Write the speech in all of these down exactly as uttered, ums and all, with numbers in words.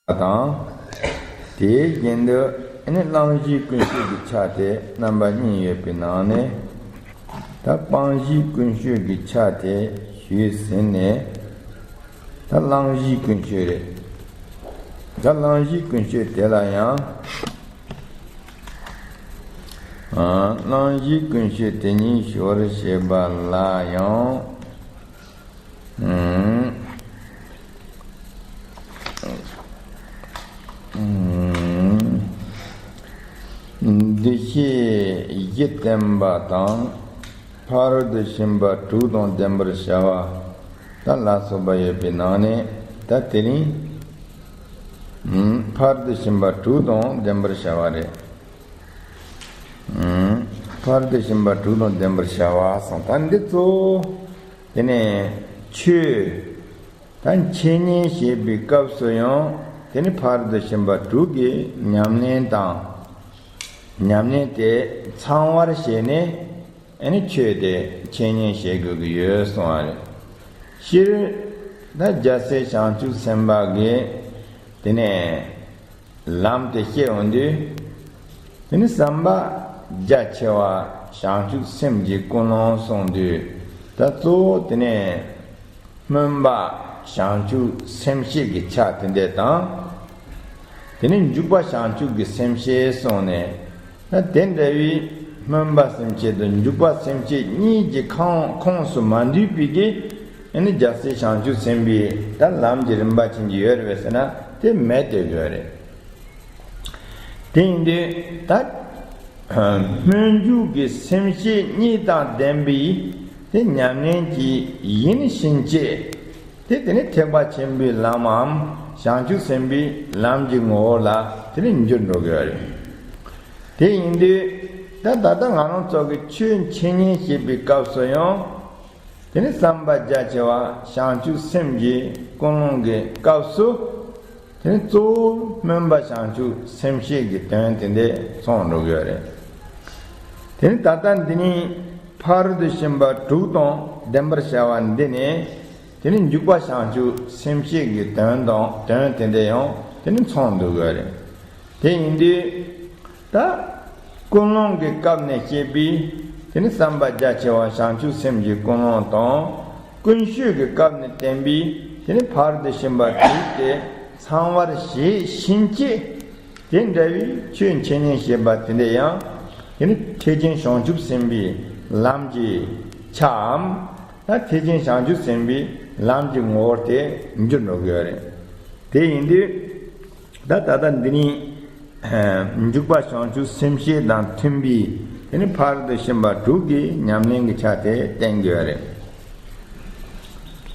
དང་། དེའི་རྒྱན་དུ་ཨ་ནི་གླང་གཞིའི་ཀུན་སྤྱོད་ཀྱི་ཆ་དེ་རྣམ་པ་གཉིས་ཡོད་པའི་ནང་ནས། ད་སྤང་གཞིའི་ཀུན་སྤྱོད་ཀྱི་ཆ་དེ་ཞུས་ཟིན་ནས། ད་གླང་གཞིའི་ཀུན་སྤྱོད་རེད། ད་གླང་གཞིའི་ཀུན་སྤྱོད་དེ་ལ་ཡང་། ཨ། གླང་གཞིའི་ཀུན་སྤྱོད་དེ་ཉིད་ཞོར་ཞེས་པ་ལ་ཡང་། ཨུམ། ཨུམ། འདུ་ཤེས་བཞི་བསྟེན་པ་དང་། ཕ་རོལ་ཏུ་ཕྱིན་པ་དྲུག་དང་ལྡན་པར་བྱ་བ། ད་ལ་སོགས་པ་ཡོད་པའི་ནང་ནས། ད་དེ་རིང་། ཨུམ། ཕ་རོལ་ཏུ་ཕྱིན་པ་དྲུག་དང་ལྡན་པར་བྱ་བ་རེད། ཨུམ། ཕ་རོལ་ཏུ་ཕྱིན་པ་དྲུག་དང་ལྡན་པར་བྱ་བ་གསུངས། ད་འདི་གཙོ་བོ་དེ་ནས་ཆོས་ད་འཆད་ཉན་བྱེད་པའི་སྐབས་སུ་ཡང་དེ་ནི་ཕ་རོལ་ཏུ་ཕྱིན་པ་དྲུག་གི་ཉམས་ལེན་དང་། ཉམས་ལེན་དེ་ཚང་བར་བྱས་ནས་ཨ་ནི་ཆོས་དེ་འཆད་ཉན་བྱེད་དགོས་ཀྱི་ཡོད་གསུངས་པ་རེད། སྤྱིར་ད་རྒྱལ་སྲས་བྱང་ཆུབ་སེམས་དཔའ་གིས་དེ་ནས་ལམ་དེ་བཤད་འོང་དུས། དེ་ནི་བསམ་པ་རྒྱ་ཆེ་བ་བྱང་ཆུབ་སེམས་ཀྱི་ཀུན་སློང་གསུངས་དུས། ད་གཙོ་བོ་དེ་ནས་སྨོན་པ་བྱང་ཆུབ་སེམས་བསྐྱེད་ཀྱི་ཆ་དེ་འདྲ་དང་། དེ་ནས་འཇུག་པ་བྱང་ཆུབ་ཀྱི་སེམས་བསྐྱེད་གསུངས་ནས། ད་དེ་འདྲ་བའི་སྨོན་པ་སེམས་བསྐྱེད་དང་འཇུག་པ་སེམས་བསྐྱེད་གཉིས་ཀྱི་ཁོངས་ཁོངས་སུ་མ་འདུས་པའི་གི་ཨ་ནི་རྒྱལ་སྲས་བྱང་ཆུབ་སེམས་དཔའི་ད་ལམ་གྱི་རིམ་པ་ཅན་གྱི་ཡོད་རེད་པས་ཟེར་ན་དེ་མེད་དེ་དགོས་རེད། དེ་ཡིན་དུས་ད་སྨོན་འཇུག་གི་སེམས་བསྐྱེད་གཉིས་དང་ལྡན་པའི་དེ་ཉམས་ལེན་གྱི་ཡིན་ཕྱིན་ཆད། དེ་དེ་ནི་ཐེག་པ་ཆེན་པོའི་ལམ་མམ་བྱང་ཆུབ་སེམས་དཔའི་ལམ་གྱི་ངོ་བོ་ལ་དེ་ནི་འགྱུར་འགྲོ་གི་ཡོད་རེད། དེ་ཡིན་དུས་ད་ད་ལྟ་ང་རང་ཚོ་གི་ཆོས་འཆད་ཉན་བྱེད་པའི་སྐབས་སུ་ཡང་། དེ་ནི་བསམ་པ་རྒྱ་ཆེ་བ་བྱང་ཆུབ་སེམས་ཀྱི་ཀུན་སློང་གི་སྐབས་སུ། དེ་ནི་གཙོ་བོ་སྨོན་པ་བྱང་ཆུབ་སེམས་བསྐྱེད་ཀྱི་དོན་དེ་འདྲ་ཚང་འགྲོ་གི་ཡོད་རེད། དེ་ནི་ད་ལྟ་འདི་ནི་ཕ་རོལ་ཏུ་ཕྱིན་པ་དྲུག་དང་ལྡན་པར་བྱ་བ་འདི་ནི། དེ་ནི་འཇུག་པ་བྱང་ཆུབ་སེམས་བསྐྱེད་ཀྱི་དོན་དང་དོན་དེ་འདྲ་ཡང་དེ་ནི་ཚང་འགྲོ་གི་ཡོད་རེད། དེ་ཡིན་དུས། ད་ཀུན་སློང་གི་སྐབས་ནས་བཤད་པའི་དེ་ནི་བསམ་པ་རྒྱ་ཆེ་བ་བྱང་ཆུབ་སེམས་ཀྱི་ཀུན་སློང་དང་། ཀུན་སྤྱོད་ཀྱི་སྐབས་ནས་བསྟན་པའི་དེ་ནི་ཕ་རོལ་ཏུ་ཕྱིན་པ་དྲུག་དེ་ཚང་བར་བྱེད་ཕྱིན་ཆད། དེ་འདྲ་བའི་ཆོས་འཆད་ཉན་བྱེད་པ་དེ་འདྲ་ཡང་དེ་ནི་ཐེག་ཆེན་བྱང་ཆུབ་སེམས་དཔའི་ལམ་གྱི་ཆའམ། ད་ཐེག་ཆེན་བྱང་ཆུབ་སེམས་དཔའི་ལམ་གྱི་ངོ་བོར་དེ་འགྱུར་འགྲོ་གི་ཡོད་རེད། དེ་ཡིན་དུས། ད་ད་ལྟ་འདི་ནི་འཇུག་པ་བྱང་ཆུབ་སེམས་བསྐྱེད་དང་མཐུན་པའི་དེ་ནི་ཕ་རོལ་ཏུ་ཕྱིན་པ་དྲུག་གི་ཉམས་ལེན་གྱི་ཆ་དེ་བསྟན་དགོས་རེད།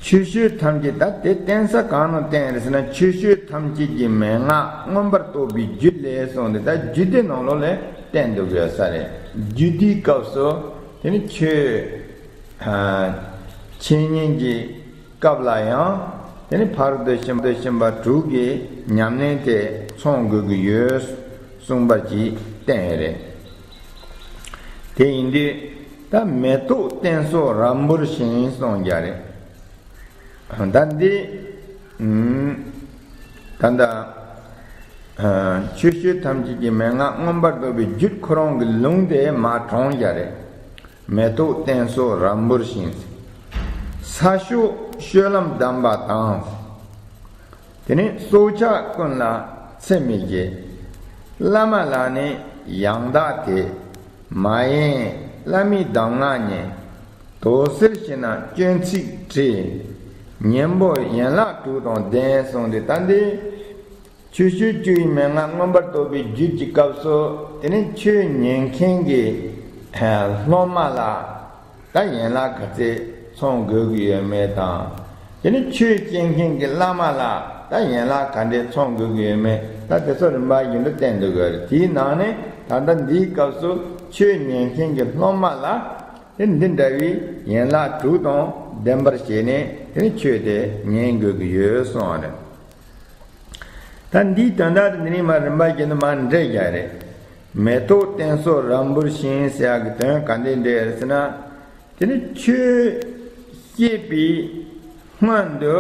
ཆོས་སྤྱོད་ཐམས་ཅད་ད་དེ་བསྟན་ས་གང་ནས་བསྟན་རེད་ཟེར་ན། ཆོས་སྤྱོད་ཐམས་ཅད་ཀྱི་མན་ངག་མངོན་པར་རྟོགས་པའི་རྒྱུད་ལས་གསུངས་ཏེ། ད་རྒྱུད་སྡེ་ནང་ལོགས་ལ་བསྟན་འདུག་ཡོད་ས་རེད། རྒྱུད་སྡེའི་སྐབས་སུ་དེ་ནི་ཆོས་འཆད་ཉན་གྱི་སྐབས་ལ་ཡང་དེ་ནི་ཕ་རོལ་ཏུ་ཕྱིན་པ་དྲུག་གི་ཉམས་ལེན་དེ་ཚང་དགོས་ཀྱི་ཡོད་གསུངས་པར་གྱིས་བསྟན་ཡོད་རེད། དེ་ཡིན་དུས་ད་མེ་ཏོག་བསྟན་སོགས་རབ་འབུལ་ཞིང་གསུངས་རྒྱུ་རེད། ད་འདི་ད་ལྟ་ཆོས་སྤྱོད་ཐམས་ཅད་ཀྱི་མན་ངག་མངོན་པར་རྟོགས་པའི་རྒྱུད་ཁོ་རང་གི་ལུང་དེ་མར་དྲངས་རྒྱུ་རེད། མེ་ཏོག་བསྟན་སོགས་རབ་འབུལ་ཞིང་། ས་ཕྱོགས་སྤྱོད་ལམ་གདམས་པ་དང་། དེ་ནས་སྲོག་ཆགས་ཀུན་ལ་འཚེ་མི་བྱེད། བླ་མ་ལ་ནི་ཡང་དག་དད། མ་ཡེངས་བླ་མའི་གདམས་ངག་ཉན། དོགས་སེལ་ཞིག་ན་སྐྱོན་ཚིག་དྲི། གཉེན་པོ་ཡན་ལག་དྲུག་དང་ལྡན་གསུངས་ཏེ། ད་འདི་ཆོས་སྤྱོད་བཅུ་ཡི་མན་ངག་མངོན་པར་རྟོགས་པའི་རྒྱུད་ཀྱི་སྐབས་སུ། དེ་ནི་ཆོས་ཉན་མཁན་གྱི་སློབ་མ་ལ་ད་ཡན་ལག་ག་ཚད་ཚང་དགོས་ཀྱི་ཡོད་མེད་དང་། དེ་ནི་ཆོས་སྐྱེ་མཁན་གྱི་བླ་མ་ལ་ད་ཡན་ལག་ག་འདྲས་ཚང་དགོས་ཀྱི་ཡོད་མེད། ད་དེ་ཚོ་རིམ་པ་བཞིན་དུ་བསྟན་འདུག་གི་རེད། དེའི་ནང་ནས་ད་ལྟ་འདིའི་སྐབས་སུ་ཆོས་ཉན་མཁན་གྱི་སློབ་མ་ལ་དེ་འདི་འདྲ་བའི་ཡན་ལག་དྲུག་དང་ལྡན་པར་བྱས་ནས་དེ་ནི་ཆོས་དེ་ཉན་དགོས་ཀྱི་ཡོད་གསུངས་པ་རེད། ད་འདིའི་དོན་དག་དེ་འདི་ནི་མ་རིམ་པ་བཞིན་དུ་མར་འགྲེལ་རྒྱག་རེད། མེ་ཏོག་བསྟན་སོགས་རབ་འབུལ་ཞིང་ཟེར་ཡག་གི་དོན་ག་འདྲས་འགྲེལ་རེད་ཟེར་ན། དེ་ནི་ཆོས་བཤད་པའི་སྔོན་དུ་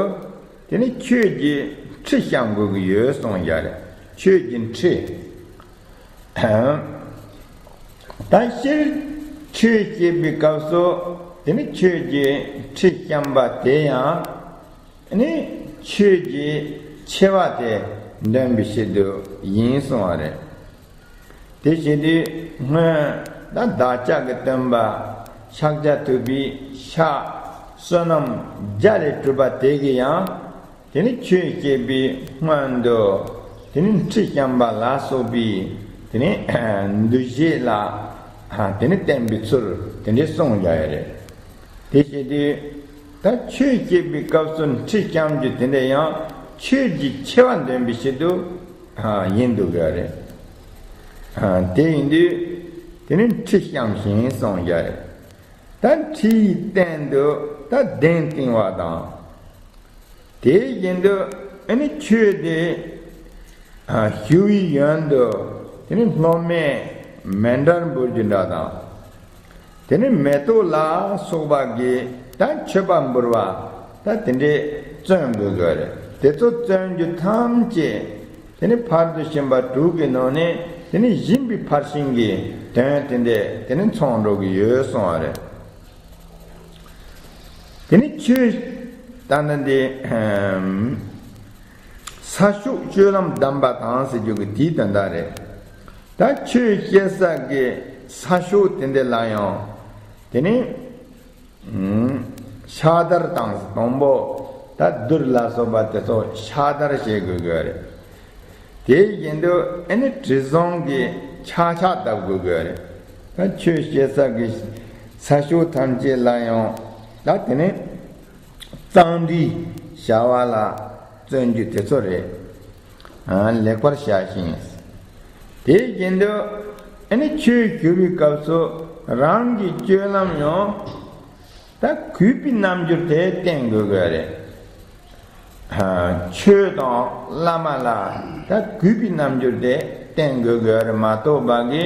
དེ་ནི་ཆོས་ཀྱི་ ཁྲི་བཤམས་དགོས་ཀྱི་ཡོད་གསུངས་ཡ་རེད། ཆོས་ཀྱི་ཁྲི། ད་སྤྱིར་ཆོས་བཤད་པའི་སྐབས་སུ་དེ་ནི་ཆོས་ཀྱི་ཁྲི་བཤམས་པ་དེ་ཡང་ནི་ཆོས་ཀྱི་ཆེ་བ་དེ་འདོན་པའི་ཆེད་དུ་ཡིན་གསུངས་པ་རེད། དེ་བྱེད་དུས་སྔོན་ད་བདག་ཅག་གི་སྟོན་པ་ཕྱག་རྒྱ་ཐུབ་པའི་ཕྱག་བསོད་ནམས་བརྒྱ་ལས་གྲུབ་པ་དེ་གིས་ཡང་དེ་ནི་ཆོས་བཤད་པའི་སྔོན་དུ་དེ་ནི་ཁྲི་བཤམས་པ་ལ་སོགས་པའི་དེ་ནི་འདུ་བྱེད་ལ་དེ་ནི་བརྟེན་པའི་ཚུལ་དེ་འདྲའི་གསུངས་ཡོད་རེད། དེ་བྱེད་དུས་ད་ཆོས་བཤད་པའི་སྐབས་སུ་ཁྲི་བཤམས་རྒྱུ་དེ་འདྲ་ཡང་ཆོས་ཀྱི་ཆེ་བ་འདོན་པའི་ཆེད་དུ་ཡིན་འདུག་ཡོད་རེད། དེ་ཡིན་དུས་དེ་ནི་ཁྲི་བཤམས་ཤིང་གསུངས་ཡོད་རེད། ད་ཁྲིའི་སྟེང་དུ་ད་གདན་བཏིང་བ་དང་། དེ་བཞིན་དུ་ཨ་ནི་ཆོས་དེ་ཞུ་བའི་ཡོན་དུ་དེ་ནི་སློབ་མས་མཎྜལ་འབུལ་རྒྱུ་འདྲ་དང་། དེ་ནི་མེ་ཏོག་ལ་སོགས་པ་གིས་ད་མཆོད་པ་འབུལ་བ་ད་དེ་འདྲའི་བརྩོན་དགོས་དགོས་རེད། དེ་ཚོ་བརྩོན་རྒྱུ་ཐམས་ཅད་དེ་ནི་ཕར་དུ་ཕྱིན་པ་དྲུག་གི་ནང་ནས་དེ་ནི་སྦྱིན་པའི་ཕར་ཕྱིན་གྱི་དོན་དེ་འདྲས་དེ་ནི་ཚང་འགྲོ་གི་ཡོད་གསུངས་པ་རེད། དེ་ནི་ཆོས་ད་ནི་འདི་ས་ཕྱོགས་སྤྱོད་ལམ་གདམས་པ་དང་ཟེར་རྒྱུ་གི་དེའི་དོན་དག་རེད། ད་ཆོས་བཤད་ས་གི་ས་ཕྱོགས་དེ་འདི་ལ་ཡང་དེ་ནི་ཕྱག་བདར་དང་དང་པོ་ད་གདུལ་ལ་སོགས་པ་དེ་ཚོ་ཕྱག་བདར་བྱེད་དགོས་དགོས་རེད། དེ་བཞིན་དུ་ཨ་ནི་དྲི་བཟང་གི་ཆག་ཆག་བཏབ་དགོས་དགོས་རེད། ད་ཆོས་བཤད་ས་གི་ས་ཕྱོགས་ཐམས་ཅད་ལ་ཡང་ད་དེ་ནི་གཙང་སྦྲའི་བྱ་བ་ལ་བརྩོན་རྒྱུ་དེ་ཚོ་རེད། ལེགས་པར་བྱ་ཞིང་། དེ་བཞིན་དུ་ཨ་ནི་ཆོས་ཞུ་བའི་སྐབས་སུ་རང་གི་སྤྱོད་ལམ་ཡང་ད་གུས་པའི་རྣམ་འགྱུར་དེ་བསྟན་དགོས་དགོས་རེད། ཆོས་དང་བླ་མ་ལ་ད་གུས་པའི་རྣམ་འགྱུར་དེ་བསྟན་དགོས་དགོས་རེད་མ་གཏོགས་པ་གི་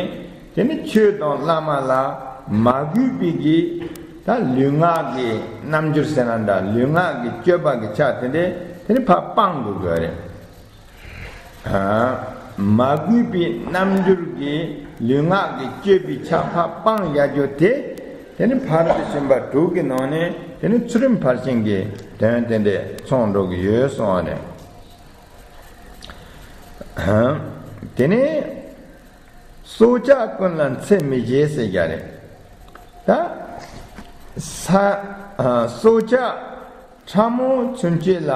དེ་ནི་ཆོས་དང་བླ་མ་ལ་མ་གུས་པའི་གི་ད་ལུས་ངག་གི་རྣམ་འགྱུར་ཟེར་ན་འདྲ། ལུས་ངག་གི་སྤྱོད་པ་གི་ཆ་དེ་འདྲས་དེ་ནི་ཕར་སྤང་དགོས་དགོས་རེད། མ་གུས་པའི་རྣམ་འགྱུར་གྱི་ལུས་ངག་གི་སྤྱོད་པའི་ཆ་ཕར་སྤང་ཡ་རྒྱུ་དེ། དེ་ནི་ཕར་དུ་ཕྱིན་པ་དྲུག་གི་ནང་ནས་དེ་ནི་ཚུལ་ཁྲིམས་ཕར་ཕྱིན་གྱི་དོན་དེ་འདྲས་ཚང་འགྲོ་གི་ཡོད་གསུངས་པ་རེད། དེ་ནས་སྲོག་ཆགས་ཀུན་ལ་འཚེ་མི་བྱེད་ཟེར་རྒྱུ་རེད། ད་ས་སྲོག་ཆགས་ཕྲ་མོ་ཚུན་ཆད་ལ་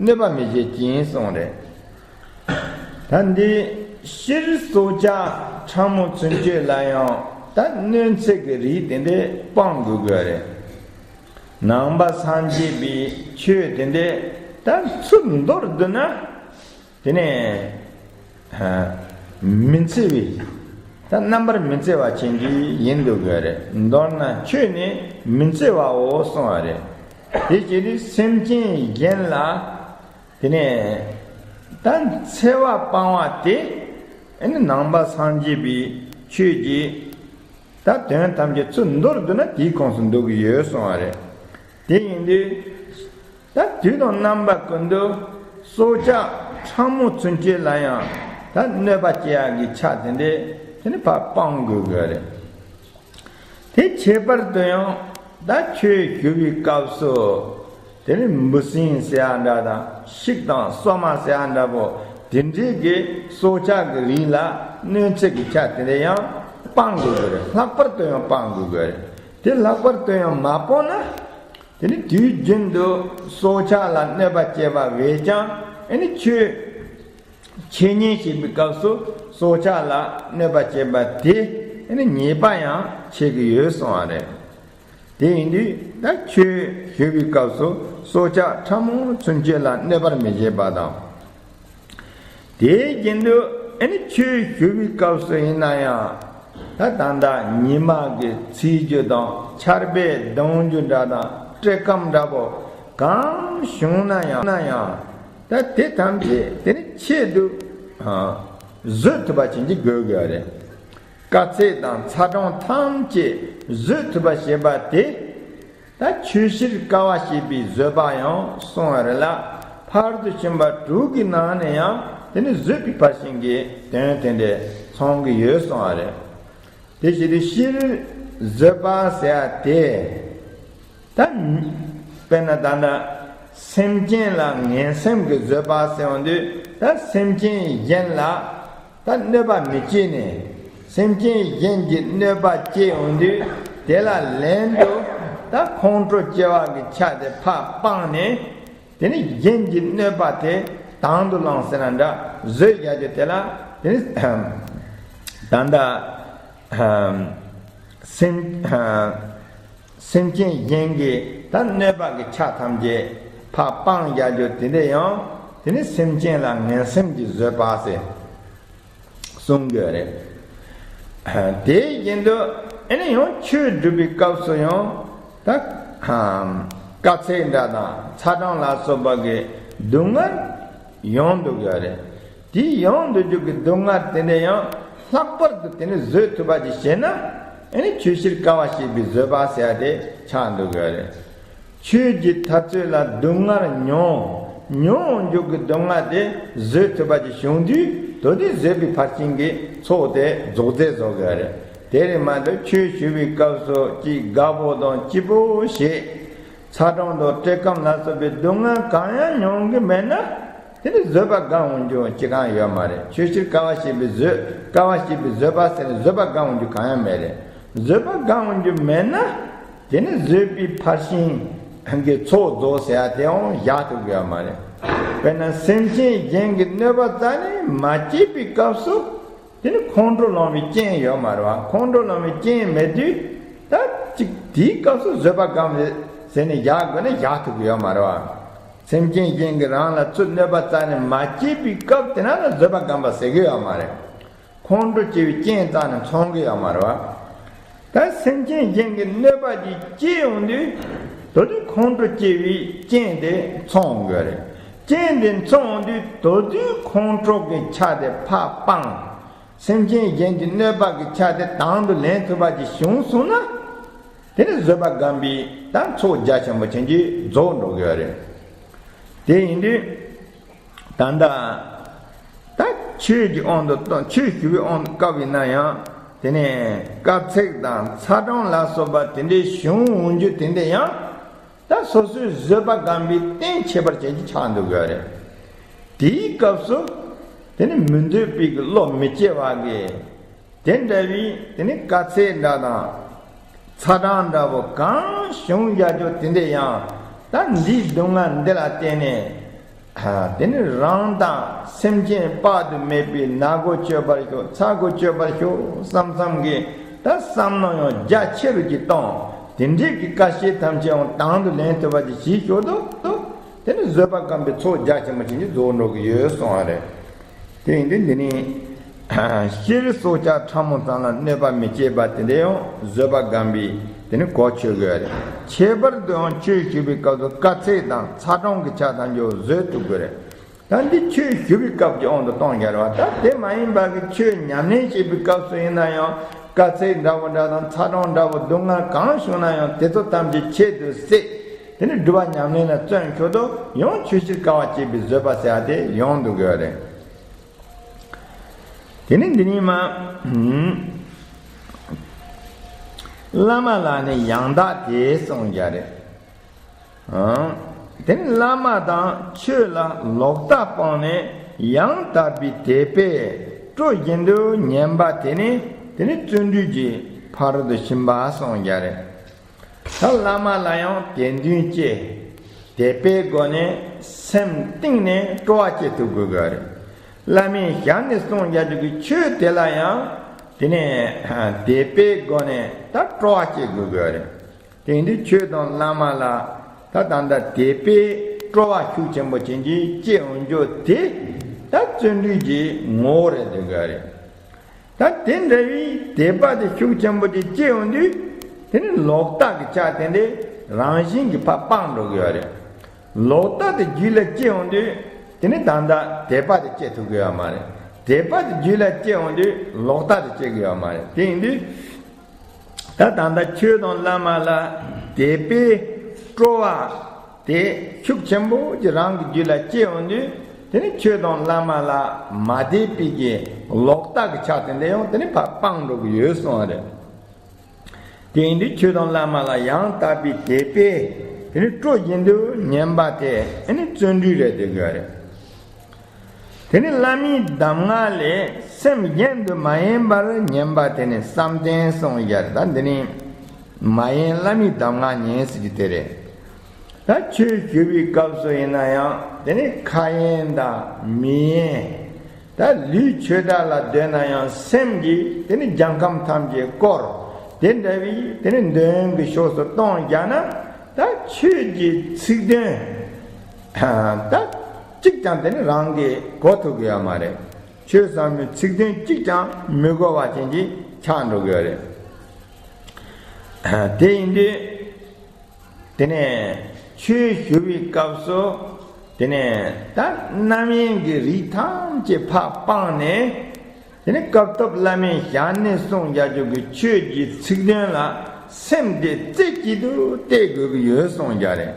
གནོད་པ་མི་བྱེད་ཅིང་གསུངས་རེད། ད་འདི་སྤྱིར་སྲོག་ཆགས་ཕྲ་མོ་ཚུན་ཆད་ལ་ཡང་ད་གནོད་འཚེ་གི་རིགས་དེ་འདྲས་སྤང་དགོས་དགོས་རེད། ནང་པ་སངས་རྒྱས་པའི་ཆོས་དེ་འདྲས་ད་ཚུར་མདོར་བསྡུ་ན། དེ་ནས་མི་འཚེ་བའི་ད་རྣམ་པར་མི་འཚེ་བ་ཅན་གྱི་ཡིན་འདུག་གི་རེད། མདོར་ན་ཆོས་ནི་མི་འཚེ་བའོ་གསུངས་པ་རེད། དེ་བྱས་ཏེ་སེམས་ཅན་གཞན་ལ་དེ་ནས་ད་འཚེ་བ་སྤང་བ་དེ་ཨ་ནི་ནང་པ་སངས་རྒྱས་པའི་ཆོས་ཀྱི་ད་དོན་ཐམས་ཅད་ཚུར་མདོར་བསྡུ་ན་དེའི་ཁོངས་སུ་འདུ་གི་ཡོད་གསུངས་པ་རེད། དེ་ཡིན་དུས། ད་དུས་དང་རྣམ་པ་ཀུན་ཏུ་སྲོག་ཆགས་ཕྲ་མོ་ཚུན་ཆད་ལ་ཡང་ད་གནོད་པ་སྐྱེལ་ཡག་གི་ཆ་དེ་འདྲས་དེ་ནི་ཕར་སྤང་དགོས་དགོས་རེད། དེ་ཁྱད་པར་དུ་ཡང་ད་ཆོས་ཞུ་བའི་སྐབས་སུ་དེ་ནི་འབུ་སྲིན་ཟེར་ཡག་འདྲ་དང་ཤིག་དང་སོ་མ་ཟེར་ཡག་འདྲ་པོ་དེ་འདྲས་ཀྱི་སྲོག་ཆགས་ཀྱི་རིགས་ལ་གནོད་འཚེ་གི་ཆ་དེ་འདྲས་ཡང་སྤང་དགོས་དགོས་རེད། ལྷག་པར་དུ་ཡང་སྤང་དགོས་དགོས་རེད། དེ་ལྷག་པར་དུ་ཡང་མ་སྤངས་ན། དེ་ནི་དུས་རྒྱུན་དུ་སྲོག་ཆགས་ལ་གནོད་པ་བྱེད་པ་བས་ཀྱང་ཨ་ནི་ཆོས་འཆད་ཉན་བྱེད་པའི་སྐབས་སུ་སྲོག་ཆགས་ལ་གནོད་པ་བྱེད་པ་དེ་ཨ་ནི་ཉེས་པ་ཡང་ཆེ་གི་ཡོད་གསུངས་པ་རེད། དེ་ཡིན་དུས་ད་ཆོས་ཞུ་བའི་སྐབས་སུ་སྲོག་ཆགས་ཕྲ་མོ་ཚུན་ཆད་ལ་གནོད་པར་མི་བྱེད་པ་དང་། དེའི་རྒྱུན་དུ་ཨ་ནི་ཆོས་ཞུ་བའི་སྐབས་སུ་ཡིན་ན་ཡང་ད་ད་ལྟ་ཉི་མ་གི་འཚིག་རྒྱུ་དང་ཆར་པས་གདུང་རྒྱུ་འདྲ་དང་དྲེད་སྐམ་འདྲ་པོ་གང་བྱུང་ན་ཡང་ན་ཡང་ད་དེ་ཐམས་ཅད་དེ་ནི་ཆེད་དུ་བཟོད་ཐུབ་པ་བྱིན་གྱིས་དགོས་དགོས་རེད། དཀའ་ཚེགས་དང་ཚ་གྲང་ཐམས་ཅད་བཟོད་ཐུབ་པ་བྱེད་པ་དེ། ད་ཆོས་ཕྱིར་དཀའ་བ་སྤྱད་པའི་བཟོད་པ་ཡང་གསུངས་པ་རེད་ལ། ཕར་དུ་ཕྱིན་པ་དྲུག་གི་ནང་ནས་ཡང་དེ་ནི་བཟོད་པའི་ཕར་ཕྱིན་གྱི་དོན་དེ་འདྲས་ཚང་གི་ཡོད་གསུངས་པ་རེད། དེ་བཞིན་དུ་སྤྱིར་བཟོད་པ་ཟེར་ཡ་དེ། ད་དཔེར་ན་ད་ལྟ་སེམས་ཅན་ལ་ངན་སེམས་ཀྱི་བཟོད་པ་ཟེར་ཡོང་དུས། ད་སེམས་ཅན་གཞན་ལ་ད་གནོད་པ་མི་བྱེད་ནས། སེམས་ཅན་གཞན་གྱིས་གནོད་པ་བྱེད་ཡོང་དུས། དེ་ལ་ལན་དུ་ད་ཁོང་ཁྲོ་སྐྱེ་བ་གི་ཆ་དེ་ཕར་སྤངས་ནས། དེ་ནི་གཞན་གྱི་གནོད་པ་དེ་དང་དུ་བླངས་ཟེར་ན་འདྲ། བཟོད་བྱ་རྒྱུ་དེ་ལ་དེ་ནི་ད་ལྟ་སེམས་སེམས་ཅན་གཞན་གྱི་ད་གནོད་པ་གི་ཆ་ཐམས་ཅད་ཕར་སྤང་བྱ་རྒྱུ་དེ་འདྲ་ཡང་དེ་ནི་སེམས་ཅན་ལ་ངན་སེམས་ཀྱི་བཟོད་པ་ཟེར་གསུང་གི་རེད། དེ་བཞིན་དུ་ཨེ་ནི་ཡང་ཆོས་སྒྲུབ་པའི་སྐབས་སུ་ཡང་ད་དཀའ་ཚེགས་འདྲ་དང་ཚ་གྲང་ལ་སོགས་པ་གི་སྡུག་བསྔལ་ཡོང་འདུག་གི་རེད། དེའི་ཡོང་འདུག་རྒྱུ་གི་སྡུག་བསྔལ་དེ་འདྲ་ཡང་ལྷག་པར་དུ་དེ་ནི་བཟོད་ཐུབ་པ་ཅིག་བྱས་ན། ཨེ་ནི་ཆོས་ཕྱིར་དཀའ་བ་སྤྱད་པའི་བཟོད་པ་ཟེར་ཡ་དེ་ཆགས་འདུག་གི་རེད། ཆོས་ཀྱི་འཐབ་རྩོད་ལ་སྡུག་བསྔལ་མྱོང་མྱོང་འགྱོ་གི་སྡུག་བསྔལ་དེ་བཟོད་ཐུབ་པ་ཅིག་བྱུང་དུས། དོ་དེ་བཟོད་པའི་ཕར་ཕྱིན་གྱི་ཚོགས་དེ་རྫོགས་མཛད་བཟོ་གི་རེད། དེ་རེད་མ་གཏོགས་ཆོས་ཞུ་བའི་སྐབས་སུ་ཅིག་དགའ་པོ་དང་སྐྱིད་པོ་བྱེད། ཚ་གྲང་དང་བཀྲེས་སྐོམ་ལ་སོགས་པའི་སྡུག་བསྔལ་གང་ཡང་མྱོང་གི་མེད་ན། དེ་ནི་བཟོད་པ་སྒོམ་འོང་རྒྱུ་ཅི་གང་ཡོད་མ་རེད། ཆོས་ཕྱིར་དཀའ་བ་སྤྱད་པའི་བཟོད། དཀའ་བ་སྤྱད་པའི་བཟོད་པ་ཟེར་ནས་བཟོད་པ་སྒོམ་འོང་རྒྱུ་གང་ཡང་མེད་རེད། བཟོད་པ་སྒོམ་འོང་རྒྱུ་མེད་ན། དེ་ནི་བཟོད་པའི་ཕར་ཕྱིན་གྱི་ཚོགས་རྫོགས་ཟེར་ཡ་དེའང་བཞག་ཐུབ་ཀྱི་ཡོད་མ་རེད། དཔེར་ན་སེམས་ཅན་གཞན་གྱི་གནོད་པ་རྩ་ནས་མ་བྱས་པའི་སྐབས་སུ། དེ་ནི་ཁོང་ཁྲོ་ལངས་པའི་རྐྱེན་ཡོད་མ་རེད་བ། ཁོང་ཁྲོ་ལངས་པའི་རྐྱེན་མེད་དུས། ད་ཅིག་དེའི་སྐབས་སུ་བཟོད་པ་སྒོམ་རེད་ཟེར་ནས་བཞག་དགོས་ན་བཞག་ཐུབ་ཀྱི་ཡོད་མ་རེད་བ། སེམས་ཅན་གཞན་གྱིས་རང་ལ་ཚུར་གནོད་པ་རྩ་ནས་མ་བྱས་པའི་སྐབས་དེ་ན་ལ་བཟོད་པ་སྒོམ་པ་ཟེར་གྱི་ཡོད་མ་རེད། ཁོང་ཁྲོ་སྐྱེ་བའི་རྐྱེན་རྩ་ནས་མཚོན་གྱི་ཡོད་མ་རེད་བ། ད་སེམས་ཅན་གཞན་གྱིས་གནོད་པ་ཅིག་སྐྱེ་ཡོང་དུས། དོ་དུས་ཁོང་ཁྲོ་སྐྱེ་བའི་རྐྱེན་དེ་མཚོན་དགོས་རེད། རྐྱེན་དེ་མཚོན་ཡོང་དུས་དོ་དུས་ཁོང་ཁྲོ་གི་ཆ་དེ་ཕར་སྤངས། སེམས་ཅན་གཞན་གྱི་གནོད་པ་གི་ཆ་དེ་དང་དུ་ལེན་ཐུབ་པ་ཅིག་བྱུང་སོང་ན། དེ་ནི་བཟོད་པ་སྒོམ་པའི་ད་ཚོགས་རྒྱ་ཆེན་པོ་ཅན་གྱིས་རྫོགས་འགྲོ་གི་ཡོད་རེད། དེ་ཡིན་དུས། ད་ལྟ་ད་ཆོས་ཀྱི་དབང་དུ་གཏོང་། ཆོས་ཞུ་བའི་དབང་དུ་སྐབས་ཡིན་ན་ཡང་། དེ་ནས་དཀའ་ཚེགས་དང་ཚ་གྲང་ལ་སོགས་པ་དེ་འདྲའི་བྱུང་འོང་རྒྱུ་དེ་འདྲ་ཡང་། ད་སོ་སོའི་བཟོད་པ་སྒོམ་པའི་རྟེན་ཁྱད་པར་ཅན་གྱི་ཆགས་འདུག་གི་རེད། དེའི་སྐབས་སུ། དེ་ནི་མི་འདོད་པའི་གི་བློ་མི་སྐྱེ་བ་གི། དེ་འདྲ་བའི་དེ་ནི་དཀའ་ཚེགས་འདྲ་དང་། ཚ་གྲང་འདྲ་བོ་གང་བྱུང་ཡ་རྒྱུ་དེ་འདྲ་ཡང་། ད་འདིའི་སྡུག་བསྔལ་འདི་ལ་བརྟེན་ནས། དེ་ནི་རང་དང་སེམས་ཅན་དཔག་ཏུ་མེད་པའི་ན་གོ་བཅོས་པར་ཤོག་ཚ་གོ་བཅོས་པར་ཤོག་བསམ་བསམ་གྱི་ད་བསམ་མནོ་ཡང་རྒྱ་ཆེ་རུ་ཅིག་བཏང་། དེ་འདྲའི་གི་དཀའ་སྤྱད་ཐམས་ཅད་ཡང་དང་དུ་ལེན་ཐུབ་པ་ཅིག་བྱེད་ཤོག་ཏུ་ཏུ། དེ་ནི་བཟོད་པ་སྒོམ་པའི་ཚོགས་རྒྱ་ཆེན་པོ་ཅན་གྱིས་རྫོགས་འགྲོ་གི་ཡོད་གསུངས་པ་རེད། དེ་ཡིན་དུས་འདི་ནི། སྤྱིར་སྲོག་ཆགས་ཕྲ་མོ་ཙམ་ལ་གནོད་པ་མི་བྱེད་པ་དེ་འདྲ་ཡང་བཟོད་པ་སྒོམ་པའི་དེ་ནི་གོ་ཆོད་དགོས་རེད། ཁྱད་པར་དུ་ཡང་ཆོས་ཞུ་བའི་སྐབས་སུ་དཀའ་ཚེགས་དང་ཚ་གྲང་གི་ཆ་ཐམས་ཅད་བཟོད་ཐུབ་དགོས་རེད། ད་འདི་ཆོས་ཞུ་བའི་སྐབས་ཀྱི་དབང་དུ་གཏོང་རྒྱུ་རེད་བ། ད་དེ་མ་ཡིན་པ་གི་ཆོས་ཉམས་ལེན་བྱེད་པའི་སྐབས་སུ་ཡིན་ན་ཡང་དཀའ་ཚེགས་འདྲ་བོ་འདྲ་དང་ཚ་གྲང་འདྲ་བོ་སྡུག་བསྔལ་གང་བྱུང་ན་ཡང་དེ་ཚོ་ཐམས་ཅད་ཆེད་དུ་བསྲེ། དེ་ནི་སྒྲུབ་པ་ཉམས་ལེན་ལ་བརྩོན་ཤོག་ཏུ་ཡང་ཆོས་ཕྱིར་དཀའ་བ་སྤྱད་པའི་བཟོད་པ་ཟེར་བ་དེ་ཡོང་འདུག་གི་རེད། དེ་ནི་འདི་ནི་མ། བླ་མ་ལ་ནི་ཡང་དག་དེ་གསུངས་ཀྱང་རེད། དེ་ནི་བླ་མ་དང་ཆོས་ལ་ལོག་ལྟ་སྤངས་ནས་ཡང་དག་པའི་དད་པས་སྤྲོ་བཞིན་དུ་ཉན་པ་དེ་ནི་དེ་ནི་བརྩོན་འགྲུས་ཀྱི་ཕ་རོལ་ཏུ་ཕྱིན་པ་གསུངས་ཀྱང་རེད། ད་བླ་མ་ལ་ཡང་དད་འདུན་སྐྱེ། དད་པའི་སྒོ་ནས་སེམས་གཏིང་ནས་སྤྲོ་བ་སྐྱེ་ཐུབ་དགོས་ཀྱི་རེད། བླ་མའི་ཞལ་ནས་གསུངས་རྒྱག་རྒྱུ་གི་ཆོས་དེ་ལ་ཡང་དེ་ནས་དད་པའི་སྒོ་ནས་ད་སྤྲོ་བ་སྐྱེ་དགོས་ཀྱི་རེད། དེ་ཡིན་དུས་ཆོས་དང་བླ་མ་ལ་ད་ད་ལྟ་དད་པའི་སྤྲོ་བ་ཤུགས་ཆེན་པོ་ཅན་གྱིས་སྐྱེ་འོང་རྒྱུ་དེ་ད་བརྩོན་འགྲུས་ཀྱི་ངོ་བོ་རེད་འདུག་གི་རེད། ད་དེ་འདྲ་བའི་དད་པ་དེ་ཤུགས་ཆེན་པོ་ཅིག་སྐྱེ་ཡོང་དུས། དེ་ནི་ལོག་ལྟ་གི་ཆ་དེ་འདྲས་རང་བཞིན་གྱིས་ཕར་སྤངས་འགྲོ་གི་ཡོད་རེད། ལོག་ལྟ་དེ་རྒྱུད་ལ་སྐྱེ་ཡོང་དུས། དེ་ནི་ད་ལྟ་དད་པ་དེ་སྐྱེ་ཐུབ་ཀྱི་ཡོད་མ་རེད། དད་པ་དེ་རྒྱུད་ལ་སྐྱེ་ཡོང་དུས་ལོག་ལྟ་དེ་སྐྱེ་གི་ཡོད་མ་རེད། དེ་ཡིན་དུས། ད་ད་ལྟ་ཆོས་དང་བླ་མ་ལ་དད་པའི་སྤྲོ་བ། དེ་ཤུགས་ཆེན་པོ་ཅིག་རང་གི་རྒྱུད་ལ་སྐྱེ་འོང་དུས། དེ་ནི་ཆོས་དང་བླ་མ་ལ་མ་དད་པའི་གི་ལོག་ལྟ་གི་ཆ་དེ་འདྲ་ཡང་དེ་ནི་ཕར་སྤངས་འགྲོ་གི་ཡོད་གསུངས་པ་རེད། དེ་ཡིན་དུས་ཆོས་དང་བླ་མ་ལ་ཡང་དག་པའི་དད་པས་དེ་ནི་སྤྲོ་བཞིན་དུ་ཉན་པ་དེ་དེ་ནི་བརྩོན་འགྲུས་རེད་འདོད་གི་རེད། དེ་ནི་བླ་མའི་གདམས་ངག་ལས་སེམས་གཞན་དུ་མ་ཡེངས་པར་ཉན་པ་དེ་ནི་བསམ་གཏན་གསུངས་ཡ་རེད། ད་འདི་ནི་མ་ཡེངས་བླ་མའི་གདམས་ངག་ཉན་ཟེར་རྒྱུ་དེ་རེད། ད་ཆོས་ཞུ་བའི་སྐབས་སུ་ཡིན་ན་ཡང་དེ་ནི་ཁ་ཡེངས་དང་མི་ཡེངས། ད་ལུས་ཆོས་གྲྭ་ལ་སྡོད་ན་ཡང་སེམས་ཀྱིས་དེ་ནི་རྒྱལ་ཁམས་ཐམས་ཅད་བསྐོར། དེ་འདྲ་བའི་དེ་ནི་འདོད་ཡོན་གྱི་ཕྱོགས་སུ་གཏོང་བཞག་ན། ད་ཆོས་ཀྱི་ཚིག་དོན་ད་གཅིག་ཀྱང་དེ་ནི་རང་གིས་གོ་ཐུབ་ཀྱི་ཡོད་མ་རེད། ཆོས་ཟབ་མོའི་ཚིག་དོན་གཅིག་ཀྱང་མི་གོ་བ་ཅན་གྱི་ཆགས་འགྲོ་གི་ཡོད་རེད། དེ་ཡིན་དུས། དེ་ནས་ཆོས་ཞུ་བའི་སྐབས་སུ། དེ་ནས་ད་རྣམ་གཡེང་གི་རིགས་ཐམས་ཅད་ཕར་སྤངས་ནས། དེ་ནས་སྐབས་ཐོབ་བླ་མས་ཞལ་ནས་གསུངས་རྒྱག་རྒྱུ་གི་ཆོས་ཀྱི་ཚིག་དོན་ལ་སེམས་དེ་རྩེ་གཅིག་ཏུ་གཏད་དགོས་ཀྱི་ཡོད་གསུངས་རྒྱག་རེད།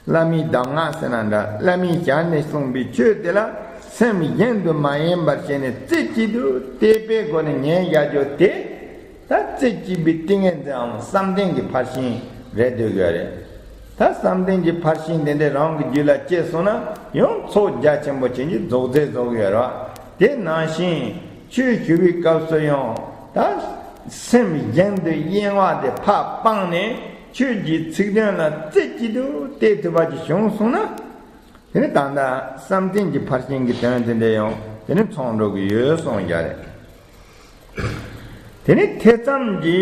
བླ་མའི་གདམས་ངག་ཟེར་ན་འདྲ། བླ་མས་ཞལ་ནས་གསུངས་པའི་ཆོས་དེ་ལ་སེམས་གཞན་དུ་མ་ཡེངས་པར་བྱས་ནས་རྩེ་གཅིག་ཏུ་གཏད་པའི་སྒོ་ནས་ཉན་བཞག་རྒྱུ་དེ། ད་རྩེ་གཅིག་པའི་ཏིང་ངེ་འཛིན་འམ་བསམ་གཏན་གྱི་ཕར་ཕྱིན་རེད་འདོད་ཀྱི་རེད། ད་བསམ་གཏན་གྱི་ཕར་ཕྱིན་དེ་འདྲ་རང་གི་རྒྱུད་ལ་སྐྱེས་སོང་ན་ཡང་ཚོགས་རྒྱ་ཆེན་པོ་ཅན་གྱི་རྫོགས་རྫས་རྫོགས་ཡོད་རེད། དེ་ནང་བཞིན་ཆོས་ཞུ་བའི་སྐབས་སུ་ཡང་ད་སེམས་གཞན་དུ་གཡེང་བ་དེ་ཕར་སྤངས་ནས་ཆོས་ཀྱི་ཚིག་དོན་ལ་རྩེ་གཅིག་ཏུ་གཏད་ཐུབ་པ་ཅིག་བྱུང་སོང་ན། དེ་ནི་ད་ལྟ་བསམ་གཏན་གྱི་ཕར་ཕྱིན་གྱི་དོན་དེ་འདྲ་ཡང་དེ་ནི་ཚང་འགྲོ་གི་ཡོད་གསུངས་ཡ་རེད། དེ་ནི་ཐེ་ཚོམ་གྱི་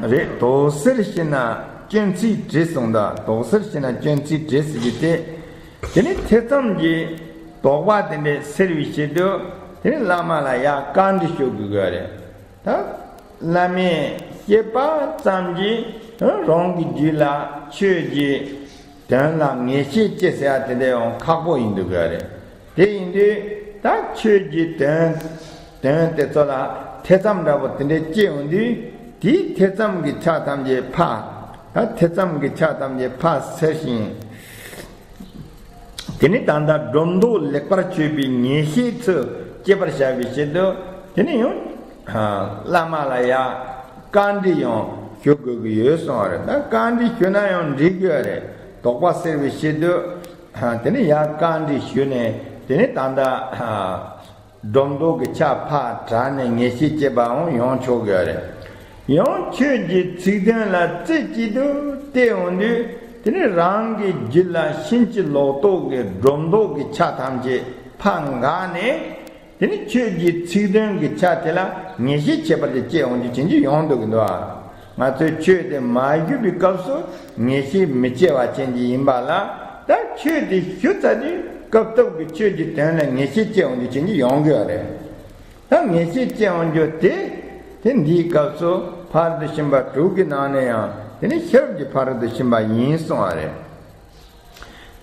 རེད། དོགས་སེལ་ཞེ་ན་སྐྱོན་ཚིག་བྲི་གསུངས་ད། དོགས་སེལ་ཞེ་ན་སྐྱོན་ཚིག་བྲི་ཟེར་གྱི་དེ། དེ་ནི་ཐེ་ཚོམ་གྱི་དོགས་པ་དེ་འདྲ་སེལ་བའི་ཆེད་དུ་དེ་ནི་བླ་མ་ལ་ཡ་བཀའ་འདྲི་ཞུ་དགོས་ཀྱི་རེད། ད་བླ་མས་བཤད་པ་ཙམ་གྱིས་རང་གི་རྒྱུད་ལ་ཆོས་ཀྱི་དོན་ལ་ངེས་ཤེས་སྐྱེ་ཟེར་ཡ་དེ་འདྲ་ཡང་ཁག་པོ་ཡིན་འདུག་གི་རེད། དེ་ཡིན་དུས་ད་ཆོས་ཀྱི་དོན་དོན་དེ་ཚོ་ལ་ཐེ་ཚོམ་འདྲ་པོ་དེ་འདྲ་སྐྱེ་འོང་དུས། དེའི་ཐེ་ཚོམ་གྱི་ཆ་ཐམས་ཅད་ཕར། ད་ཐེ་ཚོམ་གྱི་ཆ་ཐམས་ཅད་ཕར་སེལ་ཞིང་། དེ་ནི་ད་ལྟ་སྒྲོ་འདོགས་ལེགས་པར་ཆོད་པའི་ངེས་ཤེས་ཚུལ་སྐྱེད་པར་བྱ་བའི་ཆེད་དུ། དེ་ནི་ཡང་བླ་མ་ལ་ཡ་བཀའ་འདྲི་ཡང་ཞུ་དགོས་ཀྱི་ཡོད་གསུངས་པ་རེད། ད་བཀའ་འདྲི་ཞུ་ན་ཡང་འགྲིག་གི་ཡོད་རེད། དོགས་པ་སེལ་བའི་ཆེད་དུ། དེ་ནི་ཡ་བཀའ་འདྲི་ཞུས་ནས་དེ་ནི་ད་ལྟ་སྒྲོ་འདོགས་ཀྱི་ཆ་ཕར་དྲངས་ནས་ངེས་ཤེས་སྐྱེད་པའང་ཡང་ཆོག་གི་ཡོད་རེད། ཡང་ཆོས་ཀྱི་ཚིག་དོན་ལ་རྩེ་གཅིག་ཏུ་གཏད་འོང་དུས། དེ་ནི་རང་གི་རྒྱུད་ལ་ཕྱིན་ཅི་ལོག་རྟོག་གི་སྒྲོ་འདོགས་ཀྱི་ཆ་ཐམས་ཅད་ཕར་འགག་ནས། དེ་ནི་ཆོས་ཀྱི་ཚིག་དོན་གྱི་ཆ་དེ་ལ་ངེས་ཤེས་ཁྱད་པར་དུ་སྐྱེ་འོང་རྒྱུ་ཅན་གྱི་ཡོང་འདུག་གི་འདུག་ཨ། ང་ཚོས་ཆོས་དེ་མ་ཞུ་བའི་སྐབས་སུ་ངེས་ཤེས་མི་སྐྱེ་བ་ཅན་གྱི་ཡིན་པ་ལ། ད་ཆོས་དེ་ཞུ་ཚར་དུས་སྐབས་ཐོབ་ཀྱི་ཆོས་ཀྱི་དོན་ལ་ངེས་ཤེས་སྐྱེ་འོང་རྒྱུ་ཅན་གྱི་ཡོང་གི་ཡོད་རེད། ད་ངེས་ཤེས་སྐྱེ་འོང་རྒྱུ་དེ། དེ་འདིའི་སྐབས་སུ་ཕ་རོལ་ཏུ་ཕྱིན་པ་དྲུག་གི་ནང་ནས་ཡང་དེ་ནི་ཤེས་རབ་ཀྱི་ཕ་རོལ་ཏུ་ཕྱིན་པ་ཡིན་གསུངས་པ་རེད།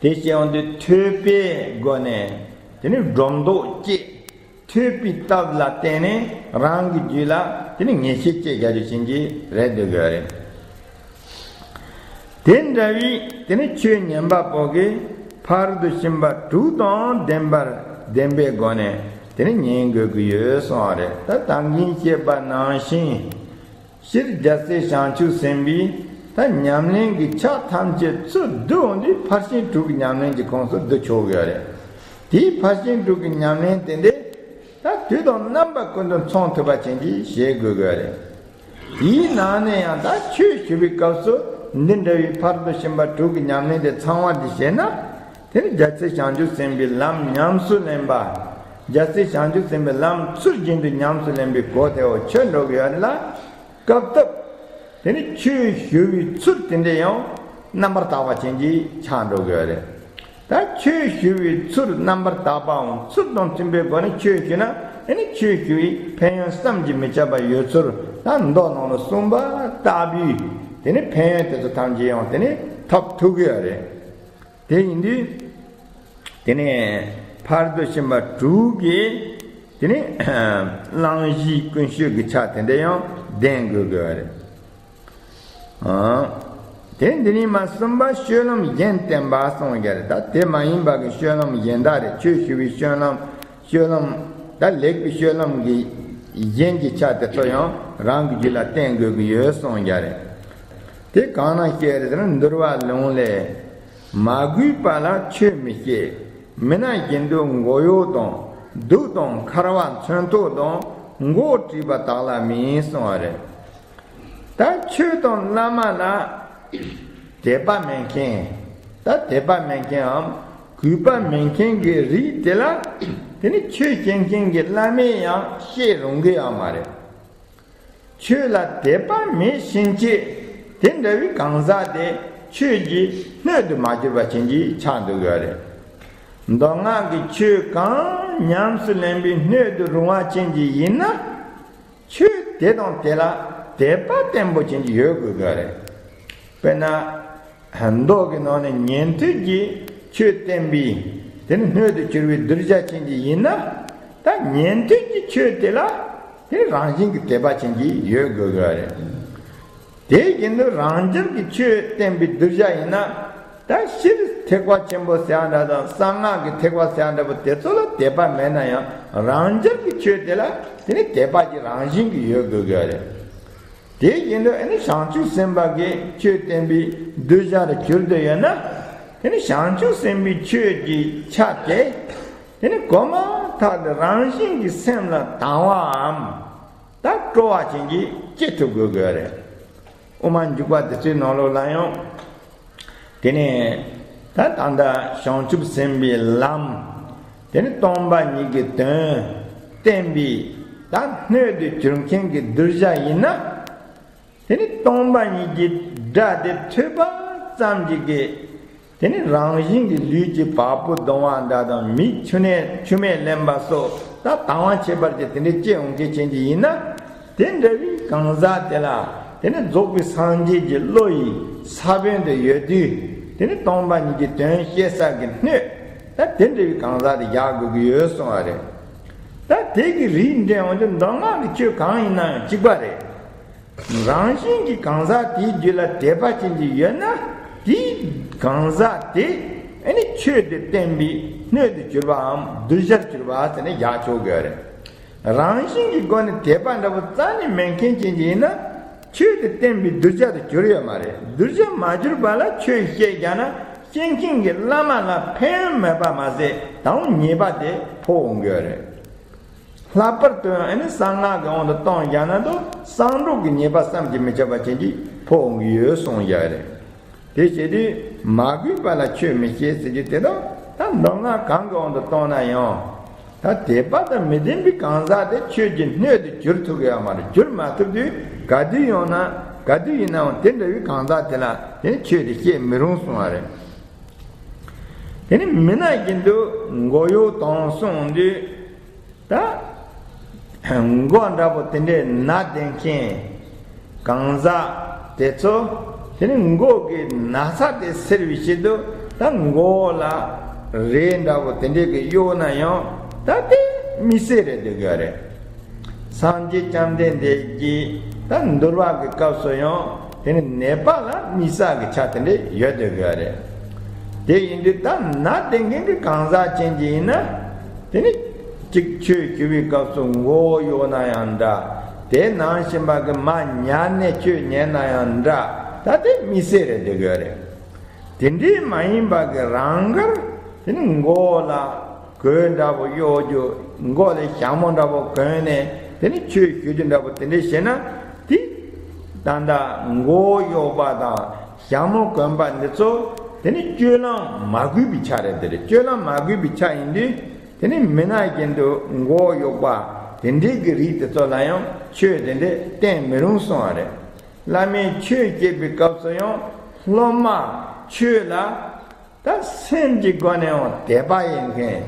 དེ་སྐྱེ་འོང་དུས་ཐོས་པའི་སྒོ་ནས་དེ་ནི་སྒྲོ་འདོགས་བཅད། ཐོས་པའི་སྟབས་ལ་བརྟེན་ནས་རང་གི་རྒྱུད་ལ་དེ་ནི་ངེས་ཤེས་སྐྱེ་བྱ་རྒྱུ་ཅན་གྱི་རེད་འདོད་ཀྱི་ཡོད་རེད། དེ་འདྲ་བའི་དེ་ནི་ཆོས་ཉན་པ་པོ་གིས་ཕ་རོལ་ཏུ་ཕྱིན་པ་དྲུག་དང་ལྡན་པར་ལྡན་པའི་སྒོ་ནས་དེ་ནི་ཉན་དགོས་ཀྱི་ཡོད་གསུངས་པ་རེད། ད་ད་གིན་བཤད་པ་ནང་བཞིན། སྤྱིར་རྒྱལ་སྲས་བྱང་ཆུབ་སེམས་དཔའི་ད་ཉམས་ལེན་གྱི་ཆ་ཐམས་ཅད་ཚུར་བསྡུ་འོང་དུས་ཕར་ཕྱིན་དྲུག་གི་ཉམས་ལེན་གྱི་ཁོངས་སུ་བསྡུ་ཆོག་གི་ཡོད་རེད། དེའི་ཕར་ཕྱིན་དྲུག་གི་ཉམས་ལེན་དེ་འདྲས་ད་དུས་དང་རྣམ་པ་ཀུན་ཏུ་མཚུངས་ཐུབ་པ་ཅན་གྱིས་བྱེད་དགོས་ཀྱི་ཡོད་རེད། དེའི་ནང་ནས་ཡང་ད་ཆོས་ཞུ་བའི་སྐབས་སུ་འདི་འདྲ་བའི་ཕ་རོལ་ཏུ་ཕྱིན་པ་དྲུག་གི་ཉམས་ལེན་དེ་ཚང་བ་འདི་བྱས་ན། དེ་ནི་རྒྱལ་སྲས་བྱང་ཆུབ་སེམས་དཔའི་ལམ་ཉམས་སུ་ལེན་པ། རྒྱལ་སྲས་བྱང་ཆུབ་སེམས་དཔའི་ལམ་ཚུལ་བཞིན་དུ་ཉམས་སུ་ལེན་པའི་སྒོ་དེ་འོ་ཆོད་འགྲོ་གི་ཡོད་རེད་ལ། སྐབས་ཐོབ། དེ་ནི་ཆོས་ཞུ་བའི་ཚུལ་དེ་འདྲ་ཡང་རྣམ་པར་དག་པ་ཅན་གྱིས་ཆགས་འགྲོ་གི་ཡོད་རེད། ད་ཆོས་ཞུ་བའི་ཚུལ་རྣམ་པར་དག་པའམ་ཚུལ་དང་མཐུན་པའི་སྒོ་ནས་ཆོས་ཞུས་ན། དེ་ནི་ཆོས་ཞུ་བའི་ཕན་ཡོན་བསམ་གྱིས་མི་ཁྱབ་པ་ཡོད་ཚུལ་ད་མདོ་ནང་ལ་གསུངས་པ་ལྟ་བུའི་དེ་ནི་ཕན་ཡོན་དེ་ཚོ་ཐམས་ཅད་ཡང་དེ་ནི་ཐོབ་ཐུབ་ཀྱི་ཡོད་རེད། དེ་ཡིན་དུས། དེ་ནས་ཕ་རོལ་ཏུ་ཕྱིན་པ་དྲུག་གིས་དེ་ནས་གླེང་གཞིའི་ཀུན་སྤྱོད་ཀྱི་ཆ་དེ་འདྲ་ཡང་ལྡན་དགོས་དགོས་པ་རེད། ཨང་ དེ་འདི་ནི་མ་གསུམ་པ་སྤྱོད་ལམ་གཞན་བསྟན་པ་གསུངས་ཀྱི་རེད། ད་དེ་མ་ཡིན་པ་གི་སྤྱོད་ལམ་གཞན་དག་རེད། ཆོས་ཞུ་བའི་སྤྱོད་ལམ། སྤྱོད་ལམ། ད་ལེགས་པའི་སྤྱོད་ལམ་གྱི་གཞན་གྱི་ཆ་དེ་ཚོ་ཡང་རང་གི་རྒྱུད་ལ་བསྟེན་དགོས་ཀྱི་ཡོད་གསུངས་ཀྱི་རེད། དེ་གང་ན་བཤད་རེད་ཟེར་ན། འདུལ་བ་ལུང་ལས། མ་གུས་པ་ལ་ཆོས་མི་བཤད། མི་ན་བཞིན་དུ་མགོ་གཡོག་དང་། གདུགས་དང་འཁར་བ་མཚོན་ཐོགས་དང་། མགོ་བྲེགས་པ་དག་ལ་མིན་གསུངས་པ་རེད། ད་ཆོས་དང་བླ་མ་ལ་དད་པ་མེད་མཁན། ད་དད་པ་མེད་མཁནའམ་གུས་པ་མེད་མཁན་གྱི་རིགས་དེ་ལ། དེ་ནི་ཆོས་བྱེད་མཁན་གྱི་བླ་མས་ཡང་བཤད་རུང་གི་ཡོད་མ་རེད། ཆོས་ལ་དད་པ་མེད་ཕྱིན་ཆད། དེ་འདྲ་བའི་གང་ཟག་དེ་ཆོས་ཀྱི་སྣོད་དུ་མ་གྱུར་པ་ཅན་གྱི་ཆགས་འདུག་ཡོད་རེད། མདོ་སྔགས་ཀྱི་ཆོས་གང་ཉམས་སུ་ལེན་པའི་སྣོད་དུ་རུང་བ་ཅན་གྱི་ཡིན་ན། ཆོས་དེ་དང་དེ་ལ་དད་པ་བརྟན་པོ་ཅན་གྱི་ཡོད་དགོས་ཀྱི་རེད། དཔེར་ན། མདོ་གི་ནང་ནས་ཉན་ཐོས་ཀྱི་ཆོས་བསྟན་པའི་དེ་ནི་སྣོད་དུ་གྱུར་པའི་གདུལ་བྱ་ཅན་གྱི་ཡིན་ན། ད་ཉན་ཐོས་ཀྱི་ཆོས་དེ་ལ་དེ་ནི་རང་བཞིན་གྱི་དད་པ་ཅན་གྱི་ཡོད་དགོས་ཀྱི་རེད། དེ་བཞིན་དུ་རང་རྒྱལ་གྱི་ཆོས་བསྟན་པའི་གདུལ་བྱ་ཡིན་ན། ད་སྤྱིར་ཐེག་པ་ཆེན་པོ་ཟེར་ཡ་འདྲ་དང་། གསང་སྔགས་ཀྱི་ཐེག་པ་ཟེར་ཡ་འདྲ་པོ་དེ་ཚོ་ལ་དད་པ་མེད་ན་ཡང་། རང་རྒྱལ་གྱི་ཆོས་དེ་ལ་དེ་ནི་དད་པ་ཅིག་རང་བཞིན་གྱིས་ཡོད་དགོས་ཀྱི་རེད། དེ་བཞིན་དུ་ཨ་ནི་བྱང་ཆུབ་སེམས་དཔའ་གིས་ཆོས་བསྟན་པའི་གདུལ་བྱ་ལ་གྱུར་ཏེ་ཡོད་ན། དེ་ནི་བྱང་ཆུབ་སེམས་དཔའི་ཆོས་ཀྱི་ཆ་དེ་དེ་ནི་གོ་མ་ཐག་ཏུ་རང་བཞིན་གྱིས་སེམས་ལ་དང་བའམ། ད་སྤྲོ་བ་ཅན་གྱིས་སྐྱེ་ཐུབ་དགོས་ཀྱི་རེད། དབུ་མ་འཇུག་པ་དེ་ཚོའི་ནང་ལོགས་ལ་ཡང་། དེ་ནས་ད་ད་ལྟ་བྱང་ཆུབ་སེམས་དཔའི་ལམ། དེ་ནི་སྟོང་པ་ཉིད་ཀྱི་དོན་བསྟན་པའི་ད་སྣོད་དུ་གྱུར་མཁན་གྱི་གདུལ་བྱ་ཡིན་ན། དེ་ནི་སྟོང་པ་ཉིད་ཀྱི་སྒྲ་དེ་ཐོས་པ་ཙམ་གྱིས་ཀྱི། དེ་ནི་རང་བཞིན་གྱིས་ལུས་ཀྱི་བ་སྤུ་ལྡང་བ་འདྲ་དང་། མིག་ཆུ་ནས་ཆུ་མས་བརླན་པ་སོགས་ད་དང་བ་ཁྱད་པར་གྱི་དེ་འདྲའི་སྐྱེ་འོང་མཁན་ཅན་གྱི་ཡིན་ན། དེ་འདྲ་བའི་གང་ཟག་དེ་ལ་དེ་ནི་རྫོགས་པའི་སངས་རྒྱས་ཀྱི་བློ་ཡི་ས་བོན་དུ་ཡོད་དུས། དེ་ནི་སྟོང་པ་ཉིད་ཀྱི་དོན་ཤེས་ས་གི་སྣོད་ད་དེ་འདྲ་བའི་གང་ཟག་དེ་རྒྱག་དགོས་ཀྱི་ཡོད་གསུངས་པ་རེད། ད་དེ་གི་རིགས་འགྲེ་འོང་དུས་མདོ་སྔགས་ཀྱི་ཆོས་གང་ཡིན་ན་ཡང་གཅིག་པ་རེད། རང་བཞིན་གྱིས་གང་ཟག་དེའི་རྒྱུད་ལ་དད་པ་ཅན་གྱི་ཡོད་ན། དེའི་གང་ཟག་དེ་ཨ་ནི་ཆོས་དེ་བསྟན་པའི་སྣོད་དུ་གྱུར་པའམ་གདུལ་བྱར་གྱུར་པ་ཟེར་ནས་བཞག་ཆོག་གི་རེད། རང་བཞིན་གྱི་སྒོ་ནས་དད་པ་འདྲ་པོ་རྩ་ནས་མེད་མཁན་ཅན་གྱི་ཡིན་ན། ཆོས་དེ་བསྟན་པའི་གདུལ་བྱ་དུ་གྱུར་ཡོད་མ་རེད། གདུལ་བྱ་མ་གྱུར་པ་ལ་ཆོས་བཤད་རྒྱག་ན། བཤད་མཁན་གྱི་བླ་མ་ལ་ཕན་ཡོན་མེད་པ་མ་ཟད། དང་པོ་ཉེས་པ་དེ་ཕོག་འོང་གི་ཡོད་རེད། ལྷག་པར་དུ་ཨ་ནི་གསང་སྔགས་ཀྱི་དབང་དུ་གཏོང་བཞག་ན་དུ་གསང་སྒྲོག་གི་ཉེས་པ་བསམ་གྱིས་མི་ཁྱབ་པ་ཅན་གྱི་ཕོག་འོང་གི་ཡོད་གསུངས་བཞག་རེད། དེ་བྱེད་དུས་མ་གུས་པ་ལ་ཆོས་མི་བཤད་ཟེར་རྒྱུ་དེ་དག་ད་མདོ་སྔགས་གང་གི་དབང་དུ་གཏོང་ན་ཡང་། ད་དད་པ་དང་མི་ལྡན་པའི་གང་ཟག་དེ་ཆོས་ཀྱི་སྣོད་དུ་གྱུར་ཐུབ་ཀྱི་ཡོད་མ་རེད། གྱུར་མ་ཐུབ་དུས་ག་དུས་ཡོང་ན་ག་དུས་ཡིན་ནའང་དེ་འདྲ་བའི་གང་ཟག་དེ་ལ་དེ་ནི་ཆོས་དེ་བཤད་མི་རུང་གསུངས་པ་རེད། དེ་ནི་མི་ན་བཞིན་དུ་མགོ་གཡོག་དང་གསུངས་དུས། ད་མགོ་འདྲ་པོ་དེ་འདྲའི་ན་བསྡད་མཁན་གང་ཟག་དེ་ཚོ། དེ་ནི་མགོ་གི་ན་ཚ་དེ་སེལ་བའི་ཆེད་དུ་ད་མགོ་ལ་རས་འདྲ་པོ་དེ་འདྲའི་གི་གཡོགས་ན་ཡང་ད་དེ་མི་སེར་རེད་འདོད་གི་རེད། སངས་རྒྱས་བཅོམ་ལྡན་འདས་ཀྱིས་ད་འདུལ་བ་གི་སྐབས་སུ་ཡང་དེ་ནི་ནད་པ་ལ་མི་ས་གི་ཆ་དེ་འདྲ་ཡོད་འདོད་གི་རེད། དེ་ཡིན་དུས་ད་ན་བསྡད་མཁན་གྱི་གང་ཟག་ཅན་གྱི་ཡིན་ན། དེ་ནི་གཅིག་ཆོས་ཞུ་བའི་སྐབས་སུ་མགོ་བོ་གཡོགས་ན་ཡང་འདྲ། དེ་ནང་བཞིན་པ་གི་མ་ཉལ་ནས་ཆོས་ཉན་ན་ཡང་འདྲ། ད་དེ་མི་སེར་རེད་འདོད་གི་རེད། དེ་འདྲའི་མ་ཡིན་པ་གི་རང་དགར་དེ་ནི་མགོ་ལ་གོས་འདྲ་པོ་གཡོགས་རྒྱུ། མགོ་ལ་ཞྭ་མོ་འདྲ་པོ་གོན་ནས་དེ་ནི་ཆོས་ཞུ་རྒྱུ་འདྲ་པོ་དེ་འདྲ་བྱས་ན། དེ་ད་ལྟ་མགོ་གཡོགས་པ་དང་ཞྭ་མོ་གོན་པ་འདི་ཚོ་དེ་ནི་སྤྱོད་ལམ་མ་གུས་པའི་ཆ་རེད། དེ་རེད། སྤྱོད་ལམ་མ་གུས་པའི་ཆ་ཡིན་དུས། དེ་ནི་མི་ན་བཞིན་དུ་མགོ་གཡོགས་པ་དེ་འདྲའི་གི་རིགས་དེ་ཚོ་ལ་ཡང་ཆོས་དེ་འདྲ་བསྟན་མི་རུང་གསུངས་པ་རེད། བླ་མས་ཆོས་བཤད་པའི་སྐབས་སུ་ཡང་སློབ་མ་ཆོས་ལ་ད་སེམས་ཀྱི་སྒོ་ནས་ཡང་དད་པ་ཡོད་མཁན།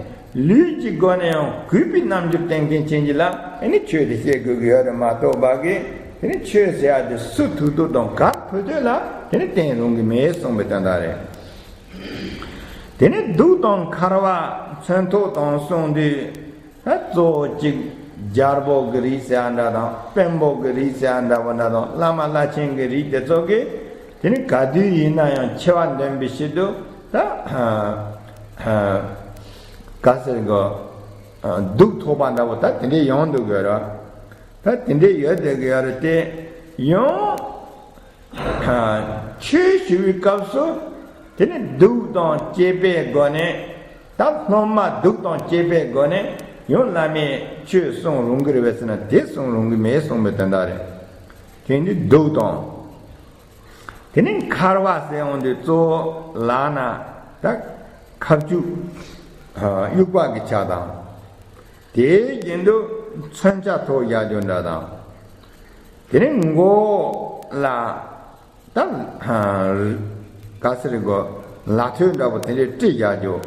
ལུས་ཀྱི་སྒོ་ནས་ཡང་གུས་པའི་རྣམ་འགྱུར་བསྟན་མཁན་ཅན་གྱི་ལ་ཨ་ནི་ཆོས་དེ་བཤད་དགོས་ཀྱི་ཡོད་རེད་མ་གཏོགས་པ་གི། དེ་ནི་ཆོས་ཟེར་ཡ་དེ་སུ་ཐུག་ཐུག་དང་གར་ཕུད་ཐུག་ལ་དེ་ནི་བསྟན་རུང་གི་མེད་གསུངས་པའི་དོན་དག་རེད། དེ་ནི་གདུགས་དང་འཁར་བ་མཚོན་ཐོགས་དང་གསུངས་དུས། ད་གཙོ་བོ་གཅིག་རྒྱལ་པོ་གི་རིགས་ཟེར་ཡ་འདྲ་དང་། དཔོན་པོ་གི་རིགས་ཟེར་ཡ་འདྲ་བོ་འདྲ་དང་། བླ་མ་བླ་ཆེན་གྱི་རིགས་དེ་ཚོ་གིས་ དེ་ནི་ག་དུས་ཡིན་ན་ཡང་འཆི་བ་འདོན་པའི་ཆེད་དུ་ད་ག་ཟེར་གོ། སྡུག་ཐོགས་པ་འདྲ་བོ་ད་དེ་འདྲའི་ཡོང་འདུག་གི་ར། ད་དེ་འདྲའི་ཡོད་བསྡད་གི་ཡོད་རེད་དེ། ཡང་ཆོས་ཞུ་བའི་སྐབས་སུ་དེ་ནི་སྡུག་དང་བཅས་པའི་སྒོ་ནས། ད་སློབ་མ་སྡུག་དང་བཅས་པའི་སྒོ་ནས་ཡང་བླ་མས་ཆོས་གསུང་རུང་གི་རེད་པས་ཟེར་ན་དེ་གསུང་རུང་གི་མེད་གསུངས་པའི་དོན་དག་རེད། དེ་འདི་སྡུག་དང་། དེ་ནི་འཁར་བ་ཟེར་འོང་དུས་གཙོ་བོ་ལག་ན་ད་ཁ་ཆུ་དབྱུག་པ་གི་ཆ་དང་། དེའི་རྒྱན་དུ་མཚོན་ཆ་ཐོགས་བཞག་རྒྱུ་འདྲ་དང་། དེ་ནི་མགོ་ལ་ད་ག་ཟེར་གོ། ལ་ཐོད་འདྲ་བོ་དེ་འདྲའི་དཀྲིས་བཞག་རྒྱུ།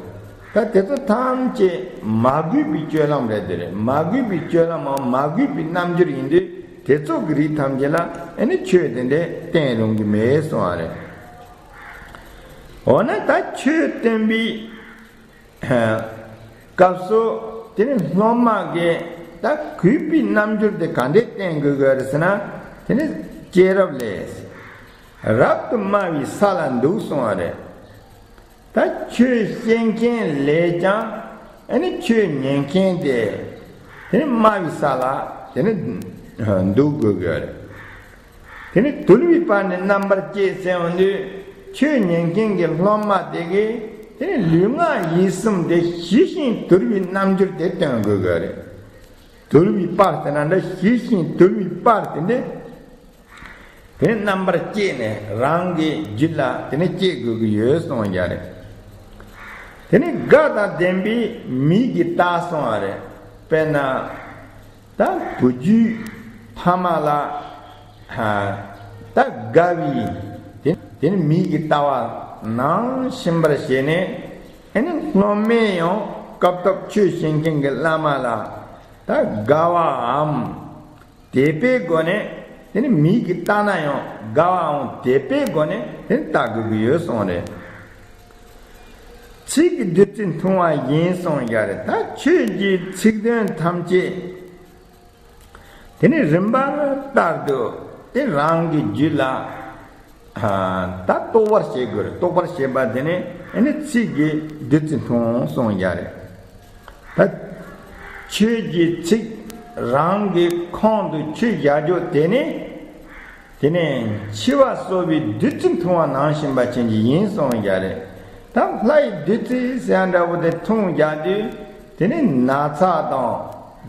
ད་དེ་ཚོ་ཐམས་ཅད་མ་གུས་པའི་སྤྱོད་ལམ་རེད་དེ་རེད། མ་གུས་པའི་སྤྱོད་ལམ་མ་མ་གུས་པའི་རྣམ་འགྱུར་ཡིན་དུས་དེ་ཚོ་གི་རིགས་ཐམས་ཅད་ལ་ཨེ་ནི་ཆོས་དེ་འདྲས་བསྟན་རུང་གི་མེད་གསུང་བ་རེད། འོ་ན་ད་ཆོས་བསྟན་པའི་སྐབས་སུ་དེ་ནི་སློབ་མ་གིས་ད་གུས་པའི་རྣམ་འགྱུར་དེ་ག་འདྲས་བསྟན་དགོས་ཀྱི་རེད་ཟེར་ན། དེ་ནི་སྐྱེས་རབས་ལས་རབ་ཏུ་དམའ་བའི་ས་ལ་འདུག་གསུང་བ་རེད། ད་ཆོས་བཤད་མཁན་ལས་ཀྱང་ཨ་ནི་ཆོས་ཉན་མཁན་དེ་དེ་ནི་དམའ་བའི་ས་ལ་དེ་ནི་འདུག་དགོས་དགོས་རེད། དེ་ནི་དུལ་བའི་བར་ནི་རྣམ་པར་བསྐྱེད་ཟེར་འོང་དུས་ཆོས་ཉན་མཁན་གྱི་སློབ་མ་དེ་གིས་དེ་ནི་ལུས་ངག་ཡིད་གསུམ་དེ་ཞི་ཞིང་དུལ་བའི་རྣམ་འགྱུར་དེ་སྟོན་དགོས་དགོས་རེད། དུལ་བའི་བར་ཟེར་ན་འདྲ། ཞི་ཞིང་དུལ་བའི་བར་དེ་འདི། དེ་ནི་རྣམ་པར་བསྐྱེད་ནས་རང་གི་རྒྱུད་ལ་དེ་ནི་བསྐྱེད་དགོས་ཀྱི་ཡོད་གསུངས་ཡ་རེད། དེ་ནི་དགའ་དང་ལྡན་པའི་མིག་གིས་བལྟ་གསུངས་པ་རེད། དཔེར་ན། ད་བུ་རྒྱུད་ཕ་མ་ལ་ད་དགའ་བའི་དེ་དེ་ནི་མིག་གིས་བལྟ་བ་ནང་བཞིན་པར་བྱས་ནས། ཨེ་ནི་སློབ་མས་ཡང་སྐབས་ཐོབ་ཆོས་བྱེད་མཁན་གྱི་བླ་མ་ལ་ད་དགའ་བའམ། དད་པའི་སྒོ་ནས་དེ་ནི་མིག་གིས་བལྟ་ན་ཡང་དགའ་བའམ་དད་པའི་སྒོ་ནས་དེ་ནི་བལྟ་དགོས་ཀྱི་ཡོད་གསུངས་རེད། ཚིག་གི་བདུད་རྩི་འཐུང་བ་ཡིན་གསུངས་ཡ་རེད། ད་ཆོས་ཀྱི་ཚིག་དོན་ཐམས་ཅད་དེ་ནི་རིམ་པ་ལྟར་དུ་དེ་རང་གི་རྒྱུད་ལ་ད་རྟོགས་པར་བྱེད་དགོས་རེད། རྟོགས་པར་བྱེད་པ་དེ་ནི་ཨེ་ནི་ཚིག་གི་བདུད་རྩི་འཐུང་གསུངས་ཡ་རེད། ད་ཆོས་ཀྱི་ཚིག་རང་གི་ཁོང་དུ་ཆུད་བཞག་རྒྱུ་དེ་ནི། དེ་ནས་འཆི་བ་གསོ་བའི་བདུད་རྩི་འཐུང་བ་ནང་བཞིན་པ་ཅན་གྱི་ཡིན་གསུངས་ཡ་རེད། ད་ལྷ་ཡི་བདུད་རྩི་ཟེར་ཡ་འདྲ་བོ་དེ་འཐུང་རྒྱག་དུས་དེ་ནི་ན་ཚ་དང་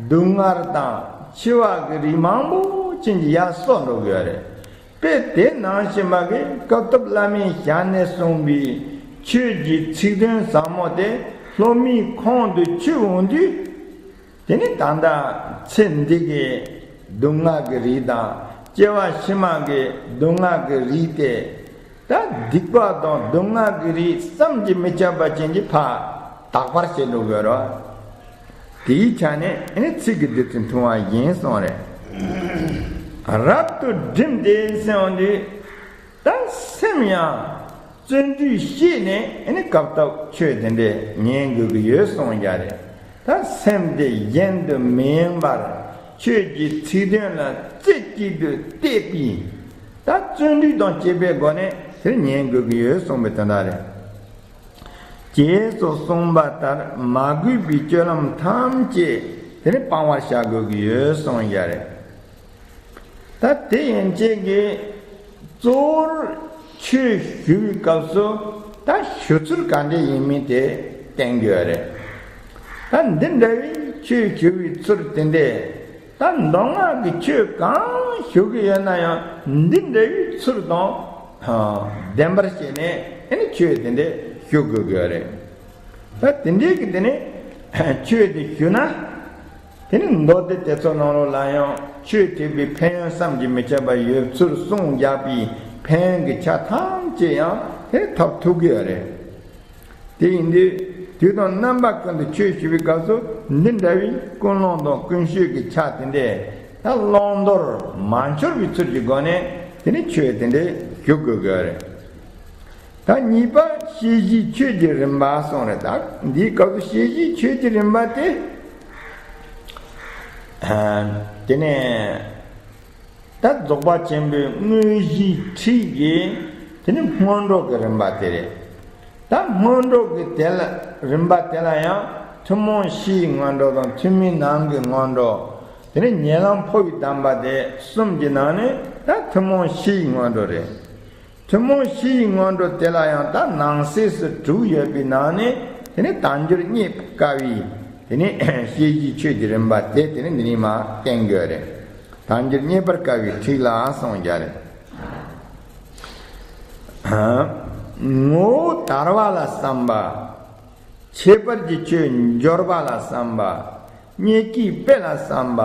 སྡུག་བསྔལ་དང་འཆི་བ་གི་རིགས་མང་པོ་ཅན་གྱི་ཡར་གསོ་འགྲོ་གི་ཡོད་རེད། དཔེ་དེ་ནང་བཞིན་པ་གི་སྐབས་ཐོབ་བླ་མའི་ཞལ་ནས་གསུངས་པའི་ཆོས་ཀྱི་ཚིག་དོན་ཟབ་མོ་དེ་སློབ་མའི་ཁོང་དུ་ཆུད་འོང་དུས། དེ་ནི་ད་ལྟ་ཚེ་འདི་གི་སྡུག་བསྔལ་གྱི་རིགས་དང་སྐྱེ་བ་ཕྱི་མ་གི་སྡུག་བསྔལ་གྱི་རིགས་དེ། ད་སྡིག་པ་དང་སྡུག་བསྔལ་གྱི་རིགས་བསམ་གྱིས་མི་ཁྱབ་པ་ཅན་གྱི་ཕར་དག་པར་བྱེད་འགྲོ་དགོས་རོ། དེའི་ཆ་ནས་ཨེ་ནི་ཚིག་གི་བདུད་རྩི་འཐུང་བ་ཡིན་གསུངས་རེད། རབ་ཏུ་བསྒྲིམས་ཏེ་གསུངས་དུས། ད་སེམས་ཡང་བརྩོན་འགྲུས་བསྐྱེད་ནས་ཨེ་ནི་སྐབས་ཐོབ་ཆོས་དེ་འདྲས་ཉན་དགོས་ཀྱི་ཡོད་གསུངས་ཡ་རེད། ད་སེམས་དེ་གཞན་དུ་མི་ཡེངས་པར་ཆོས་ཀྱི་ཚིག་དོན་ལ་རྩེ་གཅིག་ཏུ་གཏད་པའི་ད་བརྩོན་འགྲུས་དང་བཅས་པའི་སྒོ་ནས་དེ་ཉན་དགོས་ཀྱི་ཡོད་གསུངས་པའི་དོན་དག་རེད། ཞེས་སོགས་གསུངས་པ་ལྟར་མ་གུས་པའི་སྤྱོད་ལམ་ཐམས་ཅད་དེ་ནི་སྤང་བར་བྱ་དགོས་ཀྱི་ཡོད་གསུངས་ཡ་རེད། ད་དེ་ཡན་ཆད་ཀྱིས་གཙོ་བོར་ཆོས་ཞུ་བའི་སྐབས་སུ་ད་ཞུ་ཚུལ་ག་འདྲ་ཡིན་མིན་དེ་བསྟན་དགོས་རེད། ད་འདི་འདྲ་བའི་ཆོས་ཞུ་བའི་ཚུལ་དེ་འདྲས་ད་མདོ་སྔགས་ཀྱི་ཆོས་གང་ཞུ་གི་ཡོད་ན་ཡང་འདི་འདྲ་བའི་ཚུལ་དང་ལྡན་པར་བྱས་ནས་ཨེ་ནི་ཆོས་དེ་འདྲས་ཞུ་དགོས་ཀྱི་རེད། ད་དེ་འདྲའི་གི་དེ་ནས་ཆོས་དེ་ཞུ་ན། དེ་ནི་མདོ་སྡེ་དེ་ཚོ་ནང་ལོགས་ལ་ཡང་ཆོས་ཐེག་པའི་ཕན་ཡོན་བསམ་གྱིས་མི་ཁྱབ་པ་ཡོད་ཚུལ་གསུངས་བཞག་པའི་ཕན་ཡོན་གྱི་ཆ་ཐམས་ཅད་ཡང་དེ་ཐོབ་ཐུབ་ཀྱི་ཡོད་རེད། དེ་ཡིན་དུས་དུས་དང་རྣམ་པ་ཀུན་ཏུ་ཆོས་ཞུ་བའི་སྐབས་སུ་འདི་འདྲ་བའི་ཀུན་སློང་དང་ཀུན་སྤྱོད་ཀྱི་ཆ་དེ་འདྲས་ད་བླང་དོར་མ་འཆོར་བའི་ཚུལ་གྱི་སྒོ་ནས་དེ་ནི་ཆོས་དེ་འདྲས་ཞུ་དགོས་ཀྱི་ཡོད་རེད། ད་གཉིས་པ་དཔྱད་གཞིའི་ཆོས་ཀྱི་རིམ་པ་གསུངས་རེད། ད་འདིའི་སྐབས་སུ་དཔྱད་གཞིའི་ཆོས་ཀྱི་རིམ་པ་དེ། དེ་ནས་ད་རྫོགས་པ་ཆེན་པོའི་དངོས་གཞིའི་ཁྲིད་ཀྱི་ དེ་ནི་སྔོན་འགྲོ་གི་རིམ་པ་དེ་རེད། ད་སྔོན་འགྲོ་གི་དེ་ལ་རིམ་པ་དེ་ལ་ཡང་ཐུན་མོང་བཞི་ཡི་སྔོན་འགྲོ་དང་ཐུན་མིན་ནང་གི་སྔོན་འགྲོ། དེ་ནི་ཉེ་ལམ་འཕོ་བའི་གདམས་པ་དེ་གསུམ་གྱི་ནང་ནས་ད་ཐུན་མོང་བཞི་ཡི་སྔོན་འགྲོ་རེད། ཐུན་མོང་བཞི་ཡི་སྔོན་འགྲོ་དེ་ལ་ཡང་ད་ནང་གསེས་སུ་དྲུག་ཡོད་པའི་ནང་ནས་དེ་ནི་དལ་འབྱོར་རྙེད་དཀའ་བའི་དེ་ནི་ཤེས་བཞིན་ཆོས་ཀྱི་རིམ་པ་དེ་དེ་ནི་འདི་ནི་མ་བསྟན་དགོས་རེད། དལ་འབྱོར་རྙེད་པར་དཀའ་བའི་ཁྲིད་ལ་གསུངས་རྒྱུ་རེད། ངོ་བོ་དལ་བ་ལ་བསམ་པ། ཁྱད་པར་གྱི་ཆོས་འབྱོར་པ་ལ་བསམ་པ། རྙེད་དཀའི་དཔེ་ལ་བསམ་པ།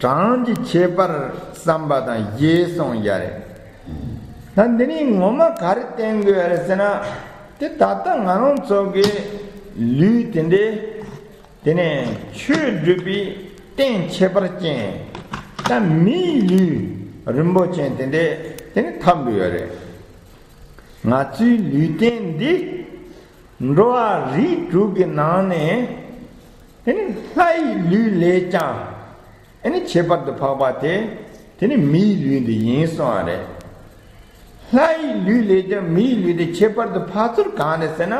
གྲངས་ཀྱི་ཁྱད་པར་བསམ་པ་དང་ཞེས་གསུངས་རྒྱུ་རེད། ད་འདི་ནི་ངོ་མ་ག་རེ་བསྟན་དགོས་རེད་ཟེར་ན། དེ་ད་ལྟ་ང་རང་ཚོ་གི་ལུས་དེ་འདྲའི་དེ་ནས་ཆོས་སྒྲུབ་པའི་རྟེན་ཁྱད་པར་ཅན། ད་མིའི་ལུས་རིན་པོ་ཆེ་དེ་འདྲའི་དེ་ནི་ཐོབ་འདུག་ཡོད་རེད། ང་ཚོའི་ལུས་རྟེན་འདི་འགྲོ་བ་རིགས་དྲུག་གི་ནང་ནས་དེ་ནི་ལྷ་ཡི་ལུས་ལས་ཀྱང་ཨ་ནི་ཁྱད་པར་དུ་འཕགས་པ་དེ་དེ་ནི་མིའི་ལུས་འདི་ཡིན་གསུངས་པ་རེད། ལྷ་ཡི་ལུས་ལས་ཀྱང་མིའི་ལུས་དེ་ཁྱད་པར་དུ་འཕགས་ཚུལ་གང་རེད་ཟེར་ན།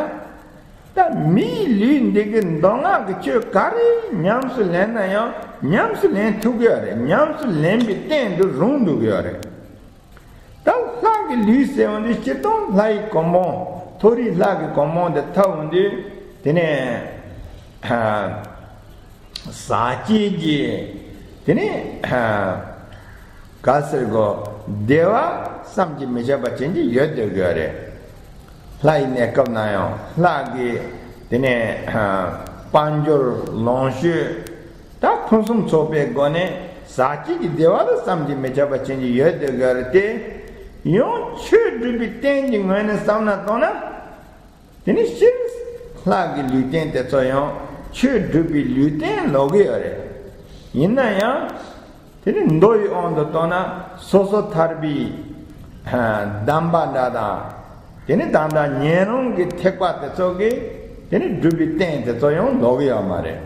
ད་མིའི་ལུས་འདི་གི་མདོ་སྔགས་ཀྱི་ཆོས་ག་རེ་ཉམས་སུ་ལེན་ན་ཡང་ཉམས་སུ་ལེན་ཐུབ་ཀྱི་ཡོད་རེད། ཉམས་སུ་ལེན་པའི་རྟེན་དུ་རུང་འདུག་གི་ཡོད་རེད། ད་ལྷ་གི་ལུས་ཟེར་བ་འདི་སྤྱིར་བཏང་ལྷ་ཡི་གོ་འཕང་མཐོ་རིས་ལྷ་གི་གོ་འཕང་དེ་ཐོབ་འོང་དུས་དེ་ནས་ཟག་བཅས་ཀྱི་དེ་ནས་ག་ཟེར་གོ། བདེ་བ་བསམ་གྱིས་མི་ཁྱབ་པ་ཅན་གྱི་ཡོད་སྡོད་དགོས་རེད། ལྷ་ཡི་གནས་སྐབས་ན་ཡང་ལྷ་གི་དེ་ནས་དཔལ་འབྱོར་ལོངས་སྤྱོད། ད་ཕུན་སུམ་ཚོགས་པའི་སྒོ་ནས་ཟག་བཅས་ཀྱི་བདེ་བ་ལ་བསམ་གྱིས་མི་ཁྱབ་པ་ཅན་གྱི་ཡོད་སྡོད་དགོས་རེད་དེ། ཡང་ཆོས་སྒྲུབ་པའི་རྟེན་གྱི་ངོས་ནས་བསམ་ན་བཏང་ན། དེ་ནི་སྤྱིར་ལྷ་གི་ལུས་རྟེན་དེ་ཚོ་ཡང་ཆོས་སྒྲུབ་པའི་ལུས་རྟེན་ལོག་གི་ཡོད་རེད། ཡིན་ན་ཡང་དེ་ནི་མདོ་ཡི་དབང་དུ་བཏང་ན་སོ་སོ་ཐར་པའི་གདམས་པ་འདྲ་དང་། དེ་ནི་ད་ལྟ་ཉན་རང་གི་ཐེག་པ་དེ་ཚོ་གིས་དེ་ནི་སྒྲུབ་པའི་རྟེན་དེ་ཚོ་ཡང་ལོག་གི་ཡོད་མ་རེད།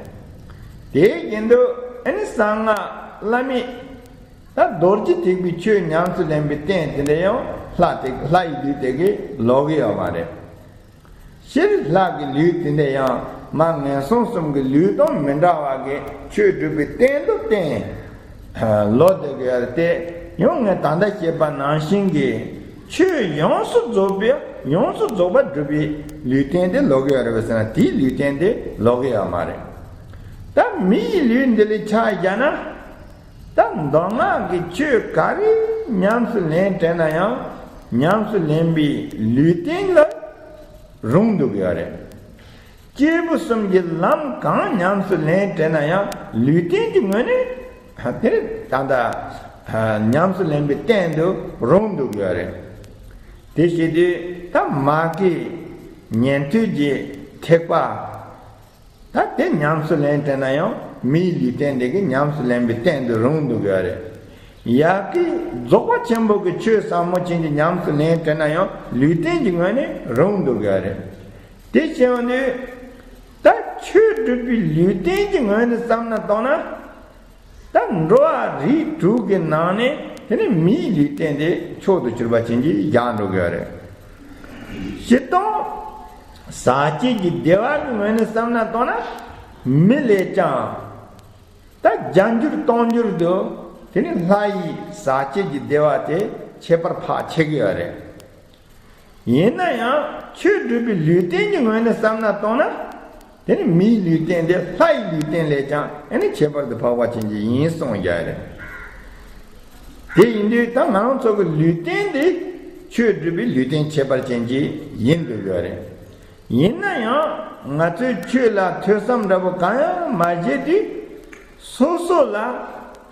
དེ་བཞིན་དུ་ཨ་ནི་གསང་སྔགས་བླ་མེད། ད་རྡོ་རྗེ་ཐེག་པའི་ཆོས་ཉམས་སུ་ལེན་པའི་རྟེན་དེ་འདྲ་ཡང་ལྷ་དེ་ལྷ་ཡི་ལུས་དེ་གི་ལོག་གི་ཡོད་མ་རེད། སྤྱིར་ལྷ་གི་ལུས་དེ་འདྲ་ཡང་མ་ངན་སོང་གསུམ་གྱི་ལུས་དང་མི་འདྲ་བ་གི་ཆོས་སྒྲུབ་པའི་རྟེན་དུ་བསྟན། ལོག་སྡོད་ཀྱི་ཡོད་རེད་དེ། ཡང་ངས་ད་ལྟ་བཤད་པ་ནང་བཞིན་གྱི་ཆོས་ཡོངས་སུ་རྫོགས་པའི་ཡོངས་སུ་རྫོགས་པ་སྒྲུབ་པའི་ལུས་རྟེན་དེ་ལོག་གི་ཡོད་རེད་པས་ཟེར་ན་དེའི་ལུས་རྟེན་དེ་ལོག་གི་ཡོད་མ་རེད། ད་མི་ཡི་ལུས་འདི་ལ་ཆ་བཞག་ན། ད་མདོ་སྔགས་ཀྱི་ཆོས་ག་རེ་ཉམས་སུ་ལེན་དྲན་ན་ཡང་ཉམས་སུ་ལེན་པའི་ལུས་རྟེན་ལ་རུང་འདུག་ཡོད་རེད། སྐྱེས་བུ་གསུམ་གྱི་ལམ་གང་ཉམས་སུ་ལེན་དྲན་ན་ཡང་ལུས་རྟེན་གྱི་ངོས་ནས་དེར་ད་ལྟ་ཉམས་སུ་ལེན་པའི་རྟེན་དུ་རུང་འདུག་ཡོད་རེད། དེ་བྱེད་དུས་ད་མ་གི་ཉན་ཐོས་ཀྱི་ཐེག་པ། ད་དེ་ཉམས་སུ་ལེན་དྲན་ན་ཡང་མིའི་ལུས་རྟེན་དེ་གི་ཉམས་སུ་ལེན་པའི་རྟེན་དུ་རུང་འདུག་ཡོད་རེད། ཡ་གི་རྫོགས་པ་ཆེན་པོ་གི་ཆོས་ཟབ་མོ་ཅན་གྱི་ཉམས་སུ་ལེན་དྲན་ན་ཡང་ལུས་རྟེན་གྱི་ངོས་ནས་རུང་འདུག་ཡོད་རེད། དེ་བྱས་པ་ནི་ད་ཆོས་སྒྲུབ་པའི་ལུས་རྟེན་གྱི་ངོས་ནས་བསམ་ན་བཏང་ན། ད་འགྲོ་བ་རིགས་དྲུག་གི་ནང་ནས་དེ་ནི་མིའི་ལུས་རྟེན་དེ་མཆོག་ཏུ་གྱུར་པ་ཅན་གྱི་བཞག་འགྲོ་གི་ཡོད་རེད། སྤྱིར་བཏང་ཟག་བཅས་ཀྱི་བདེ་བ་གི་ངོས་ནས་བསམ་ན་བཏང་ན་མི་ལས་ཀྱང་ད་བརྒྱ་འགྱུར་སྟོང་འགྱུར་དུ་དེ་ནི་ལྷ་ཡི་ཟག་བཅས་ཀྱི་བདེ་བ་དེ་ཁྱད་པར་འཕགས་ཆེ་གི་ཡོད་རེད། ཡིན་ན་ཡང་ཆོས་སྒྲུབ་པའི་ལུས་རྟེན་གྱི་ངོས་ནས་བསམ་ན་བཏང་ན། དེ་ནི་མིའི་ལུས་རྟེན་དེ་ལྷ་ཡི་ལུས་རྟེན་ལས་ཀྱང་ཨ་ནི་ཁྱད་པར་དུ་འཕགས་པ་ཅན་གྱི་ཡིན་གསུངས་རྒྱུ་རེད། དེ་ཡིན་དུས་ད་ང་རང་ཚོ་གི་ལུས་རྟེན་དེ་ཆོས་སྒྲུབ་པའི་ལུས་རྟེན་ཁྱད་པར་ཅན་གྱི་ཡིན་འདུག་ཡོད་རེད། ཡིན་ན་ཡང་ང་ཚོས་ཆོས་ལ་ཐོས་བསམ་འདྲ་པོ་གང་ཡང་མ་བྱས་དུས། སོ་སོ་ལ་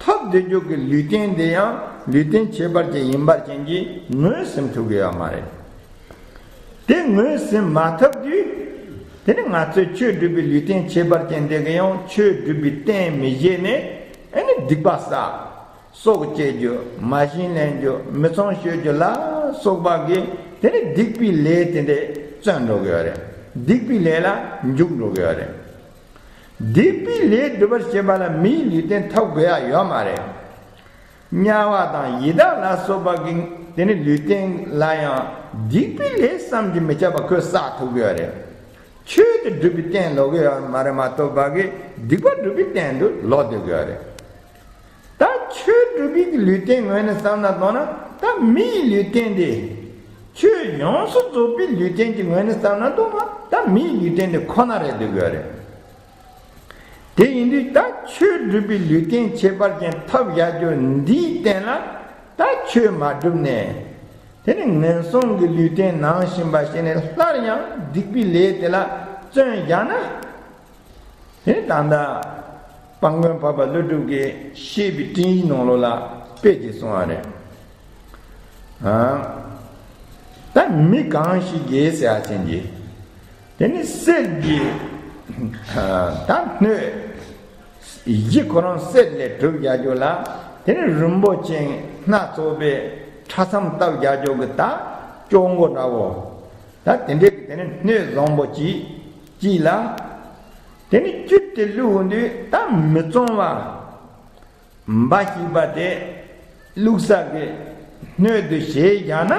ཐོབ་བསྡད་རྒྱུ་གི་ལུས་རྟེན་དེ་ཡང་ལུས་རྟེན་ཁྱད་པར་ཅན་ཡིན་པར་ཅན་གྱིས་ངོས་ཟིན་ཐུབ་ཀྱི་ཡོད་མ་རེད། དེ་ངོས་ཟིན་མ་ཐུབ་དུས། དེ་ནི་ང་ཚོས་ཆོས་སྒྲུབ་པའི་ལུས་རྟེན་ཁྱད་པར་ཅན་དེ་གི་ཡང་ཆོས་སྒྲུབ་པའི་རྟེན་མི་བཞེས་ནས་ཨ་ནི་སྡིག་པ་བསགས། སྲོག་བཅད་རྒྱུ། མ་བྱིན་ལེན་རྒྱུ། མི་ཚངས་སྤྱོད་རྒྱུ་ལ་སོགས་པ་གིས་དེ་ནི་སྡིག་པའི་ལས་དེ་འདྲས་བརྩོན་འགྲོ་གི་ཡོད་རེད། སྡིག་པའི་ལས་ལ་འཇུག་འགྲོ་གི་ཡོད་རེད། སྡིག་པའི་ལས་སྒྲུབ་པར་བྱེད་པ་ལ་མིའི་ལུས་རྟེན་ཐོབ་དགོས་ཡ་ཡོད་མ་རེད། དམྱལ་བ་དང་ཡི་དྭགས་ལ་སོགས་པ་གི་དེ་ནི་ལུས་རྟེན་ལ་ཡང་ སྡིག་པའི་ལས་བསམ་གྱིས་མི་ཁྱབ་པ་ཁོས་བསགས་ཐུབ་ཀྱི་ཡོད་རེད། ཆོས་དེ་སྒྲུབ་པའི་རྟེན་ལོག་གི་ཡོད་མ་རེད་མ་གཏོགས་པ་གི་སྡིག་པ་སྒྲུབ་པའི་རྟེན་དུ་ལོག་སྡོད་ཀྱི་ཡོད་རེད། ད་ཆོས་སྒྲུབ་པའི་ལུས་རྟེན་ངོས་ནས་བསམ་ན་མདོར་ན་ད་མིའི་ལུས་རྟེན་དེ། ཆོས་ཡོངས་སུ་རྫོགས་པའི་ལུས་རྟེན་གྱི་ངོས་ནས་བསམ་ན་མདོར་ན་ད་མིའི་ལུས་རྟེན་དེ་ཁོ་ན་རེད་འདོད་ཀྱི་ཡོད་རེད། དེ་ཡིན་དུས་ད་ཆོས་སྒྲུབ་པའི་ལུས་རྟེན་ཁྱད་པར་ཅན་ཐོབ་བཞག་རྒྱུ་འདིའི་སྟེང་ལ་ད་ཆོས་མ་བསྒྲུབས་ནས། དེ་ནི་ངན་སོང་གི་ལུས་རྟེན་ནང་བཞིན་པ་ཞིག་ནས་སླར་ཡང་སྡིག་པའི་ལས་དེ་ལ་བརྩོན་བཞག་ན། དེ་ནི་ད་ལྟ་དཔལ་མགོན་འཕགས་པ་ཀླུ་སྒྲུབ་ཀྱིས་བཤད་པའི་སྤྲིངས་ཡིག་ནང་ལོགས་ལ་དཔེ་ཅིག་གསུངས་པ་རེད། ཨ། ད་མི་གང་ཞིག་གིས་ཟེར་བ་ཅན་གྱི། དེ་ནི་གསེར་གྱི། ད་སྣོད། གཞི་ཁོ་རང་གསེར་ལས་གྲུབ་བཞག་རྒྱུ་ལ། དེ་ནི་རིན་པོ་ཆེ་སྣ་ཚོགས་པའི་ཕྲ་ཚོམ་བཏབ་བཞག་རྒྱུ་གི་ད་ཅོག་མགོ་འདྲ་བོ། ད་དེ་འདྲའི་གི་དེ་ནི་སྣོད་བཟང་པོ་གཅིག་གཅིག་ལ། དེ་ནི་བཅུད་དེ་བླུགས་འོང་དུས་ད་མི་གཙང་བ། འབའ་ཞིག་པ་དེ་བླུགས་ས་གི་སྣོད་དུ་བྱས་བཞག་ན།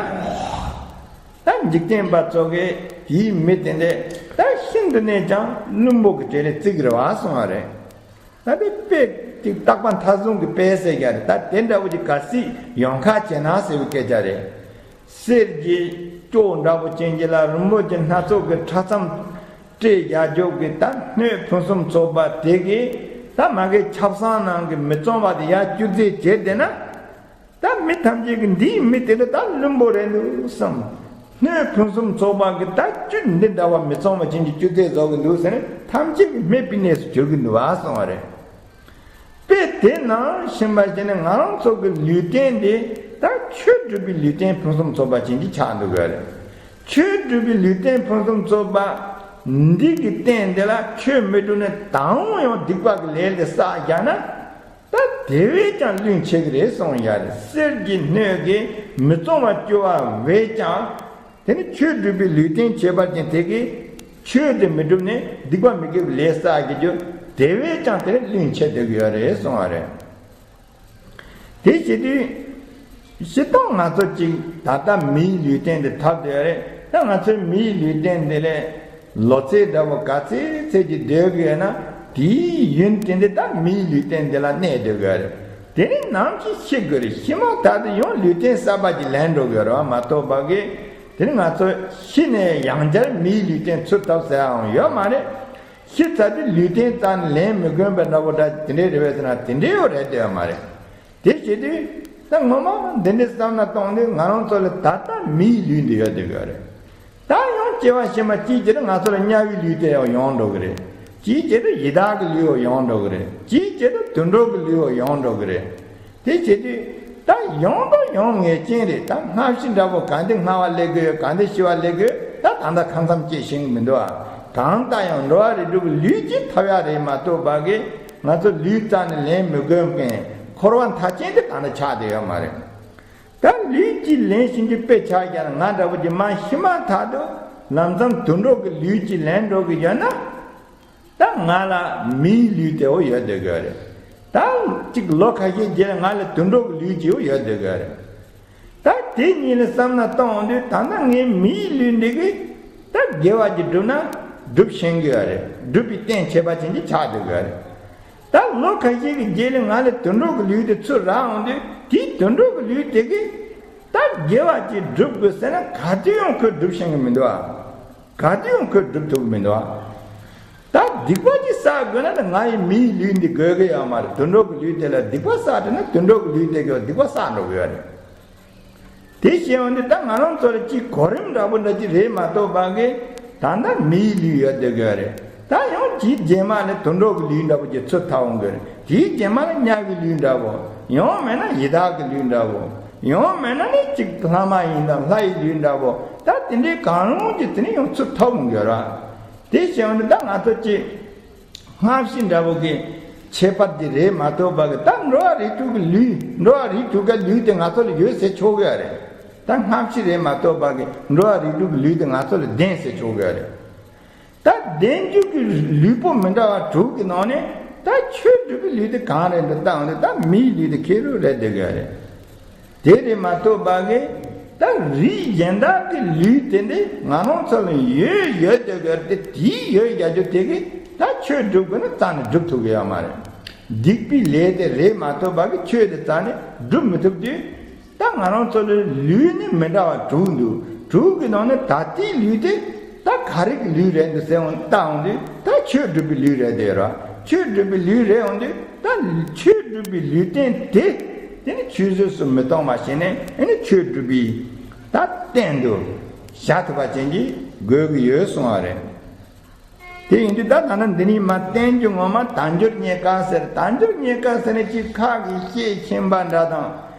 ད་འཇིག་རྟེན་པ་ཚོ་གིས་དེའི་མི་དེ་འདྲ་ད་ཤིན་ཏུ་ནས་ཀྱང་བླུན་པོ་གི་གྲས་ལ་བརྩི་གི་རེད་བ་གསུང་བ་རེད། ད་དེ་དཔེ་ཅིག་བརྟག་པ་མཐའ་བཟུང་གི་དཔེ་ཟེར་རྒྱུ་རེད། ད་དེ་འདྲ་བོ་ཅིག་གལ་སྲིད་ཡོང་ཁ་བྱས་ན་ཟེར་བའི་སྐད་ཆ་རེད། གསེར་གྱི་ཅོག་འདྲ་བོ་ཅན་གྱི་ལ་རིན་པོ་ཆེ་སྣ་ཚོགས་ཀྱི་ཕྲ་ཚོམ་སྤྲད་རྒྱག་རྒྱུ་གི་ད་སྣོད་ཕུན་སུམ་ཚོགས་པ་དེ་གིས་ད་མ་གི་ཆབ་གསང་ནང་གི་མི་གཙང་བ་དེ་ཡར་བཅུད་རྫས་བྱས་བསྡད་ན། ད་མི་ཐམས་ཅད་ཀྱིས་འདིའི་མི་དེ་འདྲ་ད་བླུན་པོ་རེད་འདུག་བསམ། སྣོད་ཕུན་སུམ་ཚོགས་པ་གི་ད་བཅུད་འདི་འདྲ་བ་མི་གཙང་བ་ཅན་གྱི་བཅུད་རྫས་བཟོ་གི་འདུག་ཟེར་ནས་ཐམས་ཅད་ཀྱིས་སྨད་པའི་གནས་སུ་གྱུར་གི་འདུག་བ་གསུང་བ་རེད། དཔེ་དེ་ནང་བཞིན་པ་བྱས་ནས་ང་རང་ཚོ་གི་ལུས་རྟེན་འདི་ད་ཆོས་སྒྲུབ་པའི་ལུས་རྟེན་ཕུན་སུམ་ཚོགས་པ་ཅན་གྱི་ཆགས་འདུག་གི་རེད། ཆོས་སྒྲུབ་པའི་ལུས་རྟེན་ཕུན་སུམ་ཚོགས་པ་འདི་གི་རྟེན་འདི་ལ་ཆོས་མི་སྒྲུབ་ནས་ད་འོང་ཡང་སྡིག་པ་གི་ལས་འདི་བསགས་བཞག་ན། ད་དེ་བས་ཀྱང་བླུན་ཆེ་གི་རེད་གསུངས་ཡ་རེད། གསེར་གྱི་སྣོད་ཀྱིས་མི་གཙང་བ་བཅུ་བ་བས་ཀྱང་། དེ་ནི་ཆོས་སྒྲུབ་པའི་ལུས་རྟེན་ཁྱད་པར་ཅན་དེ་གིས་ཆོས་དེ་མི་སྒྲུབ་ནས་སྡིག་པ་མི་དགེ་བའི་ལས་བསགས་ཀྱི་རྒྱུ་དེ་བས་ཀྱང་དེ་ནི་བླུན་ཆེ་སྡོད་ཀྱི་ཡོད་རེད་གསུང་བ་རེད། དེ་བྱེད་དུས་སྤྱིར་བཏང་ང་ཚོ་གཅིག་ད་ལྟ་མིའི་ལུས་རྟེན་དེ་ཐོབ་བསྡད་ཡོད་རེད། ད་ང་ཚོའི་མིའི་ལུས་རྟེན་དེ་ལས་ལོ་ཚད་འདྲ་བོ་ག་ཚད་ཚད་ཀྱི་སྡོད་ཀྱི་ཡོད་ན་དེའི་ཡུན་དེ་འདི་ད་མིའི་ལུས་རྟེན་དེ་ལ་གནས་སྡོད་ཀྱི་ཡོད་རེད། དེ་ནི་ནམ་ཞིག་ཤི་དགོས་རེད། ཤི་མ་ཐག་ཏུ་ཡང་ལུས་རྟེན་གསར་པ་ཅིག་ལེན་འགྲོ་གི་ཡོད་རེད་བ་མ་གཏོགས་པ་གི། དེ་ནི་ང་ཚོ་ཤི་ནས་ཡང་བསྐྱར་མིའི་ལུས་རྟེན་ཚུར་ཐོབ་ཟེར་ཡའང་ཡོད་མ་རེད། ཤི་ཚར་དུས་ལུས་རྟེན་རྩ་ནས་ལེན་མི་དགོས་པའི་འདྲ་བོ་འདྲ་དེ་འདྲའི་རེད་བས་ཟེར་ན་དེ་འདྲའི་ཡོད་རེད་བསྡད་ཡོད་མ་རེད། དེ་བྱེད་དུས་ད་ངོ་མ་འདི་འདྲའི་བསམ་ན་གཏོང་དུས་ང་རང་ཚོ་ལ་ད་ལྟ་མིའི་ལུས་འདི་ཡོད་བསྡད་ཡོད་རེད། ད་ཡང་སྐྱེ་བ་ཕྱི་མ་གཅིག་བྱས་ན་ང་ཚོ་ལ་དམྱལ་བའི་ལུས་དེ་ཡང་ཡོང་འགྲོ་གི་རེད། གཅིག་བྱས་ན་ཡི་དྭགས་ཀྱི་ལུས་ཡང་ཡོང་འགྲོ་གི་རེད། གཅིག་བྱས་ན་དུད་འགྲོ་གི་ལུས་ཡང་ཡོང་འགྲོ་གི་རེད། དེ་བྱེད་དུས་ད་ཡོང་དང་ཡོང་ངེས་ཅན་རེད། ད་སྔ་ཕྱི་འདྲ་པོ་ག་འདི་སྔ་བ་སླེབས་ཀྱི་ཡོད་ག་འདི་ཕྱི་བ་སླེབས་ཀྱི་ཡོད་ད་ད་ལྟ་ཁམས་ཙམ་སྐྱེ་ཤེས་ཀྱི་མི་འདུག་ཨ། གང་ལྟར་ཡང་འགྲོ་བ་རིགས་དྲུག་གི་ལུས་ཀྱིས་ཐོབ་ཡ་རེད་མ་གཏོགས་པ་གི་ང་ཚོ་ལུས་རྩ་ནས་ལེན་མི་དགོས་མཁན་འཁོར་བ་མཐའ་ཅན་དེ་ད་ལྟ་ཆགས་བསྡད་ཡོད་མ་རེད། ད་ལུས་ཀྱིས་ལེན་བཞིན་གྱི་དཔེ་ཆ་བཞག་ན་ང་འདྲ་པོ་ཅིག་མ་ཤི་མ་ཐག་ཏུ་ལམ་སང་དུད་འགྲོ་གི་ལུས་ཀྱིས་ལེན་འགྲོ་གི་ཡོད་ན། ད་ང་ལ་མིའི་ལུས་དེ་བོ་ཡོད་བསྡད་ཀྱི་ཡོད་རེད། ད་གཅིག་ལོ་ཁ་ཤས་རྗེས་ལ་ང་ལ་དུད་འགྲོ་གི་ལུས་ཅིག་བོ་ཡོད་བསྡད་ཀྱི་ཡོད་རེད། ད་དེ་གཉིས་ལ་བསམ་བློ་གཏོང་དུས་ད་ལྟ་ངའི་མིའི་ལུས་འདི་གིས་ད་དགེ་བ་ཅིག་བསྒྲུབ་ན་སྒྲུབ་ཤེས་ཀྱི་ཡོད་རེད། སྒྲུབ་པའི་རྟེན་ཁྱད་པར་ཅན་གྱི་ཆགས་བསྡད་ཀྱི་ཡོད་རེད། ད་ལོ་ཁ་ཤས་ཀྱི་རྗེས་ལ་ང་ལ་དུད་འགྲོ་གི་ལུས་དེ་ཚུར་རག་འོང་དུས་དེའི་དུད་འགྲོ་གི་ལུས་དེ་གིས་ད་དགེ་བ་ཅིག་སྒྲུབ་དགོས་ཟེར་ན་ག་དུས་ཡང་ཁོས་སྒྲུབ་ཤེས་ཀྱི་མི་འདུག་ཨ། ག་དུས་ཡང་ཁོས་སྒྲུབ་ཐུབ་ཀྱི་མི་འདུག་ཨ། ད་སྡིག་པ་ཅིག་བསགས་དགོས་ན་ད་ང་ཡི་མིའི་ལུས་འདི་དགོས་ཀྱི་ཡོད་མ་རེད། དུད་འགྲོ་གི་ལུས་དེ་ལ་སྡིག་པ་བསགས་བསྡད་ན་དུད་འགྲོ་གི་ལུས་དེ་གིས་སྡིག་པ་བསགས་འགྲོ་གི་ཡོད་རེད། དེ་བྱས་ཡོང་དུས་ད་ང་རང་ཚོ་ལ་ཅིག་གོ་རིམ་འདྲ་པོ་འདྲ་ཅིག་རེད་མ་གཏོགས་པ་གི་ད་ལྟ་མིའི་ལུས་ཡོད་བསྡད་ཀྱི་ཡོད་རེད། ད་ཡང་ཅིག་རྗེས་མ་ནས་དུད་འགྲོ་གི་ལུས་འདྲ་པོ་ཅིག་ཚུར་ཐོབ་འོང་གི་རེད། དེའི་རྗེས་མ་ལ་དམྱལ་བའི་ལུས་འདྲ་པོ། ཡང་མེད་ན་ཡི་དྭགས་ཀྱི་ལུས་འདྲ་པོ། ཡང་མེད་ན་ནི་ཅིག་ལྷ་མ་ཡིན་དང་ལྷ་ཡི་ལུས་འདྲ་པོ། ད་དེ་འདྲའི་གང་རུང་གི་དེ་ནི་ཡང་ཚུར་ཐོབ་འོང་གི་ཡོད་རེད། དེ་བྱས་ཡོང་དུས་ད་ང་ཚོ་ཅིག་སྔ་ཕྱི་འདྲ་བོ་གི་ཁྱད་པར་དེ་རེད་མ་གཏོགས་པ་གི་ད་འགྲོ་བ་རིགས་དྲུག་གི་ལུས། འགྲོ་བ་རིགས་དྲུག་གི་ལུས་དེ་ང་ཚོ་ལ་ཡོད་ཟེར་ཆོག་གི་ཡོད་རེད། ད་སྔ་ཕྱི་རེད་མ་གཏོགས་པ་གི་འགྲོ་བ་རིགས་དྲུག་གི་ལུས་དེ་ང་ཚོ་ལ་ལྡན་ཟེར་ཆོག་གི་ཡོད་རེད། ད་ལྡན་རྒྱུ་གི་ལུས་པོ་མི་འདྲ་བ་དྲུག་གི་ནང་ནས་ད་ཆོས་སྒྲུབ་པའི་ལུས་དེ་གང་རེད་འདི་ལྟ་འོང་དུས་ད་མིའི་ལུས་དེ་ཁེར་རོ་རེད་བསྡད་གི་ཡོད་རེད། དེ་རེད་མ་གཏོགས་པ་གི་ ད་རིགས་གཞན་དག་གི་ལུས་དེ་འདྲ་ང་རང་ཚོ་ལ་ཡོད་ཡོད་དེ་གར་དེ་དེའི་ཡོད་རྒྱ་རྒྱུ་དེ་གིས་ད་ཆོས་སྒྲུབ་དགོས་ན་རྩ་ནས་སྒྲུབ་ཐུབ་ཀྱི་ཡོད་མ་རེད། སྡིག་པའི་ལས་དེ་རེད་མ་གཏོགས་པ་གི་ཆོས་དེ་རྩ་ནས་སྒྲུབ་མི་ཐུབ་དུས། ད་ང་རང་ཚོ་ལ་ལུས་ནི་མི་འདྲ་བ་དྲུག་འདུག་དྲུག་གི་ནང་ནས་ད་ལྟའི་ལུས་དེ་ད་ག་རེ་གི་ལུས་རེད་འདུག་ཟེར་འོང་ལྟ་འོང་དུས་ད་ཆོས་སྒྲུབ་པའི་ལུས་རེད་དེ་ར། ཆོས་སྒྲུབ་པའི་ལུས་རེད་འོང་དུས་ད་ཆོས་སྒྲུབ་པའི་ལུས་རྟེན་དེ་དེ་ནི་ཆོས་བཟོད་སུ་མི་གཏོང་བ་ཞིག་ནས་ཨེ་ནི་ཆོས་སྒྲུབ་པའི་ད་རྟེན་དུ་བཞག་ཐུབ་པ་ཅན་གྱི་དགོས་ཀྱི་ཡོད་གསུང་བ་རེད། དེ་ཡིན་དུས་ད་ད་ནི་འདི་ནི་མ་བསྟན་རྒྱུ་ངོ་མ་དལ་འབྱོར་རྙེད་དཀའ་ཟེར། དལ་འབྱོར་རྙེད་དཀའ་ཟེར་ནས་ཅིག་ཁ་གིས་བཤད་ཤེས་པ་འདྲ་དང་།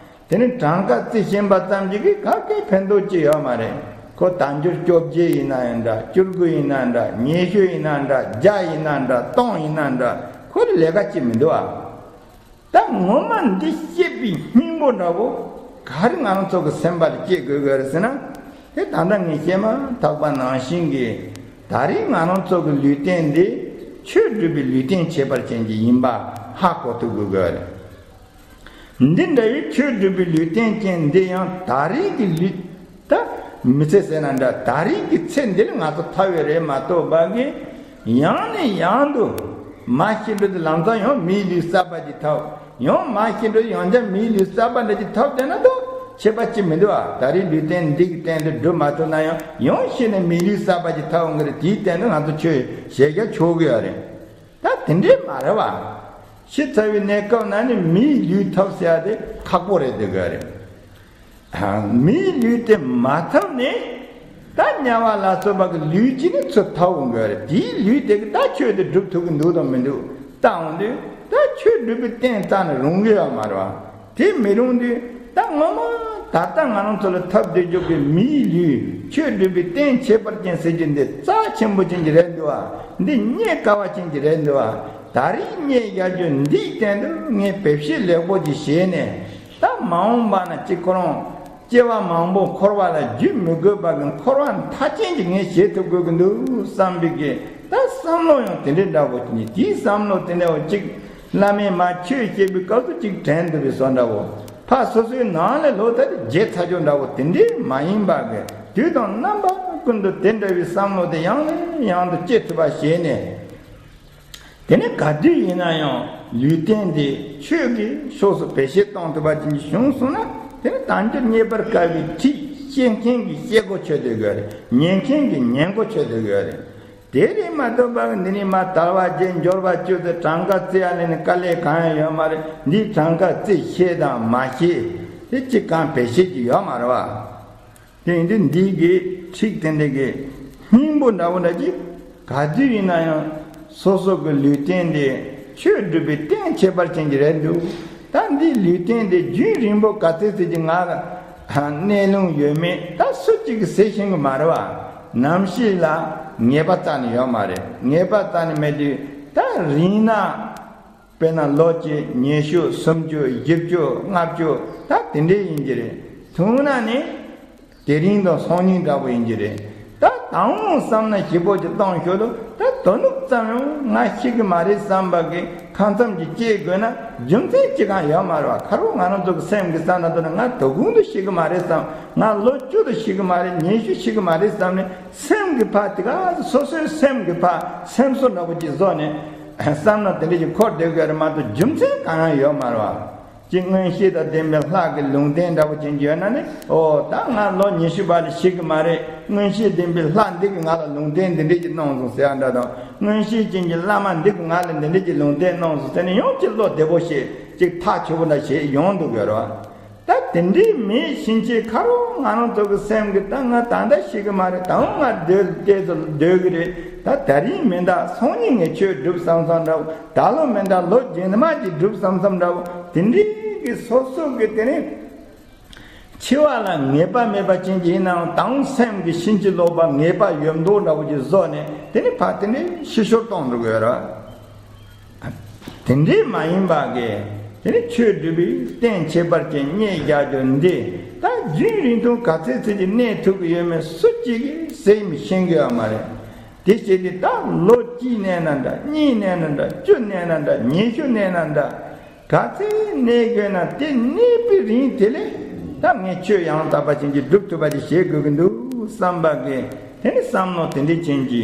དེ་ནི་གྲངས་ཀ་རྩི་ཤེས་པ་ཙམ་ཞིག་གིས་ག་གེ་ཕན་ཐོགས་ཅི་ཡོད་མ་རེད། ཁོ་དལ་འབྱོར་བཅོ་བརྒྱད་ཡིན་ན་ཡང་འདྲ། བཅུ་དགུ་ཡིན་ན་འདྲ། ཉི་ཤུ་ཡིན་ན་འདྲ། བརྒྱ་ཡིན་ན་འདྲ། སྟོང་ཡིན་ན་འདྲ། ཁོ་ལ་ལས་ཀ་ཅི་མི་འདུག་ཨ། ད་ངོ་མ་འདི་བཤད་པའི་སྙིང་པོ་འདྲ་བོ་ག་རེ་ང་རང་ཚོ་གི་སེམས་པ་ལ་སྐྱེ་དགོས་དགོས་རེད་ཟེར་ན། དེ་ད་ལྟ་ངས་བཤད་མ་ཐག་པ་ནང་བཞིན་གྱི་ད་རེས་ང་རང་ཚོ་གི་ལུས་རྟེན་འདི་ཆོས་སྒྲུབ་པའི་ལུས་རྟེན་ཁྱད་པར་ཅན་གྱི་ཡིན་པ་ཧ་གོ་ཐུབ་དགོས་དགོས་རེད། འདི་འདྲ་བའི་ཆོས་སྒྲུབ་པའི་ལུས་རྟེན་ཅན་འདི་ཡང་ད་རེས་ཀྱི་ལུས། ད་མི་ཚེ་ཟེར་ན་འདྲ། ད་རེས་ཀྱི་ཚེ་འདི་ལ་ང་ཚོ་ཐར་བའི་རེད་མ་གཏོགས་པ་གི། ཡང་ནས་ཡང་དུ་མ་ཤི་འགྲོ་དུས་ལམ་སང་ཡང་མིའི་ལུས་གསར་པ་ཅིག་ཐོབ། ཡང་མ་ཤི་འགྲོ་དུས་ཡང་བསྐྱར་མིའི་ལུས་གསར་པ་འདྲ་ཅིག་ཐོབ་བསྡད་ན་ད་ཁྱད་པར་ཅི་མི་འདུག་ཨ། ད་རེས་ལུས་རྟེན་འདི་གི་སྟེང་དུ་སྒྲུབ་མ་ཐུབ་ན་ཡང་ཡང་ཤི་ནས་མིའི་ལུས་གསར་པ་ཅིག་ཐོབ་འོང་གི་རེད། དེའི་སྟེང་དུ་ང་ཚོ་ཆོས་བྱེད་རྒྱུ་ཆོག་གི་ཡོད་རེད། ད་དེ་འདྲས་མ་རེད་བ། ཤི་ཚར་བའི་གནས་སྐབས་ན་ནི་མིའི་ལུས་ཐོབ་ཟེར་ཡ་དེ་ཁག་པོ་རེད་འདོད་གི་རེད། མིའི་ལུས་དེ་མ་ཐོབ་ནས་ད་དམྱལ་བ་ལ་སོགས་པ་གི་ལུས་ཅིག་ནི་ཚུར་ཐོབ་འོང་གི་རེད། དེའི་ལུས་དེ་གི་ད་ཆོས་དེ་སྒྲུབ་ཐུབ་གི་འདུག་དང་མི་འདུག་ལྟ་འོང་དུས་ད་ཆོས་སྒྲུབ་པའི་རྟེན་རྩ་ནས་རུང་གི་ཡོད་མ་རེད་བ། དེ་མི་རུང་དུས་ད་ངོ་མ་ད་ལྟ་ང་རང་ཚོ་ལ་ཐོབ་བསྡད་རྒྱུ་གི་མིའི་ལུས་ཆོས་སྒྲུབ་པའི་རྟེན་ཁྱད་པར་ཅན་ཟེར་རྒྱུ་འདི་རྩ་ཆེན་པོ་ཅན་གྱི་རེད་འདུག་བ། འདི་རྙེད་དཀའ་བ་ཅན་གྱི་རེད་འདུག་བ། ད་རེས་རྙེད་ཡག་རྒྱུ་འདིའི་སྟེང་དུ་ངས་བེད་སྤྱོད་ལེགས་པོ་ཅིག་བྱས་ནས་ད་མ་འོངས་པ་ན་ཅིག་ཁོ་རང་སྐྱེ་བ་མང་པོ་འཁོར་བ་ལ་རྒྱུ་མི་དགོས་པ་གི་འཁོར་བ་མཐའ་ཅན་ཅིག་ངས་བྱེད་ཐུབ་དགོས་ཀྱི་འདུག་བསམ་པའི་གི་ད་བསམ་བློ་ཡང་དེ་འདྲའི་འདྲ་བོ་ཅིག་ནི་དེའི་བསམ་བློ་དེ་འདྲ་བོ་ཅིག་བླ་མས་མ་ཆོས་བཤད་པའི་སྐབས་སུ་ཅིག་དྲན་ཐུབ་པའི་བཟོ་འདྲ་བོ། ཕ་སོ་སོའི་ནང་ལས་ལོ་ད་དེ་བརྗེད་ཚར་རྒྱུ་འདྲ་བོ་དེ་འདྲའི་མ་ཡིན་པ་གི་དུས་དང་རྣམ་པ་ཀུན་ཏུ་དེ་འདྲ་བའི་བསམ་བློ་དེ་ཡང་ནས་ཡང་དུ་སྐྱེ་ཐུབ་པ་བྱས་ནས། དེ་ནས་ག་དུས་ཡིན་ན་ཡང་ལུས་རྟེན་འདི་ཆོས་ཀྱི་ཕྱོགས་སུ་བེད་སྤྱོད་གཏོང་ཐུབ་པ་ཅིག་བྱུང་སོང་ན་དེ་ནི་དལ་འབྱོར་རྙེད་པར་དཀའ་བའི་ཁྲིད་བཤད་མཁན་གྱི་བཤད་སྒོ་ཆོད་དེ་དགོས་རེད། ཉན་མཁན་གྱི་ཉན་སྒོ་ཆོད་དེ་དགོས་རེད། དེ་རེད་མ་གཏོགས་པ་འདི་ནི་མ་དལ་བ་བརྒྱད་འབྱོར་བ་བཅུ་ཟེར་གྲངས་ཀ་རྩི་ཡ་ལས་ནི་དཀའ་ལས་གང་ཡང་ཡོད་མ་རེད། འདིའི་གྲངས་ཀ་རྩི་ཤེས་དང་མ་ཤེས་དེ་ཅི་གང་བེད་སྤྱོད་ཀྱི་ཡོད་མ་རེད་བ། དེ་ཡིན་དུས་འདི་གི་ཁྲིག་དེ་འདྲ་གི་སྙིང་པོ་འདྲ་བོ་འདྲ་ཅིག་ག་དུས་ཡིན་ན་ཡང་སོ་སོ་གི་ལུས་རྟེན་དེ་ཆོས་སྒྲུབ་པའི་རྟེན་ཁྱད་པར་ཅན་གྱི་རེད་འདུག་ད་འདི་ལུས་རྟེན་དེ་རྒྱུན་རིང་པོ་ག་ཚོད་ཚོད་ཀྱི་ང་གནས་ལུང་ཡོད་མེད་ད་སུ་གཅིག་གིས་ཟེར་ཤེས་གི་མ་རེད་བ། ནམ་ཞིག་ལ་ངེས་པ་རྩ་ནས་ཡོད་མ་རེད། ངེས་པ་རྩ་ནས་མེད་དུས་ད་རིང་ན། དཔེར་ན་ལོ་གཅིག་ཉི་ཤུ་སུམ་ཅུ་བཞི་བཅུ་ལྔ་བཅུ་ད་དེ་འདྲའི་ཡིན་གྱི་རེད། ཐུང་ན་ནི་དེ་རིང་དང་སང་ཉིན་འདྲ་པོ་ཡིན་གྱི་རེད། ད་དང་བསམ་ན་ཞིབ་པོ་ཅིག་གཏོང་ཤོག་ལོ། ད་དོ་ནུབ་ཙམ་ཡང་ང་ཤི་གི་མ་རེད་བསམ་པ་གི་ཁ་མཚམས་ཀྱི་སྐྱེ་དགོས་ན་རྒྱུ་མཚན་ཅི་གང་ཡོད་མ་རེད་བ། ཁ་རོག་ང་རང་ཚོ་གི་སེམས་ཀྱི་བསམ་ན་དོ་ན་ང་དོ་དགོང་དུ་ཤི་གི་མ་རེད་བསམ། ང་ལོ་བཅུ་དུ་ཤི་གི་མ་རེད། ཉི་ཤུ་ཤི་གི་མ་རེད་བསམ་ནས་སེམས་ཀྱི་ཕ་དེ་ག་སོ་སོའི་སེམས་ཀྱི་ཕ་སེམས་གསོ་འདྲ་པོ་ཅིག་བཟོ་ནས། བསམ་ན་དེ་འདྲ་ཞིག་འཁོར་བསྡད་དགོས་རེད་མ་གཏོགས་རྒྱུ་མཚན་གང་ཡང་ཡོད་མ་རེད་བ། ཅིག་མངོན་ཤེས་དང་ལྡན་པའི་ལྷ་གི་ལུང་བསྟན་འདྲ་པོ་ཅན་ཅིག་ཡོད་ན་ནི་ཨོ་ད་ང་ལོ་ཉི་ཤུ་བར་ལ་ཤི་གི་མ་རེད། མངོན་ཤེས་ལྡན་པའི་ལྷ་འདི་གིས་ང་ལ་ལུང་བསྟན་འདི་འདྲ་ཅིག་གནང་སོང་ཟེར་ཡ་འདྲ་དང་། མངོན་ཤེས་ཅན་གྱི་བླ་མ་འདི་གིས་ང་ལ་འདི་འདྲ་ཅིག་ལུང་བསྟན་གནང་སོང་ཟེར་ནས་ཡང་ཅིག་བློ་བདེ་པོ་བྱས་ཅིག་ཐག་ཆོད་པོ་འདྲ་བྱས་ཡོང་འདུག་ཡོད་རེད་བ། ད་དེ་འདྲའི་མེད་ཕྱིན་ཆད་ཁ་རོག་ང་རང་ཚོ་གི་སེམས་ཀྱི་ད་ང་ད་ལྟ་ཤི་གི་མ་རེད། ད་འོ་ང་སྡོད་བལྟས་ཚོ་སྡོད་གི་རེད། ད་ད་རིང་མིན་ད་སང་ཉིན་ངས་ཆོས་སྒྲུབ་བསམ་བསམ་འདྲ་བོ། ད་ལོ་མིན་ད་ལོ་རྗེས་མ་ཅིག་སྒྲུབ་བསམ་བསམ་འདྲ་བོ། དེ་འདྲའི་གི་སོ་སོ་གི་དེ་ནི་འཆི་བ་ལ་ངེས་པ་མེད་པ་ཅན་གྱི་ཡིན་ནའང་ད་འོ་སེམས་ཀྱི་ཕྱིན་ཅི་ལོག་པ་ངེས་པ་ཡོད་མདོག་འདྲ་བོ་ཅིག་བཟོ་ནས་དེ་ནི་ཕར་དེ་འདྲའི་ཤི་ཤོར་གཏོང་འགྲོ་གི་ཡོད་རེད། དེ་འདྲའི་མ་ཡིན་པ་གི་དེ་ནི་ཆོས་སྒྲུབ་པའི་རྟེན་ཁྱད་པར་ཅན་རྙེད་རྒྱག་རྒྱུ་འདི་ད་རྒྱུན་རིང་ཐུང་ག་ཚོད་ཚོད་ཀྱི་གནས་ཐུབ་ཀྱི་ཡོད་མེད་སུ་གཅིག་གིས་ཟེར་མི་ཤེས་གི་ཡོད་མ་རེད། དེ་བྱས་ཏེ་ད་ལོ་གཅིག་གནས་ན་འདྲ། གཉིས་གནས་ན་འདྲ། བཅུ་གནས་ན་འདྲ། ཉི་ཤུ་གནས་ན་འདྲ། ག་ཚོད་གནས་དགོས་ན་དེ་གནས་པའི་རིང་དེ་ལས་ ད་ངས་ཆོས་ཡང་དག་པ་ཅན་གྱི་སྒྲུབ་ཐུབ་པ་ཅིག་བྱེད་དགོས་ཀྱི་འདུག་བསམ་པ་གི་དེ་ནི་བསམ་བློ་དེ་འདྲ་ཅན་གྱི་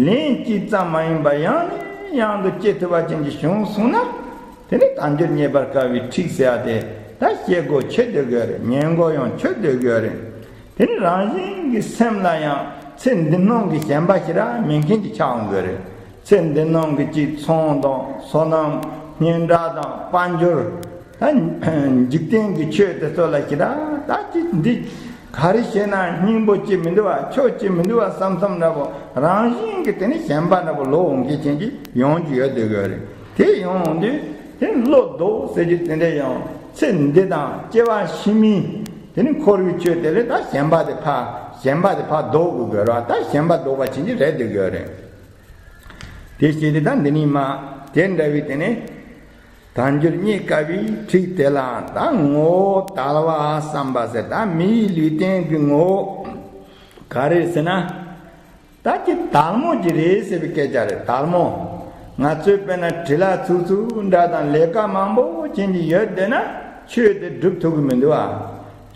ལན་གཅིག་ཙམ་མ་ཡིན་པར་ཡང་ནས་ཡང་དུ་སྐྱེ་ཐུབ་པ་ཅན་གྱི་བྱུང་སོང་ན། དེ་ནི་དལ་འབྱོར་རྙེད་པར་དཀའ་བའི་ཁྲིད་ཟེར་ཡ་དེ་ད་བཤད་དགོས་ཆེ་སྡོད་དགོས་རེད། ཉན་དགོས་ཡང་ཆེ་སྡོད་དགོས་རེད། དེ་ནི་རང་བཞིན་གྱི་སེམས་ལ་ཡང་ཚེ་འདི་སྣང་གི་ཞེན་པ་ཞིག་ར་མེད་མཁན་གྱི་ཆགས་འོང་དགོས་རེད། ཚེ་འདི་སྣང་གི་ཅིག་ཚོང་དང་སོ་ནམ་སྙན་གྲགས་དང་དཔལ་འབྱོར། ད་འཇིག་རྟེན་གྱི་ཆོས་དེ་ཚོ་ལ་ཞིག་ར་ད་ཅིག་འདི་ག་རེ་བྱས་ན་སྙིང་པོ་ཅིག་མི་འདུག་བ། ཆོས་ཅིག་མི་འདུག་བ་བསམ་བསམ་འདྲ་པོ་རང་བཞིན་གྱི་དེ་ནི་ཞེན་པ་འདྲ་པོ་ལོག་འོང་མཁན་ཅན་གྱི་ཡོང་རྒྱུ་ཡོད་སྡོད་དགོས་རེད། དེ་ཡོང་འོང་དུས་དེ་བློ་ལྡོག་ཟེར་རྒྱུ་དེ་འདྲ་ཡང་ཚེ་འདི་དང་སྐྱེ་བ་ཕྱི་མའི་དེ་ནི་འཁོར་བའི་ཆོས་དེ་ལས་ད་ཞེན་པ་དེ་ཕར་ཞེན་པ་དེ་ཕར་ལྡོག་དགོས་དགོས་ར། ད་ཞེན་པ་ལྡོག་པ་ཅན་གྱི་རེད་སྡོད་དགོས་རེད། དེ་བྱས་ཏེ་ད་འདི་ནི་མ་དེ་འདྲ་བའི་དེ་ནི་དལ་འབྱོར་རྙེད་དཀའ་བའི་ཁྲིད་དེ་ལ་ད་ངོ་བོ་དལ་བ་བསམ་པ་ཟེར། ད་མིའི་ལུས་རྟེན་གྱི་ངོ་བོ་ག་རེ་ཟེར་ན། ད་ཀྱི་དལ་མོ་ཅིག་རེད་ཟེར་བའི་སྐད་ཆ་རེད། དལ་མོ། ང་ཚོས་དཔེར་ན་བྲེལ་བ་ཚུགས་ཚུགས་འདྲ་དང་ལས་ཀ་མང་པོ་བྱེད་ཀྱི་ཡོད་བསྡད་ན་ཆོས་དེ་སྒྲུབ་ཐུབ་ཀྱི་མི་འདུག་ཨ།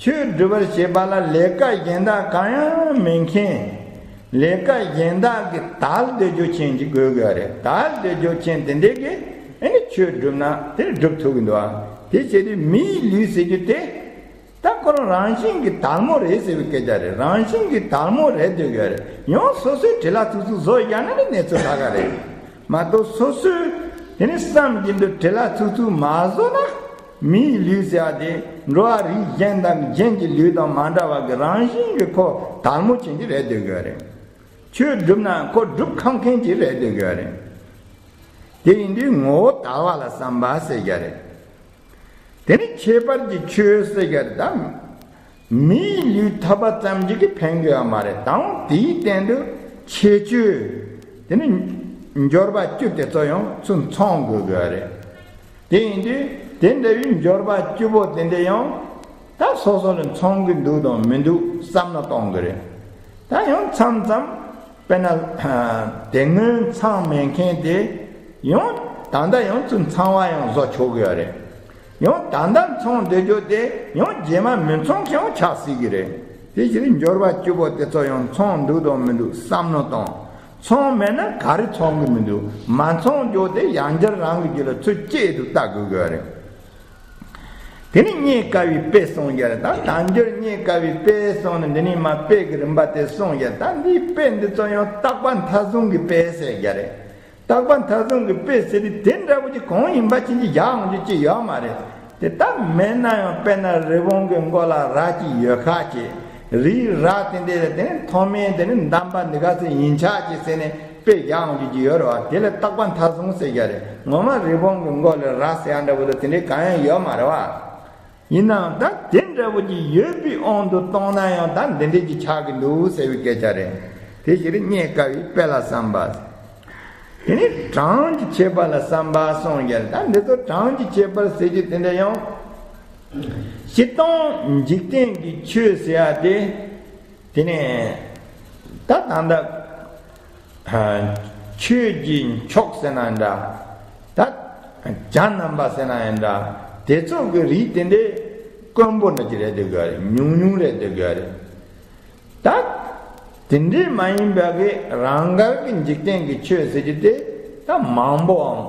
ཆོས་སྒྲུབ་པར་བྱེད་པ་ལ་ལས་ཀ་གཞན་དག་གང་ཡང་མེད་མཁན། ལས་ཀ་གཞན་དག་གི་དལ་སྡོད་རྒྱུ་ཅན་ཅིག་དགོས་དགོས་རེད། དལ་སྡོད་རྒྱུ་ཅན་དེ་འདྲས་ཀྱིས་ཨེ་ནི་ཆོས་སྒྲུབ་ན་དེ་སྒྲུབ་ཐུབ་ཀྱི་འདུག་ཨ། དེ་བྱས་དུས་མིའི་ལུས་ཟེར་རྒྱུ་དེ། ད་ཁོ་རང་རང་བཞིན་གྱི་དལ་མོ་རེད་ཟེར་བའི་སྐད་ཆ་རེད། རང་བཞིན་གྱི་དལ་མོ་རེད་འདོད་ཡོད་རེད། ཡང་སོ་སོའི་བྲེལ་བ་ཚུགས་ཚུགས་བཟོ་ཡ་ན་ནི་གནས་ཚུལ་ཁ་ཁ་རེད། མ་གཏོགས་སོ་སོའི་དེ་ནི་བསམ་གྱི་འདུག་བྲེལ་བ་ཚུགས་ཚུགས་མ་བཟོ་ན། མིའི་ལུས་ཟེར་བ་དེ་འགྲོ་བ་རིགས་གཞན་དང་གཞན་གྱི་ལུས་དང་མ་འདྲ་བ་གི་རང་བཞིན་གྱི་ཁོ་དལ་མོ་ཅན་གྱི་རེད་འདོད་ཡོད་རེད། ཆོས་སྒྲུབ་ན་ཁོ་སྒྲུབ་ཁག་མཁན་ཅིག་རེད་འདོད་ཡོད་རེད། དེ་ཡིན་དུས་ངོ་བོ་དལ་བ་ལ་བསམ་པ་ཟེར་གྱི་རེད། དེ་ནི་ཁྱད་པར་གྱི་ཆོས་ཟེར་གྱི་རེད་དམ། མིའི་ལུས་ཐོབ་པ་ཙམ་གྱིས་ཀྱི་ཕན་གྱི་ཡོད་མ་རེད། དང་དེའི་སྟེང་དུ་ཁྱད་ཆོས་དེ་ནི་འབྱོར་པ་བཅུ་དེ་ཚོ་ཡང་ཚུར་མཚོན་དགོས་ཀྱི་ཡོད་རེད། དེ་ཡིན་དུས་དེ་འདྲ་བའི་འབྱོར་པ་བཅུ་པོ་དེ་འདྲ་ཡང་ད་སོ་སོ་ལ་མཚོན་གྱི་འདུག་དང་མི་འདུག་བསམ་བློ་གཏོང་གི་རེད། ད་ཡང་མཚམས་མཚམས། དཔེར་ན། དེ་སྔོན་ཚང་མེད་མཁན་དེ། ཡང་ད་ལྟ་ཡང་ཚུར་ཚང་བ་ཡང་བཟོ་ཆོག་གི་ཡོད་རེད། ཡང་ད་ལྟ་མཚོན་སྡོད་རྒྱུ་དེ་ཡང་རྗེས་མ་མི་མཚོན་མཁན་ཡང་ཆགས་སྲིད་ཀྱི་རེད། དེ་ཕྱིར་འབྱོར་པ་བཅུ་པོ་དེ་ཚོ་ཡང་མཚོན་འདུག་དང་མི་འདུག་བསམ་བློ་གཏོང་། མཚོན་མེད་ན་ག་རེ་མཚོན་གྱི་མི་འདུག་མ་མཚོན་རྒྱུ་དེ་ཡང་བསྐྱར་རང་གི་རྒྱུད་ལ་ཚུར་བསྐྱེད་དུ་བལྟ་དགོས་ཀྱི་ཡོད་རེད། དེ་ནི་རྙེད་དཀའ་བའི་དཔེ་གསུངས་ཡ་རེད། ད་དལ་འབྱོར་རྙེད་དཀའ་བའི་དཔེ་གསུངས་ནས་འདི་ནི་མ་དཔེ་གི་རིམ་པ་དེ་གསུངས་ཡ། ད་འདིའི་དཔེ་འདི་ཚོ་ཡང་རྟག་པ་མཐའ་བཟུང་གི་དཔེ་ཟེར་ཡ་རེད། རྟག་པ་མཐའ་བཟུང་གི་དཔེ་ཟེར་དུས་དེ་འདྲ་བོ་ཅིག་གང་ཡིན་པ་ཅན་གྱི་ཡག་འོང་རྒྱུ་ཅིག་ཡོད་མ་རེད། དེ་ལྟ་མེད་ན་ཡང་དཔེར་ན་རི་བོང་གི་མགོ་ལ་རྭ་ཅིག་ཡོད་ཁ་ཅིག་རིའི་རྭ་དེ་འདྲ་དེ་ནི་མཐོ་དམན་དེ་ནི་འདམ་པ་འདི་ག་ཚོད་ཡིན་ཆགས་ཅིག་ཟེར་ནས། དཔེ་རྒྱག་འོང་རྒྱུ་ཅིག་ཡོད་རེད་བ། དེ་ལ་རྟག་པ་མཐའ་བཟུང་ཟེར་གྱི་རེད། ངོ་མ་རི་བོང་གི་མགོ་ལ་རྭ་ཟེར་ཡ་འདྲ་བོ་ལ་དེ་འདྲའི་གང་ཡང་ཡོད་མ་རེད་བ། ཡིན་ནའང་ད་དེ་འདྲ་བོ་ཅིག་ཡོད་པའི་དབང་དུ་གཏོང་ན་ཡང་ད་འདི་འདྲའི་ཅིག་ཆགས་ཀྱི་འདུག་ཟེར་བའི་སྐད་ཆ་རེད། དེ་ཕྱིར་རྙེད་དཀའ་བའི་དཔེ་ལ་བསམ་པ། དེ་ནི་གྲངས་ཀྱི་ཁྱད་པར་ལ་བསམ་པ་གསུངས་ཀྱི་རེད། ད་འདི་ཚོ་གྲངས་ཀྱི་ཁྱད་པར་ཟེར་རྒྱུ་དེ་འདྲ་ཡང་། སྤྱིར་བཏང་འཇིག་རྟེན་གྱི་ཆོས་ཟེར་ཡ་དེ། དེ་ནས་ད་ད་ལྟ་ཆོས་ཀྱི་མཆོག་ཟེར་ན་འདྲ། ད་བྱ་རྣམ་པ་ཟེར་ན་ཡང་འདྲ། དེ་ཚོ་གི་རིགས་དེ་འདྲའི་དཀོན་པོ་འདྲ་ཅིག་རེད་འདོད་ཀྱི་རེད། ཉུང་ཉུང་རེད་འདོད་ཀྱི་རེད། ད་དེ་འདྲའི་མ་ཡིན་པ་གི་རང་དགར་གྱི་འཇིག་རྟེན་གྱི་ཆོས་ཟེར་རྒྱུ་དེ་ད་མང་པོའམ།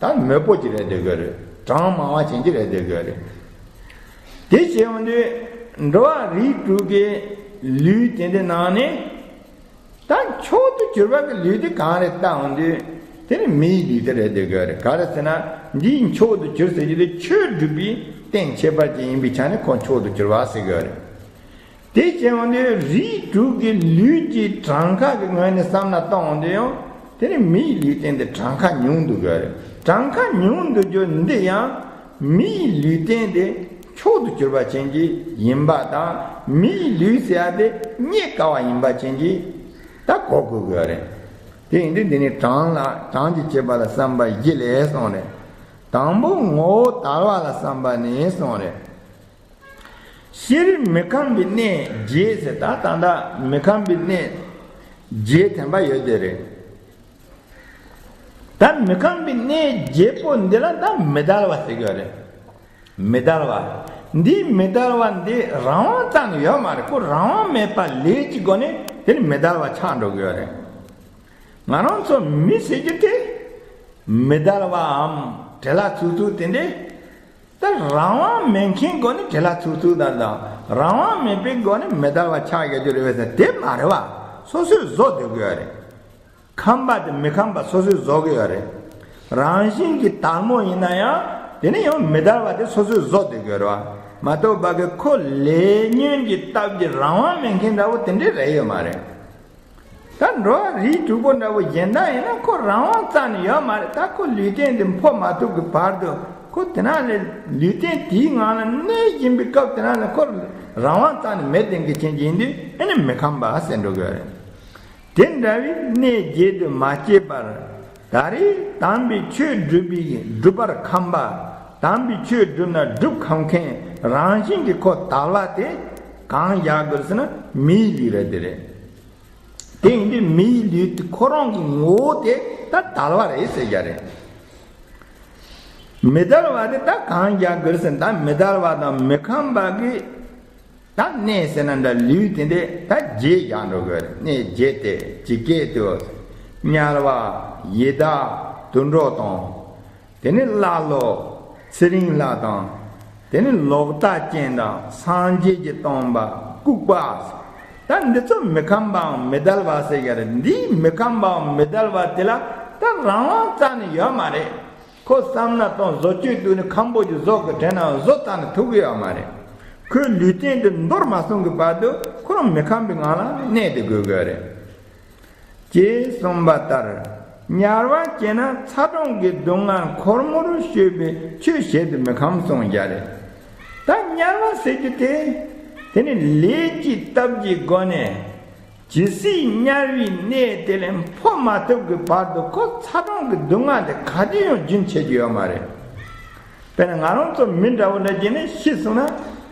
ད་མོད་པོ་ཅིག་རེད་འདོད་ཀྱི་རེད། གྲངས་མང་བ་ཅན་ཅིག་རེད་འདོད་ཀྱི་རེད། དེ་བྱས་ཡོང་དུས་འགྲོ་བ་རིགས་དྲུག་གི་ལུས་དེ་འདྲའི་ནང་ནས་ད་མཆོག་ཏུ་གྱུར་པ་གི་ལུས་དེ་གང་རེད་ལྟ་ཡོང་དུས་དེ་ནི་མིའི་ལུས་དེ་རེད་འདོད་ཀྱི་རེད། ག་རེ་ཟེར་ན་འདིའི་མཆོག་ཏུ་གྱུར་ཟེར་རྒྱུ་དེ་ཆོས་སྒྲུབ་པའི་རྟེན་ཁྱད་པར་ཅན་ཡིན་པའི་ཆ་ནས་ཁོ་མཆོག་ཏུ་གྱུར་པ་ཟེར་གྱི་རེད། དེ་བྱས་ཡོང་དུས་རིགས་དྲུག་གི་ལུས་ཀྱི་གྲངས་ཀ་གི་ངོས་ནས་བསམ་བློ་གཏོང་ཡོང་དུས་ཡང་དེ་ནི་མིའི་ལུས་རྟེན་དེ་གྲངས་ཀ་ཉུང་འདུག་གི་རེད། གྲངས་ཀ་ཉུང་འདུག་རྒྱུ་འདི་ཡང་མིའི་ལུས་རྟེན་དེ་མཆོག་ཏུ་གྱུར་པ་ཅན་གྱི་ཡིན་པ་དང་མིའི་ལུས་ཟེར་ཡ་དེ་རྙེད་དཀའ་བ་ཡིན་པ་ཅན་གྱི་ད་གོ་དགོས་ཀྱི་རེད། དེ་ཡིན་དུས་འདི་ནི་གྲངས་ལ་གྲངས་ཀྱི་ཁྱད་པར་ལ་བསམ་པ་བཞི་ལས་གསུངས་རེད། དང་པོ་ངོ་བོ་དལ་བ་ལ་བསམ་པ་ནས་གསུངས་རེད། སྤྱིར་མི་ཁོམ་པའི་གནས་བརྒྱད་ཟེར། ད་ད་ལྟ་མི་ཁོམ་པའི་གནས་བརྒྱད་ཐོན་པ་ཡོད་དེ་རེད། ད་མི་ཁོམ་པའི་གནས་བརྒྱད་པོ་འདི་ལ་ད་མི་དལ་བ་ཟེར་གྱི་ཡོད་རེད། མི་དལ་བ། འདིའི་མི་དལ་བ་འདི་རང་དབང་རྩ་ནས་ཡོད་མ་རེད། ཁོ་རང་དབང་མེད་པ་ལས་ཀྱི་སྒོ་ནས་དེ་ནི་མི་དལ་བ་ཆགས་འགྲོ་གི་ཡོད་རེད། ང་རང་ཚོ་མི་ཟེར་རྒྱུ་དེ་མི་དལ་བའམ་བྲེལ་བ་ཚུགས་ཚུགས་དེ་འདྲས། ད་རང་དབང་མེད་མཁན་སྒོ་ནས་བྲེལ་བ་ཚུགས་ཚུགས་དང་དང་རང་དབང་མེད་པའི་སྒོ་ནས་མི་དལ་བ་ཆགས་ཡོད་རྒྱུ་རེད་པས་ཟེར་དེ་མ་རེད་བ། སོ་སོས་བཟོ་སྡོད་ཀྱི་ཡོད་རེད། ཁམས་པ་དེ་མི་ཁམས་པ་སོ་སོས་བཟོ་གི་ཡོད་རེད། རང་བཞིན་གྱི་དལ་མོ་ཡིན་ན་ཡང་དེ་ནི་ཡང་མི་དལ་བ་དེ་སོ་སོས་བཟོ་སྡོད་ཀྱི་ཡོད་རེད་བ། མ་གཏོགས་པ་གི་ཁོ་ལས་ཉོན་གྱི་སྟབས་ཀྱིས་རང་དབང་མེད་མཁན་འདྲ་བོ་དེ་འདྲས་རེད་ཡོད་མ་རེད། ད་འགྲོ་བ་རིགས་དྲུག་པོ་འདྲ་བོ་གཞན་དག་ཡིན་ན་ཁོ་རང་དབང་རྩ་ནས་ཡོད་མ་རེད། ད་ཁོ་ལུས་རྟེན་འདི་འཕོ་མ་ཐུབ་ཀྱི་བར་དུ་ཁོ་དེ་ན་ལས་ལུས་རྟེན་དེའི་ངང་ལ་གནས་བཞིན་པའི་སྐབས་དེ་ན་ལས་ཁོ་རང་དབང་རྩ་ནས་མེད་དེ་འགལ་ཆེན་གྱི་ཡིན་དུས་ཨེ་ནི་མི་ཁམས་པ་ཟེར་འགྲོ་གི་ཡོད་རེད། དེ་འདྲ་བའི་གནས་བརྒྱད་དུ་མ་སྐྱེས་པར་ད་རེས་དམ་པའི་ཆོས་སྒྲུབ་པའི་སྒྲུབ་པར་ཁམས་པ། དམ་པའི་ཆོས་སྒྲུབ་ན་སྒྲུབ་ཁམས་མཁན་རང་བཞིན་གྱི་ཁོ་དལ་བ་དེ་གང་བཞག་དགོས་ཟེར་ན་མིའི་ལུས་རེད་དེ་རེད། དེ་ཡིན་དུས་མིའི་ལུས་དེ་ཁོ་རང་གི་ངོ་བོ་དེ་ད་དལ་བ་རེད་ཟེར་རྒྱུ་རེད། མི་དལ་བ་དེ་ད་གང་རྒྱག་དགོས་ཟེར་ན་ད་མི་དལ་བ་དང་མི་ཁམས་པ་གི་ད་གནས་ཟེར་ན་འདྲ་ལུས་དེ་འདྲས་ད་བརྒྱད་རྒྱག་འགྲོ་དགོས་རེད། གནས་བརྒྱད་དེ་ཇི་སྐད་དུ་དམྱལ་བ་ཡི་དྭགས་དུད་འགྲོ་དང་། དེ་ནི་ཀླ་ཀློ། ཚེ་རིང་ལྷ་དང་། དེ་ནི་ལོག་ལྟ་ཅན་དང་སངས་རྒྱས་ཀྱི་སྟོན་པ་ལྐུགས་པ། ད་འདི་ཚོ་མི་ཁམས་པའམ་མི་དལ་བ་ཟེར་ཡ་རེད། འདིའི་མི་ཁམས་པའམ་མི་དལ་བ་དེ་ལ་ད་རང་དབང་རྩ་ནས་ཡོད་མ་རེད། ཁོ་བསམ་ན་གཏོང་བཟོ་བཅོས་བཏུག་ནས་ཁམས་པོ་ཅིག་བཟོ་དགོས་དྲན་ན་བཟོ་རྩ་ནས་ཐུབ་ཀྱི་ཡོད་མ་རེད། ཁོའི་ལུས་རྟེན་དེ་འདོར་མ་སོང་གི་བར་དུ་ཁོ་རང་མི་ཁམས་པའི་ངང་ལ་གནས་ཏེ་དགོས་ཀྱི་ཡོད་རེད། ཅེས་གསུངས་པ་ལྟར། དམྱལ་བ་སྐྱེས་ན་ཚ་གྲང་གི་སྡུག་བསྔལ་འཁོར་མོར་སྤྱོད་པའི་ཆོས་བྱེད་དུ་མི་ཁམས་གསུངས་རྒྱུ་རེད། ད་དམྱལ་བ་ཟེར་རྒྱུ་དེ། དེ་ནི་ལས་ཀྱི་སྟབས་ཀྱི་སྒོ་ནས། ཇི་སྲིད་དམྱལ་བའི་གནས་དེ་ལས་འཕོ་མ་ཐུབ་ཀྱི་བར་དུ་ཁོ་ཚ་གྲང་གི་སྡུག་བསྔལ་དེ་ག་དུས་ཡང་རྒྱུན་ཆད་རྒྱུ་ཡོད་མ་རེད། དཔེར་ན་ང་རང་ཚོ་མི་འདྲ་བོ་འདྲ་བྱས་ནས་ཤི་སོང་ན་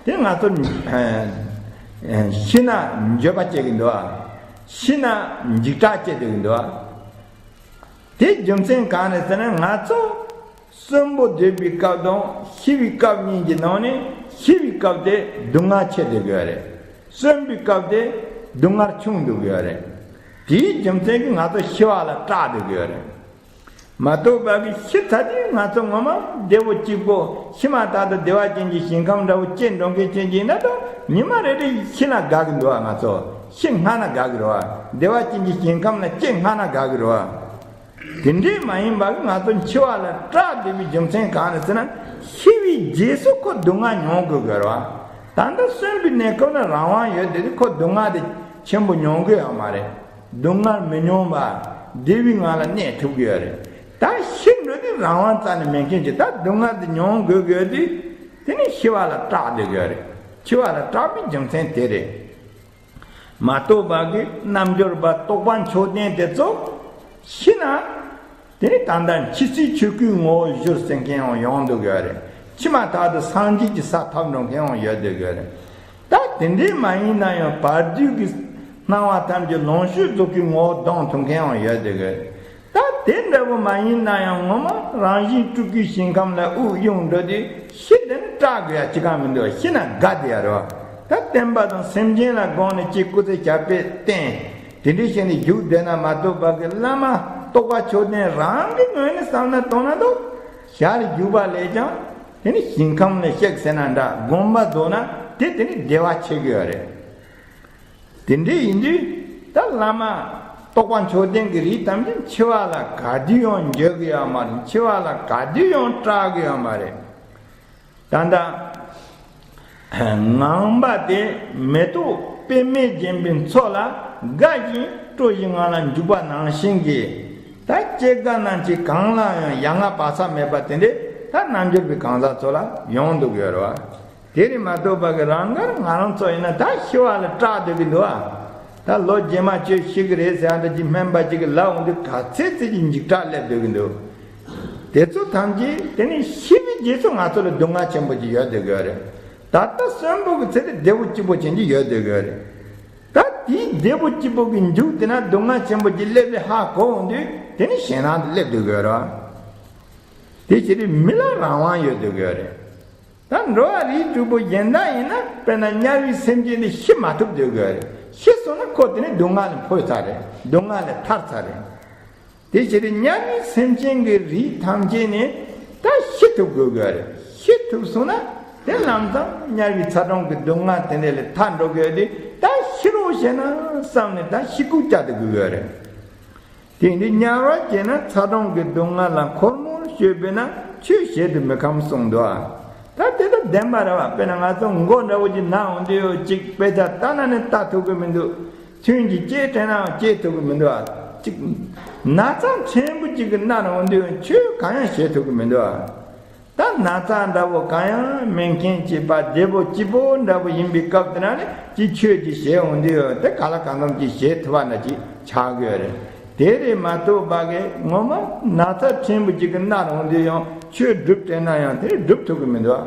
དེ་ང་ཚོ་ཤི་ན་འགྱོད་པ་སྐྱེ་གི་འདུག་ཨ། ཤི་ན་འཇིགས་སྐྲག་སྐྱེ་སྡོད་ཀྱི་འདུག་ཨ། དེ་རྒྱུ་མཚན་གང་རེད་ཟེར་ན་ང་ཚོ་གསོན་པོ་སྡོད་པའི་སྐབས་དང་ཤི་བའི་སྐབས་གཉིས་ཀྱི་ནང་ནས་ཤི་བའི་སྐབས་དེ་སྡུག་བསྔལ་ཆེ་སྡོད་ཀྱི་ཡོད་རེད། གསོན་པའི་སྐབས་དེ་སྡུག་བསྔལ་ཆུང་སྡོད་ཀྱི་ཡོད་རེད། དེའི་རྒྱུ་མཚན་གྱིས་ང་ཚོ་ཤི་བ་ལ་སྐྲག་སྡོད་ཀྱི་ཡོད་རེད། མ་གཏོགས་པ་གི་ཤི་ཚར་དུས་ང་ཚོ་ངོ་མ་བདེ་བོ་གཅིག་པོ་ཤི་མ་ཐག་ཏུ་བདེ་བ་ཅན་གྱི་ཞིང་ཁམས་འདྲ་བོ་སྐྱེ་འགྲོ་མཁན་ཅན་གྱི་ཡིན་ན་ད་ཉི་མ་རེ་རེ་ཤི་ན་དགའ་གི་འདུག་ཨ། ང་ཚོ་ཤི་སྔ་ན་དགའ་གི་རེད་བ། བདེ་བ་ཅན་གྱི་ཞིང་ཁམས་ལ་སྐྱེ་སྔ་ན་དགའ་གི་རེད་བ། དེ་འདྲས་མ་ཡིན་པ་གི་ང་ཚོ་འཆི་བ་ལ་སྐྲག་བསྡད་པའི་རྒྱུ་མཚན་གང་རེད་ཟེར་ན་ཤི་བའི་རྗེས་སུ་ཁོ་སྡུག་བསྔལ་མྱོང་དགོས་གི་རེད་བ། ད་ལྟ་གསོན་པའི་གནས་སྐབས་ན་རང་དབང་ཡོད་དེ་ཁོ་སྡུག་བསྔལ་དེ་ཆེན་པོ་མྱོང་གི་ཡོད་མ་རེད། སྡུག་བསྔལ་མི་མྱོང་བར་བདེ་བའི་ངང་ལ་གནས་ཐུབ་ཀྱི་ཡོད་རེད། ད་ཤི་འགྲོ་དུས་རང་དབང་རྩ་ནས་མེད་མཁན་གྱི་ད་སྡུག་བསྔལ་དེ་མྱོང་དགོས་ཀྱི་ཡོད་དུས་དེ་ནི་ཤི་བ་ལ་སྐྲག་བསྡད་ཀྱི་ཡོད་རེད། འཆི་བ་ལ་སྐྲག་པའི་རྒྱུ་མཚན་དེ་རེད། མ་གཏོགས་པ་གི་རྣལ་འབྱོར་པ་རྟོགས་པ་མཆོག་ལྡན་དེ་ཚོ་ཤི་ན། དེ་ནི་ད་ལྟ་འཆི་སྲིད་ཆོས་སྐུའི་ངོ་བོར་གྱུར་ཟེར་མཁན་ཡང་ཡོང་འདུག་ཡོད་རེད། འཆི་མ་ཐག་ཏུ་སངས་རྒྱས་ཀྱི་ས་ཐོབ་འགྲོ་མཁན་ཡང་ཡོད་འདུག་ཡོད་རེད། ད་དེ་འདྲས་མ་ཡིན་ན་ཡང་བར་དོའི་གི་སྣང་བ་ཐམས་ཅད་ལོངས་སྤྱོད་རྫོགས་པའི་ངོ་བོ་ལྡང་ཐུབ་མཁན་ཡང་ཡོད་འདུག་ཡོད་རེད། ད་དེ་འདྲ་བོ་མ་ཡིན་ན་ཡང་ངོ་མ་རང་བཞིན་སྤྲུལ་སྐུའི་ཞིང་ཁམས་ལ་དབུགས་དབྱུང་འགྲོ་དུས་ཤི་དེ་ནི་སྐྲག་དགོས་ཡ་ཅི་གང་མི་འདུག་ཤི་ན་དགའ་བསྡད་ཡ་རེད་བ། ད་བསྟན་པ་དང་སེམས་ཅན་ལ་དགོངས་ནས་ཅིག་སྐུ་ཚེ་ཞབས་པད་བརྟན། དེ་འདྲའི་བྱས་ནས་བཞུགས་བསྡད་ན་མ་གཏོགས་པ་གི་བླ་མ་རྟོགས་པ་མཆོག་ལྡན་རང་གི་ངོས་ནས་བསམ་ན་གཏོང་ན་འདུག་ཞར་བཞུགས་པ་ལས་ཀྱང་དེ་ནི་ཞིང་ཁམས་ལ་གཤེགས་ཟེར་ན་འདྲ་དགོངས་པ་རྫོགས་ན་དེ་དེ་ནི་བདེ་བ་ཆེ་གི་ཡོད་རེད། དེ་འདྲ་ཡིན་དུས་ད་བླ་མ་རྟོགས་པ་མཆོག་ལྡན་གྱི་རིགས་ཐམས་ཅད་འཆི་བ་ལ་ག་དུས་ཡང་འགྱོད་ཀྱི་ཡོད་མ་རེད། འཆི་བ་ལ་ག་དུས་ཡང་སྐྲག་གི་ཡོད་མ་རེད། ད་ལྟ་ངང་པ་དེ་མེ་ཏོག་པདྨས་བརྒྱན་པའི་མཚོ་ལ་དགའ་ཞིང་སྤྲོ་ཞིང་ངང་ལ་འཇུག་པ་ནང་བཞིན་གྱི་ད་སྐྱེ་རྒ་ན་འཆི་གང་ལ་ཡང་ཡ་ང་བག་ཚ་མེད་པ་དེ་འདྲས་ད་རྣལ་འབྱོར་པའི་གང་ཟག་ཚོ་ལ་ཡོང་འདུག་ཡོད་རེད་བ། དེ་རེད་མ་གཏོགས་པ་གི་རང་དགར་ང་རང་ཚོ་ཡིན་ན་ད་ཤི་བ་ལ་སྐྲག་སྡོད་ཀྱི་འདུག་ཨ། ད་ལོ་རྗེས་མ་ཁྱོད་ཤི་གི་རེད་ཟེར་ཨ་འདྲ་ཅིག་སྨན་པ་ཅིག་གིས་ལབ་འོང་དུས་ག་ཚད་ཚད་ཀྱི་འཇིགས་སྐྲག་སླེབས་སྡོད་ཀྱི་འདུག་དེ་ཚོ་ཐམས་ཅད་དེ་ནི་ཤི་བའི་རྗེས་སུ་ང་ཚོ་ལ་སྡུག་བསྔལ་ཆེན་པོ་ཅིག་ཡོད་སྡོད་ཀྱི་ཡོད་རེད། ད་ལྟ་གསོན་པོ་གི་ཚེ་དེ་བདེ་བོ་སྐྱིད་པོ་ཅན་ཅིག་ཡོད་སྡོད་ཀྱི་ཡོད་རེད། ད་དེའི་བདེ་བོ་སྐྱིད་པོ་གི་མཇུག་དེ་ན་སྡུག་བསྔལ་ཆེན་པོ་ཅིག་སླེབས་རེད་ཧ་གོ་འོང་དུས་དེ་ནི་ཞེད་སྣང་དུ་སླེབས་སྡོད་ཀྱི་ཡོད་རེད། དེ་བྱས་དུས་མི་ལ་རང་དབང་ཡོད་སྡོད་ཀྱི་ཡོད་རེད། ད་འགྲོ་བ་རིགས་དྲུག་པོ་གཞན་དག་ཡིན་ན་དཔེར་ན་དམྱལ་བའི་སེམས་ཅན་དེ་ཤི་མ་ཐུབ་སྡོད་དགོས་རེད། ཤི་སོང་ན་ཁོ་དེ་ནི་སྡུག་བསྔལ་ལས་འཕོས་ཚར་རེད། སྡུག་བསྔལ་ལས་ཐར་ཚར་རེད། དེ་ཕྱིར་དམྱལ་བའི་སེམས་ཅན་གྱི་རིགས་ཐམས་ཅད་ནི་ད་ཤི་ཐུབ་དགོས་དགོས་རེད། ཤི་ཐུབ་སོང་ན་དེ་ལམ་སང་དམྱལ་བའི་ཚ་གྲང་གི་སྡུག་བསྔལ་དེ་འདྲ་ལས་ཐར་འགྲོ་དགོས་དུས་ད་ཤི་རོགས་བྱས་ན་བསམ་ནས་ད་ཤི་སྐུལ་བྱ་དུ་དགོས་དགོས་རེད། དེ་འདི་དམྱལ་བར་སྐྱེས་ན་ཚ་གྲང་གི་སྡུག་བསྔལ་ལ་འཁོར་མོར་སྤྱོད་པས་ན་ཆོས་བྱེད་དུ་མི་ཁོམ་གསུངས་འདུག་ཨ། ད་དེ་ལ་བདེན་པ་རེད་བ། དཔེར་ན་ང་ཚོ་མགོ་འདྲ་བོ་ཅིག་ན་འོང་དུས་ཡོད་ཅིག་དཔེ་ཆ་ལྟ་ན་ནི་ལྟ་ཐུབ་ཀྱི་མི་འདུག་ཐུན་གྱིས་སྐྱེལ་དྲན་ནའང་སྐྱེལ་ཐུབ་ཀྱི་མི་འདུག་ཨ། ཅིག་ན་ཚ་ཕྲན་བུ་ཅིག་གིས་མནར་འོང་དུས་ཆོས་གང་ཡང་བྱེད་ཐུབ་ཀྱི་མི་འདུག་ཨ། ད་ན་ཚ་འདྲ་བོ་གང་ཡང་མེད་མཁན་གྱི་བ་བདེ་པོ་སྐྱིད་པོ་འདྲ་བོ་ཡིན་པའི་སྐབས་དེ་ན་ནི་ཅི་ཆོས་ཀྱི་བྱེད་འོང་དུས་ཡོད་དེ་ག་ལ་གང་འཚམ་ཅིག་བྱེད་ཐུབ་པ་འདྲ་ཅིག་ཆགས་ཀྱི་ཡོད་རེད། དེ་རེད་མ་གཏོགས་བ་གི་ངོ་མ་ན་ཚ་ཕྲན་བུ་ཅིག་གིས་མནར་འོང་དུས་ཡང་ཆོས་སྒྲུབ་དྲན་ན་ཡང་དེ་སྒྲུབ་ཐུབ་ཀྱི་མི་འདུག་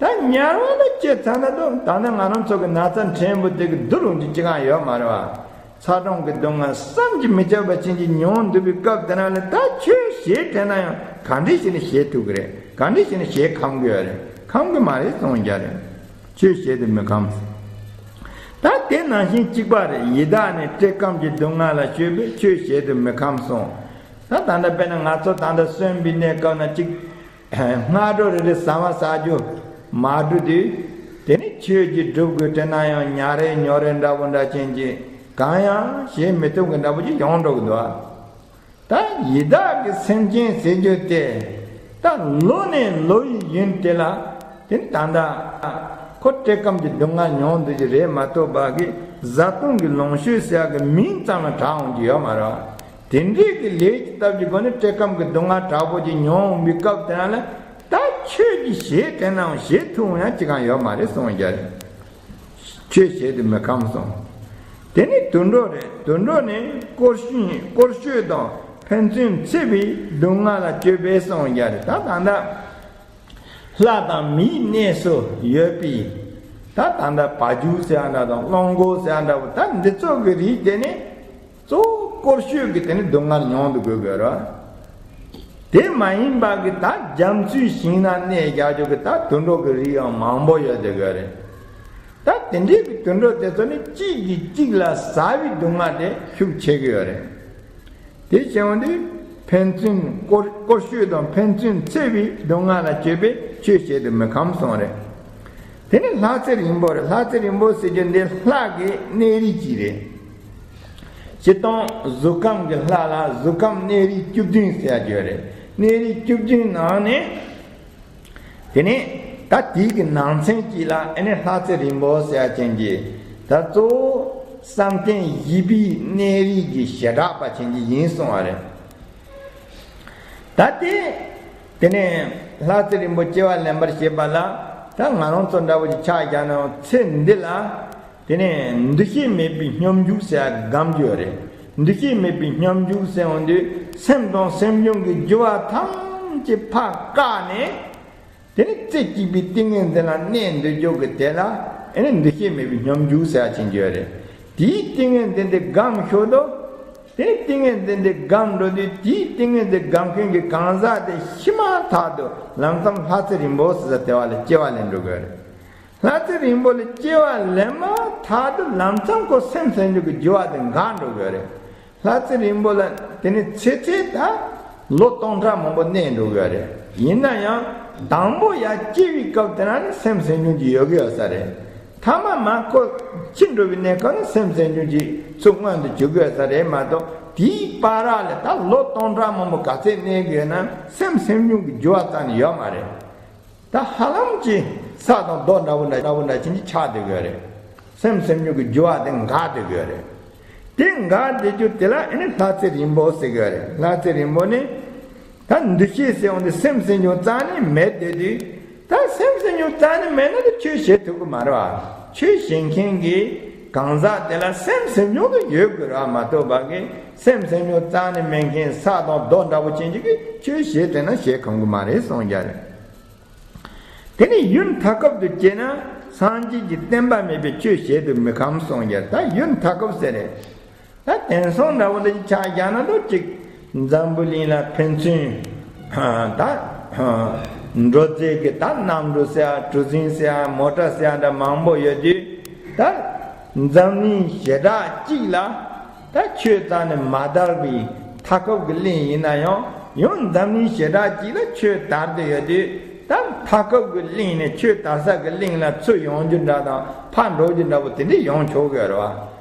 ད་དམྱལ་བ་ལ་སྐྱེས་ཚར་ན་དུ་ད་ནི་ང་རང་ཚོ་གི་ན་ཚ་ཕྲན་བུ་དེ་གི་བསྡུར་འོང་རྒྱུ་ཅི་གང་ཡོད་མ་རེད་བ། ཚ་གྲང་གི་སྡུག་བསྔལ་བསམ་གྱིས་མི་ཁྱབ་པ་ཅན་གྱི་མྱོང་འདུག་པའི་སྐབས་དེ་ན་ལས་ད་ཆོས་བྱེད་དྲན་ན་ཡང་ག་འདྲ་བྱས་ནས་བྱེད་ཐུབ་ཀྱི་རེད། ག་འདྲ་བྱས་ནས་བྱེད་ཁོམ་གྱི་ཡོད་རེད། ཁོམ་གྱི་མ་རེད་གསུངས་རྒྱུ་རེད། ཆོས་བྱེད་དུ་མི་ཁོམ། ད་དེ་ནང་བཞིན་གཅིག་པ་རེད། ཡི་དྭགས་ནི་བཀྲེས་སྐོམ་གྱི་སྡུག་བསྔལ་ལ་སྤྱོད་པས་ཆོས་བྱེད་དུ་མི་ཁོམ་གསུངས། ད་ད་ལྟ་དཔེར་ན་ང་ཚོ་ད་ལྟ་གསོན་པའི་གནས་སྐབས་ན་གཅིག་སྔ་དྲོ་རེ་རེ་ཟ་མ་ཟ་རྒྱུ་མ་འགྲོ་དུས། དེ་ནི་ཆོས་ཀྱི་སྒྲུབ་དགོས་དྲན་ན་ཡང་ཉལ་རེ་ཉོལ་རེ་འདྲ་བོ་འདྲ་ཅན་གྱི་གང་ཡང་བྱེད་མི་ཐུབ་ཀྱི་འདྲ་བོ་ཅིག་ཡོང་འགྲོ་གི་འདུག་ད་ཡི་དྭགས་ཀྱི་སེམས་ཅན་ཟེར་རྒྱུ་དེ་ད་ལོ་ནས་ལོ་ཡི་ཡུན་དེ་ལ་དེ་ནི་ད་ལྟ་ཁོ་བཀྲེས་སྐོམ་གྱི་སྡུག་བསྔལ་མྱོང་འདུག་གི་རེད་མ་གཏོགས་བ་གི་བཟའ་བཏུང་གི་ལོངས་སྤྱོད་ཟེར་ཡག་གི་མིང་ཙམ་ལ་གྲགས་འོང་གི་ཡོད་མ་རེད། དེ་འདྲའི་གི་ལས་ཀྱི་སྟབས་ཀྱི་སྒོ་ནས་བཀྲེས་སྐོམ་གྱི་སྡུག་བསྔལ་དྲག་པོ་ཅིག་མྱོང་འོང་བའི་སྐབས་དེ་ན་ལ་ད་ཆོས་ཀྱི་བྱེད་དྲན་ནའང་བྱེད་ཐུབ་ཡང་ཅི་གང་ཡོད་མ་རེད་གསུངས་རྒྱུ་རེད། ཆོས་བྱེད་དུ་མི་ཁོམ་གསུངས། དེ་ནི་དུད་འགྲོ་རེད། དུད་འགྲོ་ནི་ཀོ་ཤུ་ཀོ་ཤུ་དང་ཕན་ཚུན་འཚེ་བའི་སྡུག་བསྔལ་ལ་སྤྱོད་པས་གསུངས་རྒྱུ་རེད། ད་ད་ལྟ་ལྷ་དང་མིའི་གནས་སུ་ཡོད་པའི་ད་ད་ལྟ་བ་རྒྱུད་ཟེར་ཡ་འདྲ་དང་གླང་མགོ་ཟེར་ཡ་འདྲ་བོ་ད་འདི་ཚོ་གི་རིགས་དེ་ནི་གཙོ་བོ་ཀོ་ཤུ་གི་དེ་ནི་སྡུག་བསྔལ་མྱོང་དུ་དགོས་དགོས་ར། དེ་མ་ཡིན་པ་གི་ད་རྒྱ་མཚོའི་ཞིང་ན་གནས་རྒྱག་རྒྱུ་གི་ད་དུད་འགྲོ་གི་རིགས་ཡང་མང་པོ་ཡོད་དེ་དགོས་རེད། ད་དེ་འདྲའི་གི་དུད་འགྲོ་དེ་ཚོ་ནི་གཅིག་གིས་གཅིག་ལ་ཟ་བའི་སྡུག་བསྔལ་དེ་ཤུགས་ཆེ་གི་ཡོད་རེད། དེ་བྱུང་དུས་ཕན་ཚུན་ཀོ་ཀོ་ཤུ་དང་ཕན་ཚུན་འཚེ་བའི་སྡུག་བསྔལ་ལ་སྤྱོད་པས་ཆོས་བྱེད་དུ་མི་ཁོམ་གསུངས་རེད། དེ་ནི་ལྷ་རྩེ་རིང་པོ་རེད། ལྷ་རྩེ་རིང་པོ་ཟེར་རྒྱུ་འདི་ལྷ་གི་གནས་རིས་གཅིག་རེད། སྤྱིར་བཏང་གཟུགས་ཁམས་ཀྱི་ལྷ་ལ་གཟུགས་ཁམས་གནས་རིས་བཅུ་བདུན་ཟེར་ཡ་ཡོད་རེད། གནས་རིས་བཅུ་བདུན་ནང་ནས་དེ་ནས་ད་དེའི་གི་ནང་ཚན་གཅིག་ལ་ཨེ་ནས་ལྷ་རྩེ་རིང་པོ་ཟེར་ཡ་ཅན་གྱི་ད་གཙོ་བོ་བསམ་གཏན་བཞི་པའི་གནས་རིས་ཀྱི་བྱེ་བྲག་པ་ཅན་གྱི་ཡིན་གསུངས་པ་རེད། ད་དེ་དེ་ནས་ལྷ་རྩེ་རིང་པོ་སྐྱེ་བ་ལེན་པར་བྱེད་པ་ལ་ད་ང་རང་ཚོ་འདྲ་བོ་ཅིག་ཆ་བཞག་ན་ཚེ་འདི་ལ། དེ་ནས་འདུ་ཤེས་མེད་པའི་སྙོམས་འཇུག་ཟེར་ཡ་སྒོམ་རྒྱུ་རེད། འདུ་ཤེས་མེད་པའི་སྙོམས་འཇུག་ཟེར་འོང་དུས་སེམས་དང་སེམས་བྱུང་གི་རྒྱུ་བ་ཐམས་ཅད་ཕར་བཀག་ནས། དེ་ནས་རྩེ་གཅིག་པའི་ཏིང་ངེ་འཛིན་ལ་གནས་འདུ་འཇུག་གི་དེ་ལ་ཨེ་ནི་འདུ་ཤེས་མེད་པའི་སྙོམས་འཇུག་ཟེར་ཡ་ཅན་གྱི་ཡོད་རེད། དེའི་ཏིང་ངེ་འཛིན་དེ་སྒོམ་ཞོར་དུ། དེ་ནས་ཏིང་ངེ་འཛིན་དེ་སྒོམ་འགྲོ་དུས་དེའི་ཏིང་ངེ་འཛིན་སྒོམ་མཁན་གྱི་གང་ཟག་དེ་ཤི་མ་ཐག་ཏུ་ལམ་སང་ལྷ་རྩེ་རིང་པོ་ཟེར་ས་དེ་བ་ལ་སྐྱེ་བ་ལེན་འགྲོ་གི་ཡོད་རེད། ལྷ་རྩེ་རིང་པོ་ལ་སྐྱེ་བ་ལེན་མ་ཐག་ཏུ་ལམ་སང་ཁོ་སེམས་སེམས་བྱུང་གི་རྒྱུ་བ་དེ་འགག་འགྲོ་གི་རེད། ལྷ་རྩེ་རིང་པོ་ལ་དེ་ནི་ཚེ་ཚད་ད་ལོ་སྟོང་ཕྲག་མང་པོ་གནས་འགྲོ་གི་རེད། ཡིན་ན་ཡང་དང་པོ་ཡར་སྐྱེ་བའི་སྐབས་དེ་ན་ནི་སེམས་སེམས་བྱུང་གི་ཡོད་གི་ཡོད་ས་རེད། ཐ་མ་མ་ཁོ་འཆི་འགྲོ་བའི་གནས་སྐབས་ནི་སེམས་སེམས་བྱུང་གི་ཚུར་མངོན་དུ་གྱུར་གི་ཡོད་ས་རེད་མ་གཏོགས་དེའི་བར་ལ་ད་ལོ་སྟོང་ཕྲག་མང་པོ་ག་ཚད་གནས་གི་ཡོད་ན་སེམས་སེམས་བྱུང་གི་རྒྱུ་བ་རྩ་ནས་ཡོད་མ་རེད། ད་ཧ་ལམ་གྱི་ས་དང་རྡོ་འདྲ་བོ་འདྲ་འདྲ་བོ་འདྲ་ཅན་གྱི་ཆགས་བསྡད་ཡོད་རེད། སེམས་སེམས་བྱུང་གི་རྒྱུ་བ་དེ་འགག་བསྡད་ཡོད་རེད། དེ་འགག་བསྡད་རྒྱུ་དེ་ལ་ཨེ་ནི་ལྷ་རྩེ་རིང་པོ་ཟེར་གི་ཡོད་རེད། ལྷ་རྩེ་རིང་པོ་ནི་ད་འདུ་ཤེས་ཟེར་འོང་དུས་སེམས་སེམས་བྱུང་རྩ་ནས་མེད་བསྡད་དུས་ད་སེམས་སེམས་བྱུང་རྩ་ནས་མེད་ན་ད་ཆོས་བྱེད་ཐུབ་ཀྱི་མ་རེད་བ། ཆོས་བྱེད་མཁན་གྱི་གང་ཟག་དེ་ལ་སེམས་སེམས་བྱུང་དུ་ཡོད་དགོས་རེད་བ་མ་གཏོགས་པ་གི་སེམས་སེམས་བྱུང་རྩ་ནས་མེད་མཁན་ས་དང་རྡོ་འདྲ་བོ་ཅན་ཅིག་གིས་ཆོས་བྱེད་དེ་ན་བྱེད་ཁོམ་གི་མ་རེད་གསུངས་རྒྱུ་རེད། དེ་ནས་ཡུན་ཐ་སྐབས་དུ་སྐྱེས་ན་སངས་རྒྱས་ཀྱི་བསྟན་པ་མེད་པས་ཆོས་བྱེད་དུ་མི་ཁོམ་གསུངས་ཀྱང་ད་ཡུན་ཐ་སྐབས་ཟེར་རེད། ད་དེང་སང་འདྲ་བོ་འདི་ཆ་བཞག་ན་དོ་གཅིག་འཛམ་བུ་གླིང་ལ་ཕན་ཚུན་ད་ འགྲོ་རྩིས་ཀྱི་ད་གནམ་གྲུ་ཟེར་ཡ་གྲུ་གཟིངས་ཟེར་ཡ་མོ་ཊ་ཟེར་ཡ་འདྲ་མང་པོ་ཡོད་དུས། ད་འཛམ་གླིང་ཞེ་དྲག་གཅིག་ལ་ད་ཆོས་རྩ་ནས་མ་དར་བའི་མཐའ་འཁོབ་ཀྱི་གླིང་ཡིན་ན་ཡང་ཡང་འཛམ་གླིང་ཞེ་དྲག་གཅིག་ལ་ཆོས་དར་བསྡད་ཡོད་དུས། ད་མཐའ་འཁོབ་ཀྱི་གླིང་ནས་ཆོས་དར་ས་གི་གླིང་ལ་ཚུར་ཡོང་རྒྱུ་འདྲ་དང་ཕར་འགྲོ་རྒྱུ་འདྲ་པོ་དེ་འདྲས་ཡོང་ཆོག་གི་རེད་བ།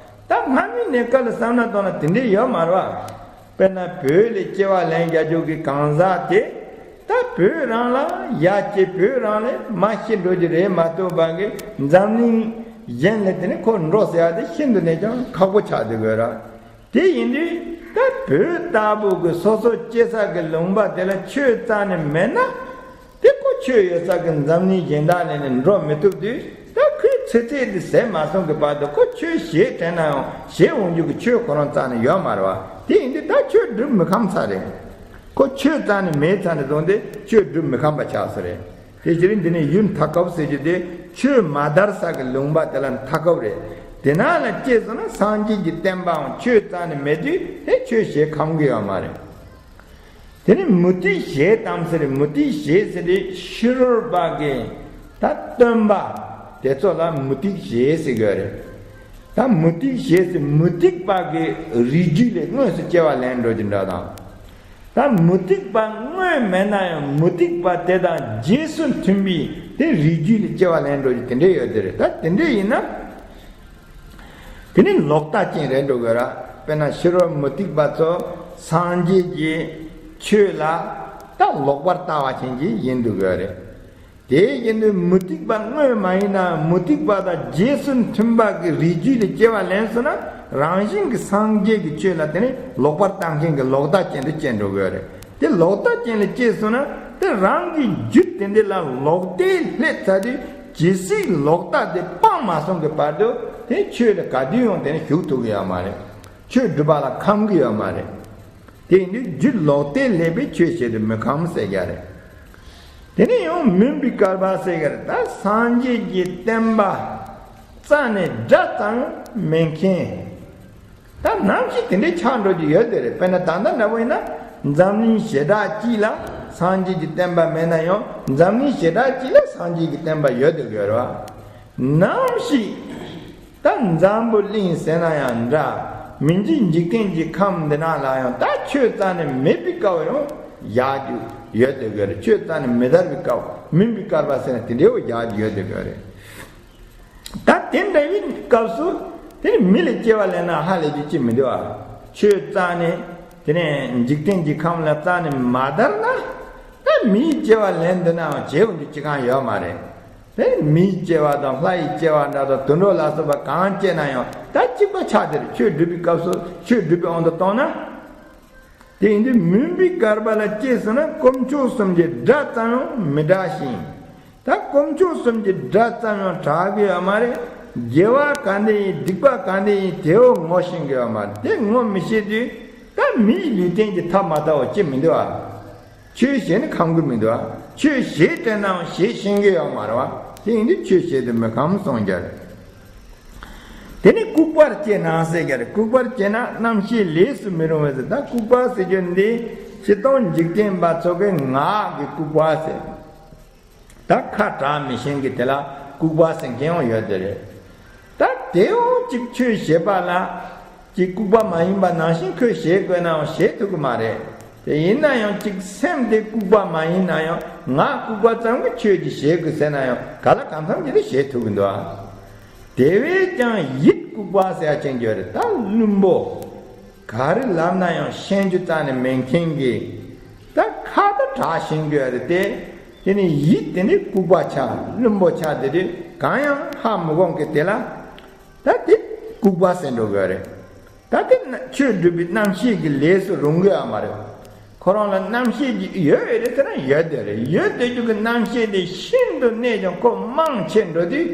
ད་སྔ་མོའི་གནས་སྐབས་ལ་བསམ་བློ་བཏང་ན་དེ་འདྲས་ཡོད་མ་རེད་བ། དཔེར་ན་བོད་ལ་སྐྱེ་བ་ལེན་རྒྱག་རྒྱུ་གི་གང་ཟག་དེ། ད་བོད་རང་ལ་ཡ་སྐྱེ་བོད་རང་ལ་མ་ཤི་འགྲོ་རྒྱུ་རེད་མ་གཏོགས་པ་གི་འཛམ་གླིང་གཞན་ལ་དེ་ནི་ཁོ་འགྲོ་ཟེར་ཡ་དེ་ཤིན་ཏུ་ནས་ཀྱང་ཁག་པོ་ཆགས་འདུག་གི་ར། དེ་ཡིན་དུས་ད་བོད་ལྟ་བུ་གི་སོ་སོ་སྐྱེ་ས་གི་ལུང་པ་དེ་ལ་ཆོས་རྩ་ནས་མེད་ན། དེ་ཁོ་ཆོས་ཡོད་ས་གི་འཛམ་གླིང་གཞན་དག་ལ་ནི་འགྲོ་མི་ཐུབ་དུས། ད་ཁོས་ཚེ་ཚད་འདི་ཟད་མ་སོང་གི་བར་དུ་ཁོ་ཆོས་བྱེད་དྲན་ན་ཡང་བྱེད་འོང་རྒྱུ་གི་ཆོས་ཁོ་རང་རྩ་ནས་ཡོད་མ་རེད་བ། དེ་ཡིན་དུས་ད་ཆོས་སྒྲུབ་མི་ཁོམ་ས་རེད། ཁོ་ཆོས་རྩ་ནས་མེད་ཚར་ནས་བཟུང་སྟེ་ཆོས་སྒྲུབ་མི་ཁོམ་པ་ཆགས་ས་རེད། དེ་ཕྱིར་འདི་ནི་ཡུལ་མཐའ་འཁོབ་ཟེར་རྒྱུ་དེ་ཆོས་མ་དར་ས་གི་ལུང་པ་དེ་ལ་མཐའ་འཁོབ་རེད། དེ་ནང་ལ་སྐྱེས་སོང་ན་སངས་རྒྱས་ཀྱི་བསྟན་པའང་ཆོས་རྩ་ནས་མེད་དུས་དེ་ཆོས་བྱེད་ཁོམ་གི་ཡོད་མ་རེད། དེ་ནི་མུ་སྟེགས་ཞེས་དམ་ཟེར། མུ་སྟེགས་ཞེས་ཟེར་དེ་ཕྱི་རོལ་པ་གི་ད་སྟོན་པ་དེ་ཚོ་ལ་མུ་སྟེགས་ཞེས་ཟེར་གི་རེད། ད་མུ་སྟེགས་ཞེས་ཟེར་མུ་སྟེགས་པ་གི་རིགས་རྒྱུད་ལས་དངོས་སུ་སྐྱེ་བ་ལེན་འགྲོ་རྒྱུ་འདྲ་དང་། ད་མུ་སྟེགས་པ་དངོས་མེད་ན་ཡང་མུ་སྟེགས་པ་དེ་དང་རྗེས་སུ་མཐུན་པའི་དེ་རིགས་རྒྱུད་ལས་སྐྱེ་བ་ལེན་འགྲོ་རྒྱུ་དེ་འདྲས་ཡོད་དེ་རེད། ད་དེ་འདྲས་ཡིན་ན། དེ་ནི་ལོག་ལྟ་ཅན་རེད་འགྲོ་དགོས་ར། དཔེར་ན་ཕྱི་རོལ་མུ་སྟེགས་པ་ཚོ་སངས་རྒྱས་ཀྱི་ཆོས་ལ་ད་ལོག་པར་ལྟ་བ་ཅན་གྱི་ཡིན་འདུག་གི་རེད། དེ་ཡིན་དུས་མུ་སྟེགས་པ་དངོས་མ་ཡིན་ན་མུ་སྟེགས་པ་དང་རྗེས་སུ་མཐུན་པ་གི་རིགས་རྒྱུད་ལ་སྐྱེ་བ་ལེན་སོང་ན་རང་བཞིན་གྱི་སངས་རྒྱས་ཀྱི་ཆོས་ལ་དེ་ནི་ལོག་པར་ལྟ་མཁན་གྱི་ལོག་ལྟ་ཅན་དུ་སྐྱེ་འགྲོ་གི་རེད། དེ་ལོག་ལྟ་ཅན་ལ་སྐྱེས་སོང་ན་དེ་རང་གི་རྒྱུད་དེ་འདི་ལ་ལོག་ལྟས་སླེབས་ཚར་དུས་ཇི་སྲིད་ལོག་ལྟ་དེ་སྤངས་མ་སོང་གི་བར་དུ་དེ་ཆོས་ལ་ག་དུས་ཡང་དེ་ནི་ཞུགས་ཐུབ་ཀྱི་ཡོད་མ་རེད། ཆོས་སྒྲུབ་པ་ལ་ཁོམ་གྱི་ཡོད་མ་རེད། དེ་ཡིན་དུས་རྒྱུད་ལོག་ལྟས་སླེབས་པའི་ཆོས་བྱེད་དུ་མི་ཁོམ་ཟེར་གྱི་རེད། དེ་ནས་ཡང་མུན་པའི་བསྐལ་པ་ཟེར་གྱི་རེད། ད་སངས་རྒྱས་ཀྱི་བསྟན་པ་རྩ་ནས་སྒྲ་ཙམ་ཡང་མེད་མཁན། ད་ནམ་ཞིག་དེ་འདྲའི་ཆགས་འགྲོ་རྒྱུ་ཡོད་དེ་རེད། དཔེར་ན་ད་ལྟ་འདྲ་པོ་ཡིན་ན་འཛམ་གླིང་ཞེ་དྲག་གཅིག་ལ་སངས་རྒྱས་ཀྱི་བསྟན་པ་མེད་ན་ཡང་འཛམ་གླིང་ཞེ་དྲག་གཅིག་ལ་སངས་རྒྱས་ཀྱི་བསྟན་པ་ཡོད་དེ་ཡོད་རེད་བ། ནམ་ཞིག་ད་འཛམ་བུ་གླིང་ཟེར་ན་ཡང་འདྲ། མི་མཇེད་འཇིག་རྟེན་གྱི་ཁམས་འདི་ནང་ལ་ཡང་ད་ཆོས་རྩ་ནས་མེད་པའི་སྐབས་ཡང་བཞག་རྒྱུ་ཡོད་དེ་ཡོད་རེད། ཆོས་རྩ་ནས་མི་དར་བའི་སྐབས་མུན་པའི་བསྐལ་པ་ཟེར་ན་དེ་འདྲའི་བོ་བཞག་རྒྱུ་ཡོད་དེ་ཡོད་རེད། ད་དེ་འདྲ་བའི་སྐབས་སུ་དེ་ནི་མི་ལ་སྐྱེ་བ་ལེན་ན་ཧ་ལས་རྒྱུ་ཅི་མི་འདུག་ཨ། ཆོས་རྩ་ནས་དེ་ནས་འཇིག་རྟེན་གྱི་ཁམས་ལ་རྩ་ནས་མ་དར་ན་ད་མིའི་སྐྱེ་བ་ལེན་འདོད་ནའང་བྱེད་འོང་རྒྱུ་ཅི་གང་ཡོད་མ་རེད། དེ་མིའི་སྐྱེ་བ་དང་ལྷ་ཡི་སྐྱེ་བ་འདྲ་དང་དུད་འགྲོ་ལ་སོགས་པ་གང་སྐྱེས་ན་ཡང་ད་གཅིག་པ་ཆགས་དེར་ཆོས་སྒྲུབ་པའི་སྐབས་སུ་ཆོས་སྒྲུབ་པའི་དབང་དུ་གཏོང་ན། དེ་ཡིན་དུས་མུན་པའི་བསྐལ་པ་ལ་སྐྱེས་སོང་ན་དཀོན་མཆོག་གསུམ་གྱི་སྒྲ་ཙམ་ཡང་མི་གྲགས་ཤིང་། ད་དཀོན་མཆོག་གསུམ་གྱི་སྒྲ་ཙམ་ཡང་གྲགས་ཀྱི་ཡོད་མ་རེད། དགེ་བ་ག་འདྲ་ཡིན་སྡིག་པ་ག་འདྲ་ཡིན་དེ་བོ་ངོ་ཤེས་ཀྱི་ཡོད་མ་རེད། དེ་ངོ་མི་ཤེས་དུས་ད་མིའི་ལུས་རྟེན་གྱི་ཐབས་མ་ལྟ་བ་ཅི་མི་འདུག་ཨ། ཆོས་བྱས་ནས་ཁོམ་གི་མི་འདུག་ཨ། ཆོས་བྱེད་དྲན་ནའང་བྱེད་ཤེས་ཀྱི་ཡོད་མ་རེད་བ། དེ་ཡིན་དུས་ཆོས་བྱེད་དུ་མི་ཁོམ་གསུངས་རྒྱུ་རེད། དེ་ནས་ལྐུགས་པར་སྐྱེས་ན་ཟེར་གྱི་རེད། ལྐུགས་པར་སྐྱེས་ན་རྣམ་ཤེས་ལས་སུ་མི་རུང་བས་ཟེར། ད་ལྐུགས་པ་ཟེར་རྒྱུ་འདི་སྤྱིར་བཏང་འཇིག་རྟེན་པ་ཚོ་གི་ངག་གི་ལྐུགས་པ་ཟེར། ད་ཁ་གྲག་མི་ཤེས་ཀྱི་དེ་ལ་ལྐུགས་པ་ཟེར་མཁན་ཡང་ཡོད་དེ་རེད། ད་དེའང་གཅིག་ཆོས་བྱེད་པ་ལ་གཅིག་ལྐུགས་པ་མ་ཡིན་པ་ནང་བཞིན་ཁོས་བྱེད་དགོས་ནའང་བྱེད་ཐུབ་ཀྱི་མ་རེད། དེ་ཡིན་ན་ཡང་གཅིག་སེམས་དེ་ལྐུགས་པ་མ་ཡིན་ན་ཡང་ངག་ལྐུགས་པ་ཙམ་གྱིས་ཆོས་ཀྱི་བྱེད་དགོས་ཟེར་ན་ཡང་ག་ལ་གང་འཚམ་གྱིས་དེ་བྱེད་ཐུབ་ཀྱི་འདུག་ཨ། དེ་བས་ཀྱང་ཡིད་ལྐུགས་པ་ཟེར་ཡ་ཅན་ཡོད་རེད། ད་བླུན་པོ། ག་རེ་ལབ་ན་ཡང་ཤེས་རྒྱུ་རྩ་ནས་མེད་མཁན་གྱི། ད་ཁ་ད་གྲགས་ཤེས་རྒྱུ་ཡོད་རེད་དེ། དེ་ནི་ཡིད་དེ་ནི་ལྐུགས་པ་ཆགས་བླུན་པོ་ཆགས་དེ་དུས་གང་ཡང་ཧ་མི་གོ་མཁན་དེ་ལ། ད་དེ་ལྐུགས་པ་ཟེར་འགྲོ་གི་ཡོད་རེད། ད་དེ་ན་ཆོས་སྒྲུབ་པའི་རྣམ་ཤེས་ཀྱི་ལས་སུ་རུང་གི་ཡོད་མ་རེད། ཁོ་རང་ལ་རྣམ་ཤེས་ཀྱི་ཡོད་ཡོད་རེད་ཟེར་ན་ཡོད་དེ་རེད། ཡོད་དེ་རྒྱུ་གི་རྣམ་ཤེས་དེ་ཤིན་ཏུ་གནས་ཀྱང་ཁོ་མང་ཆེ་འགྲོ་དུས།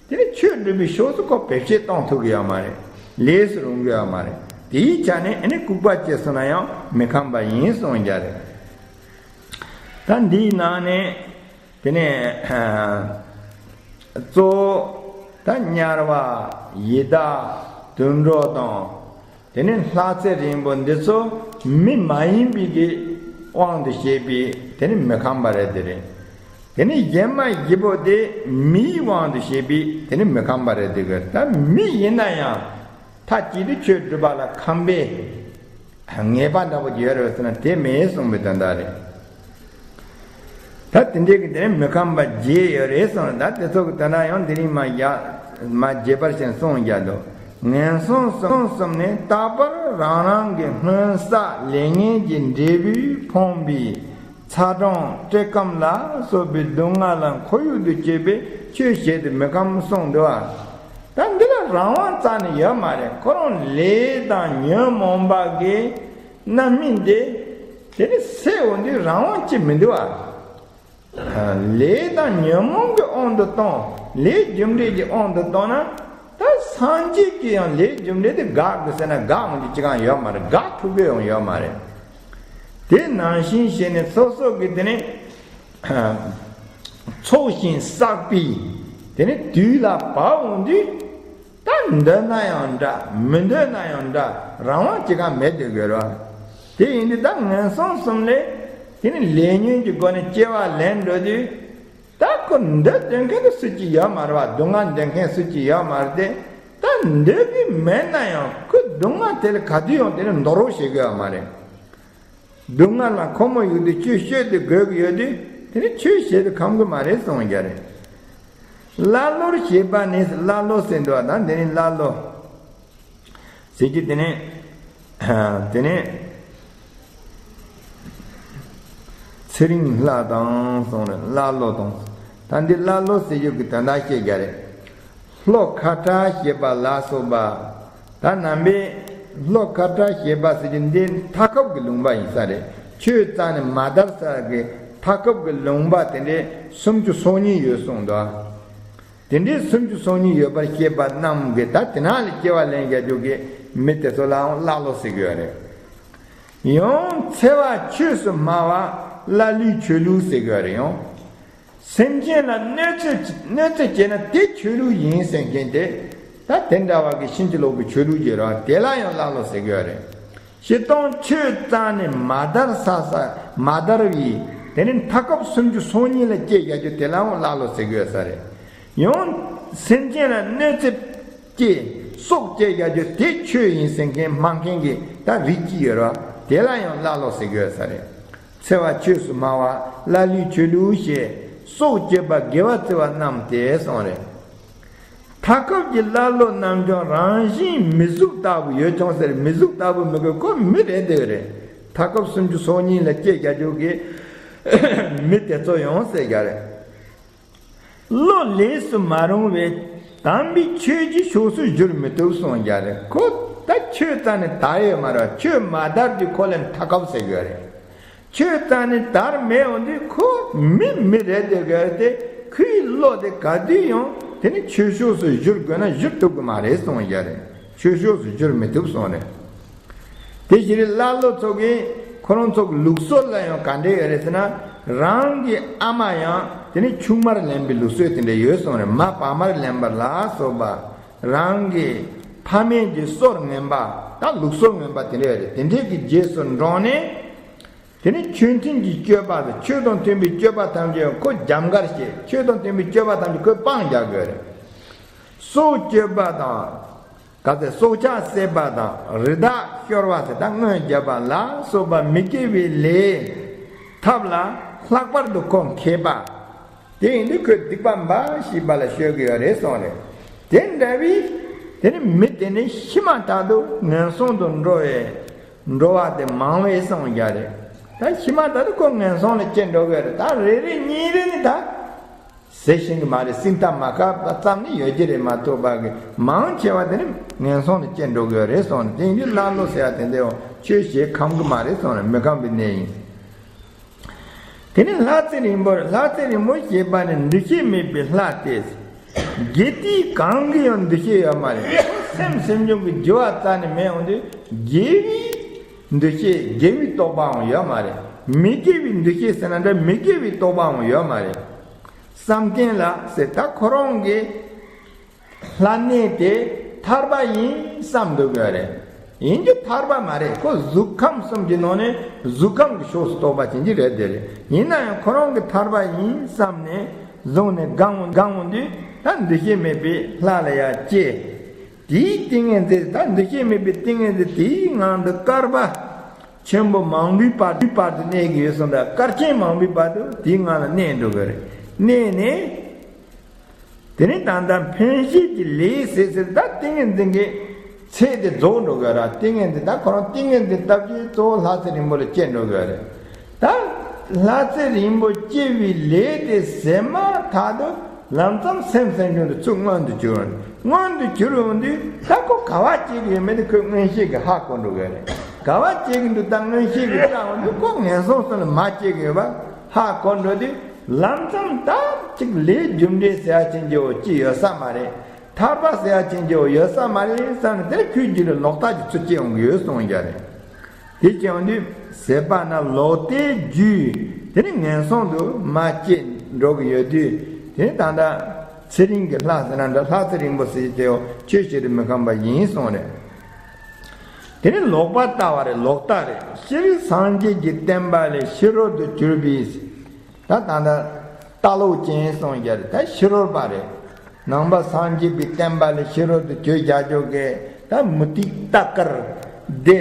དེ་ནི་ཆོས་སྒྲུབ་པའི་ཕྱོགས་སུ་ཁོ་བེད་སྤྱོད་གཏོང་ཐུབ་ཀྱི་ཡོད་མ་རེད། ལས་སུ་རུང་གི་ཡོད་མ་རེད། དེའི་ཆ་ནས་ཨ་ནི་ལྐུགས་པ་སྐྱེས་སོང་ན་ཡང་མི་ཁོམ་པ་ཡིན་གསུངས་རྒྱུ་རེད། ད་འདིའི་ནང་ནས་དེ་ནས་གཙོ་བོ་ད་དམྱལ་བ་ཡི་དྭགས་དུད་འགྲོ་དང་། དེ་ནི་ལྷ་ཚེ་རིང་པོ་འདི་ཚོ་མི་མ་ཡིན་པའི་གི་དབང་དུ་བྱས་པའི་དེ་ནི་མི་ཁོམ་པ་རེད་དེ་རེད། དེ་ནི་གཞན་མ་བཞི་པོ་དེ་མིའི་དབང་དུ་བྱས་པའི་དེ་ནི་མི་ཁོམ་པ་རེད་དེ་གི། ད་མི་ཡིན་ན་ཡང་མཐའ་གཅིག་ཏུ་ཆོས་སྒྲུབ་པ་ལ་ཁོམ་པའི་ངེས་པ་འདྲ་པོ་ཡོད་རེད་ཟེར་ན་དེ་མེད་གསུངས་པའི་དོན་དག་རེད། ད་དེ་འདྲའི་གི་དེ་ནི་མི་ཁོམ་པ་བརྒྱད་ཡོད་རེད་གསུངས། ད་དེ་ཚོ་གི་དོན་དག་ཡང་དེ་རིང་མ་ཡ་མ་རྒྱས་པར་ཞིག་གསུངས་བཞག་འདུག། ངན་སོང་གསུམ་གསུམ་ནི་རྟག་པར་རང་རང་གི་སྔོན་བསགས་ལས་ངན་གྱི་འབྲས་བུས་ཕོངས་པའི་ཚ་གྲང་བཀྲེས་སྐོམ་ལ་སོགས་པའི་སྡུག་བསྔལ་ལ་ཁོར་ཡུག་ཏུ་སྐྱེས་པས་ཆོས་བྱེད་དུ་མི་ཁོམ་གསུངས་འདུག་བ། ད་འདི་ལ་རང་དབང་རྩ་ནས་ཡོད་མ་རེད། ཁོ་རང་ལས་དང་ཉོན་མོངས་པ་གི་རྣམ་སྨིན་དེ་དེ་ནི་སེལ་འོང་དུས་རང་དབང་ཅི་མི་འདུག་བ། ལས་དང་ཉོན་མོངས་ཀྱི་དབང་དུ་བཏང་། ལས་རྒྱུ་འབྲས་ཀྱི་དབང་དུ་བཏང་ན། ད་སངས་རྒྱས་ཀྱིས་ཡང་ལས་རྒྱུ་འབྲས་དེ་དགག་དགོས་ཟེར་ན་དགག་འོང་རྒྱུ་ཅི་གང་ཡོད་མ་རེད། དགག་ཐུབ་ཀྱི་ཡང་ཡོད་མ་རེད། དེ་ནང་བཞིན་བྱས་ནས་སོ་སོ་གི་དེ་ནི་ཚོགས་ཞིང་བསགས་པའི་དེ་ནི་དུས་ལ་བབ་འོང་དུས། ད་འདོད་ན་ཡང་འདྲ། མི་འདོད་ན་ཡང་འདྲ། རང་དབང་ཅི་གང་མེད་དེ་དགོས་རོ། དེ་ཡིན་དུས་ད་ངན་སོང་གསུམ་ལས་དེ་ནི་ལས་ཉོན་གྱི་སྒོ་ནས་སྐྱེ་བ་ལེན་འགྲོ་དུས། ད་ཁོ་འདོད་འདོད་མཁན་དེ་སུ་གཅིག་ཡོད་མ་རེད་བ། སྡུག་བསྔལ་འདོད་མཁན་སུ་གཅིག་ཡོད་མ་རེད་དེ། ད་འདོད་ཀྱི་མེད་ན་ཡང་ཁོ་སྡུག་བསྔལ་དེ་ལ་ག་དུས་ཡང་དེ་ནི་འདོར་རོགས་བྱེད་དགོས་ཡོད་མ་རེད། སྡུག་བསྔལ་ལ་ཁོ་མོ་ཡོད་དུས་ཆོས་བཤད་དུ་དགོས་ཀྱི་ཡོད་དུས་དེ་ནི་ཆོས་བཤད་དུ་ཁོམ་གི་མ་རེད་གསུངས་རྒྱུ་རེད། ཀླ་ཀློར་བྱེད་པ་ནི། ཀླ་ཀློ་ཟེར་འདུག་བ། ད་འདི་ནི་ཀླ་ཀློ་ཟེར་གྱི་དེ་ནི་དེ་ནི་ཚེ་རིང་ལྷ་དང་གསུངས་རེད། ཀླ་ཀློ་དང་། ད་འདི་ཀླ་ཀློ་ཟེར་རྒྱུ་གི་དོན་དག་བཤད་རྒྱུ་རེད། ལྷོ་ཁ་ཏྲ་ཞེས་པ་ལ་སོགས་པ། ད་ནང་པའི་ལྷོ་ཁ་ཏྲ་ཞེས་པ་ཟེར་རྒྱུ་འདི་མཐའ་འཁོབ་ཀྱི་ལུང་པ་ཡིན་ས་རེད། ཆོས་རྩ་ནས་མ་དར་ས་གི་མཐའ་འཁོབ་ཀྱི་ལུང་པ་དེ་འདྲའི་སུམ་ཅུ་སོ་གཉིས་ཡོད་གསུངས་འདུག། དེ་འདྲའི་སུམ་ཅུ་སོ་གཉིས་ཡོད་པར་བཤད་པ་རྣམས་ཀྱིས་ད་དེ་ནང་ལ་སྐྱེ་བ་ལེན་རྒྱུ་གི་མི་དེ་ཚོ་ལའང་ཀླ་ཀློ་ཟེར་གྱི་ཡོད་རེད། ཡང་འཚེ་བ་ཆོས་སུ་སྨྲ་བ་ཀླ་ཀློའི་ཆོས་ལུགས་ཟེར་གྱི་ཡོད་རེད། ཡང་སེམས་ཅན་ལ་གནོད་འཚེ་གནོད་འཚེ་བྱས་ན་དེ་ཆོས་ལུགས་ཡིན་ཟེར་མཁན་དེ། ད་དེ་འདྲ་བ་གི་ཕྱིན་ཅི་ལོག་གི་ཆོས་ལུགས་ཀྱི་རང་དེ་ལ་ཡང་ཀླ་ཀློ་ཟེར་གྱི་ཡོད་རེད། སྤྱིར་བཏང་ཆོས་རྩ་ནས་མ་དར་ས་ས་མ་དར་བའི་དེ་ནི་མཐའ་འཁོབ་སུམ་ཅུ་སོ་གཉིས་ལ་སྐྱེ་རྒྱུ་དེ་ལའང་ཀླ་ཀློ་ཟེར་གྱི་ཡོད་ས་རེད། ཡང་སེམས་ཅན་ལ་གནོད་འཚེ་སྐྱེ་སྲོག་བཅད་རྒྱུ་དེ་ཆོས་ཡིན་ཟེར་མཁན་སྨྲ་མཁན་གྱི་ད་རིགས་གཅིག་ཡོད་ར། དེ་ལ་ཡང་ཀླ་ཀློ་ཟེར་གྱི་ཡོད་ས་རེད། འཚེ་བ་ཆོས་སུ་སྨྲ་བ་ཀླ་ཀློའི་ཆོས་ལུགས་ཞེས་སྲོག་གཅོད་པ་དགེ་བ་བརྩི་བ་རྣམས་ཏེ་གསུངས་རེད། མཐའ་འཁོབ་ཀྱི་ཀླ་ཀློ་རྣམས་ཀྱང་རང་བཞིན་མི་གཟུགས་ལྟ་བུ་ཡོད་ཀྱང་ཟེར། མི་གཟུགས་ལྟ་བུ་མི་དགོས། ཁོ་མི་རེད་དེ་རེད། མཐའ་འཁོབ་སུམ་ཅུ་སོ་གཉིས་ལ་སྐྱེ་རྒྱུ་གི་མི་དེ་ཚོ་ཡང་ཟེར་རྒྱུ་རེད། བློ་ལས་སུ་མ་རུང་བས་དམ་པའི་ཆོས་ཀྱི་ཕྱོགས་སུ་བསྒྱུར་མི་ཐུབ་གསུངས་རྒྱུ་རེད། ཁོ་ད་ཆོས་རྩ་ནས་དར་ཡོད་མ་རེད། ཆོས་མ་དར་དུས་ཁོ་ལ་མཐའ་འཁོབ་ཟེར་གྱི་རེད། ཆོས་རྩ་ནས་དར་མེད་འོང་དུས་ཁོ་མི་མི་རེད་དེ་ག་དེ་ཁོའི་བློ་དེ་ག་དུས་ཡང་དེ་ནི་ཆོས་ཕྱོགས་སུ་བསྒྱུར་དགོས་ན་བསྒྱུར་ཐུབ་ཀྱི་མ་རེད་གསུངས་ཡ་རེད། ཆོས་ཕྱོགས་སུ་བསྒྱུར་མི་ཐུབ་གསུངས་རེད། དེ་བཞིན་ཀླ་ཀློ་ཚོ་གིས་ཁོ་རང་ཚོ་གི་ལུགས་སྲོལ་ལ་ཡང་ག་འདྲ་ཡོད་རེད་ཟེར་ན། རང་གི་ཨ་མ་ཡང་དེ་ནི་ཆུང་མར་ལེན་པའི་ལུགས་སྲོལ་དེ་འདྲ་ཡོད་གསུངས་རེད། མ་བག་མར་ལེན་པ་ལ་སོགས་པ་རང་གི་ཕ་མེས་ཀྱི་སྲོལ་ངན་པ་ད་ལུགས་སྲོལ་ངན་པ་དེ་འདྲ་ཡོད་རེད། དེ་འདྲའི་གི་རྗེས་སུ་འབྲངས་ནས། དེ་ནི་ཆོས་མཐུན་གྱི་སྤྱོད་པ་དང་ཆོས་དང་མཐུན་པའི་སྤྱོད་པ་ཐམས་ཅད་ཁོ་རྒྱབ་འགལ་བྱེད། ཆོས་དང་མཐུན་པའི་སྤྱོད་པ་ཐམས་ཅད་ཁོས་སྤང་རྒྱག་དགོས་རེད། སྲོག་གཅོད་པ་དང་། ག་ཚད་སྲོག་ཆགས་བསད་པ་དང་རི་དྭགས་སྐྱོར་བ་ཟེར། ད་རྔོན་རྒྱབ་པ་ལ་སོགས་པ་མི་དགེ་བའི་ལས་ཐབས་ལ་ལྷག་པར་དུ་ཁོ་མཁས་པ། དེ་ཡིན་དུས་ཁོས་སྡིག་པ་འབའ་ཞིག་པ་ལ་སྤྱོད་ཀྱི་ཡོད་རེད་གསུངས་རེད། དེ་འདྲ་བའི་དེ་ནི་མི་དེ་ནི་ཤི་མ་ཐག་ཏུ་ངན་སོང་དུ་འགྲོ་བའི་འགྲོ་བ་དེ་མང་བས་གསུངས་རྒྱུ་རེད། ད་ཤི་མ་ཐག་ཏུ་ཁོ་ངན་སོང་ལ་སྐྱེ་འགྲོ་གི་རེད། ད་རེ་རེ་གཉིས་རེ་ནི་ད་ཟེར་ཤེས་ཀྱི་མ་རེད། སྲིད་མཐའ་མ་ཁ་ཙམ་ནི་ཡོད་ཀྱི་རེད་མ་གཏོགས་པ་གི་མང་ཆེ་བ་དེ་ནི་ངན་སོང་ལ་སྐྱེ་འགྲོ་གི་ཡོད་རེད་གསུངས་ནས། དེ་ཡིན་དུས་ཀླ་ཀློ་ཟེར་བ་དེ་འདྲའི་ཆོས་བྱེད་ཁོམ་གི་མ་རེད་གསུངས་ནས། མི་ཁོམ་པའི་གནས་ཡིན། དེ་ནས་ལྷ་རྩེ་རིང་པོར། ལྷ་རྩེ་རིང་པོ་ཞེས་པ་ནི་འདུ་ཤེས་མེད་པའི་ལྷ་སྟེ། དགེ་དེས་གང་གི་ཡང་འདུ་ཤེས་ཡོད་མ་རེད། སེམས་སེམས་བྱུང་གི་དགེ་བ་རྩ་ནས་མེད་འོང་དུས་དགེ་བའི་འདུ་ཤེས་དགེ་བའི་རྟོག་པའང་ཡོད་མ་རེད། མི་དགེ་བའི་འདུ་ཤེས་ཟེར་ན་འདྲ་མི་དགེ་བའི་རྟོག་པའང་ཡོད་མ་རེད། བསམ་གཏན་ལ་ཟེར། ད་ཁོ་རང་གི་ལྷ་གནས་དེ་ཐར་པ་ཡིན་བསམ་འདུག་ཡོད་རེད། ཡིན་གྱི་ཐར་པ་མ་རེད། ཁོ་གཟུགས་ཁམས་གསུམ་གྱི་ནང་ནས་གཟུགས་ཁམས་ཀྱི་ཕྱོགས་སུ་གཏོགས་པ་ཅན་གྱི་རེད་དེ་རེད། ཡིན་ན་ཡང་ཁོ་རང་གི་ཐར་པ་ཡིན་བསམ་ནས་བཟུང་ནས་སྒང་སྒང་འོང་དུས་ད་འདུ་ཤེས་མེད་པའི་ལྷ་ལ་ཡང་སྐྱེ། དེའི་ཏིང་ངེ་འཛིན་ད་འདུ་ཤེས་མེད་པའི་ཏིང་ངེ་འཛིན་དེའི་ངང་དུ་བསྐལ་པ་ཆེན་པོ་མང་པོའི་བར་དུ་བར་དུ་གནས་ཀྱི་ཡོད་གསུངས་པས། བསྐལ་ཆེན་མང་པོའི་བར་དུ་དེའི་ངང་ལ་གནས་འགྲོ་དགོས་རེད། གནས་ནས། དེ་ནས་ད་ལྟ་འཕེན་བྱེད་ཀྱི་ལས་ཟེར་ཟེར་ད་ཏིང་ངེ་འཛིན་གྱི་ཚད་དེ་རྫོགས་འགྲོ་དགོས་ར། ཏིང་ངེ་འཛིན་ད་ཁོ་རང་ཏིང་ངེ་འཛིན་བཏབ་རྒྱུའི་གཙོ་བོ་ལྷ་ཚེ་རིང་པོ་ལ་སྐྱེ་འགྲོ་དགོས་རེད། ད་ལྷ་ཚེ་རིང་པོ་སྐྱེ་བའི་ལས་དེ་ཟེར་མ་ཐག་ཏུ་ལམ་ཙམ་སེམས་སེམས་བྱུང་དུ་ཚུར་མངོན་དུ་གྱུར། མངོན་དུ་གྱུར་འོང་དུས་ད་ཁོ་ག་བ་སྐྱེ་གི་ཡོད་མེད་དེ་ཁོས་མངོན་ཤེས་ཀྱིས་ཧ་གོ་འགྲོ་དགོས་རེད། ག་བ་སྐྱེ་གི་འདུག་ད་མངོན་ཤེས་ཀྱིས་བལྟ་འོང་དུས་ཁོ་ངན་སོང་གསུམ་ལ་མ་སྐྱེ་གི་ཡོད་པ་ཧ་གོ་འགྲོ་དུས། ལམ་ཙམ་ད་ཅིག་ལས་རྒྱུ་འབྲས་ཟེར་ཡ་ཅན་གྱི་འོ་ཅི་ཡོད་ས་མ་རེད། ཐར་པ་ཟེར་ཡ་ཅན་གྱི་འོ་ཡོད་ས་མ་རེད་བསམ་ནས་དེར་ཁོའི་རྒྱུད་ལ་ལོག་ལྟ་ཅིག་ཚུར་སྐྱེ་ཡོང་གི་ཡོད་གསུངས་ཀྱང་རེད། དེ་སྐྱེ་ཡོང་དུས་ཟད་པ་ན་ལོག་ལྟའི་རྒྱུས་དེ་ནི་ངན་སོང་དུ་མ་སྐྱེ་འགྲོ་གི་ཡོད་དུས། དེ་ནི་ད་ལྟ་ཚེ་རིང་གི་ལྷ་ཟེར་ན་འདྲ། ལྷ་ཚེ་རིང་པོ་ཟེར་གྱི་དེ་འོ་ཆོས་བྱེད་དུ་མི་ཁོམ་པ་ཡིན་གསུངས་རེད། དེ་ནི་ལོག་པར་ལྟ་བ་རེད། ལོག་ལྟ་རེད། སྤྱིར་སངས་རྒྱས་ཀྱི་བསྟན་པ་ལས་ཕྱི་རོལ་དུ་གྱུར་པའི། ད་ད་ལྟ་ལྟ་ལོག་ཅན་གསུངས་ཀྱང་རེད། ད་ཕྱི་རོལ་པ་རེད། ནང་པ་སངས་རྒྱས་པའི་བསྟན་པ་ལས་ཕྱི་རོལ་དུ་གྱུར་བཞག་ཆོག་གི་ད་མུ་སྟེགས་རྟ་དཀར་སྡེ་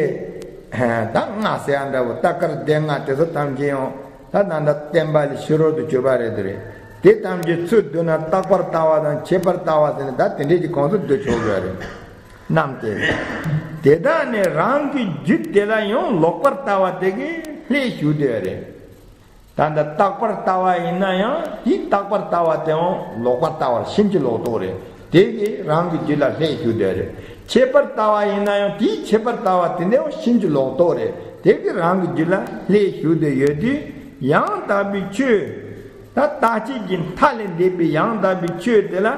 ད་ལྔ་ཟེར་ཡ་འདྲ་བོ། རྟ་དཀར་སྡེ་ལྔ་དེ་ཚོ་ཐམས་ཅད་ཡང་ད་ད་ལྟ་བསྟན་པ་ལས་ཕྱི་རོལ་དུ་གྱུར་པ་རེད་དེ་རེད། དེ་ཐམས་ཅད་ཚུར་བསྡུ་ན་རྟག་པར་ལྟ་བ་དང་ཁྱད་པར་ལྟ་བ་ཟེར་ནས་ད་དེ་འདྲས་ཀྱི་གོང་དུ་བསྡུ་ཆོག་གི་རེད། རྣམས་ཏེ། དེ་དག་ནི་རང་གི་རྒྱུད་དེ་ལ་ཡང་ལོག་པར་ལྟ་བ་དེ་གིས་ལྷད་ཞུགས་དེ་རེད། ད་ལྟ་རྟག་པར་ལྟ་བ་ཡིན་ན་ཡང་དེའི་རྟག་པར་ལྟ་བ་དེའང་ལོག་པར་ལྟ་བར་ཕྱིན་ཅི་ལོག་རྟོག་རེད། དེ་གིས་རང་གི་རྒྱུད་ལ་ལྷད་ཞུགས་དེ་རེད། ཁྱད་པར་ལྟ་བ་ཡིན་ན་ཡང་དེའི་ཁྱད་པར་ལྟ་བ་དེ་འདྲའང་ཕྱིན་ཅི་ལོག་རྟོག་རེད། དེ་གིས་རང་གི་རྒྱུད་ལ་ལྷད་ཞུགས་དེ་ཡོད་དུས་ཡང་དག་པའི་ཆོས། ད་རྟག་ཆད་ཀྱི་མཐའ་ལས་འདས་པའི་ཡང་དག་པའི་ཆོས་དེ་ལ་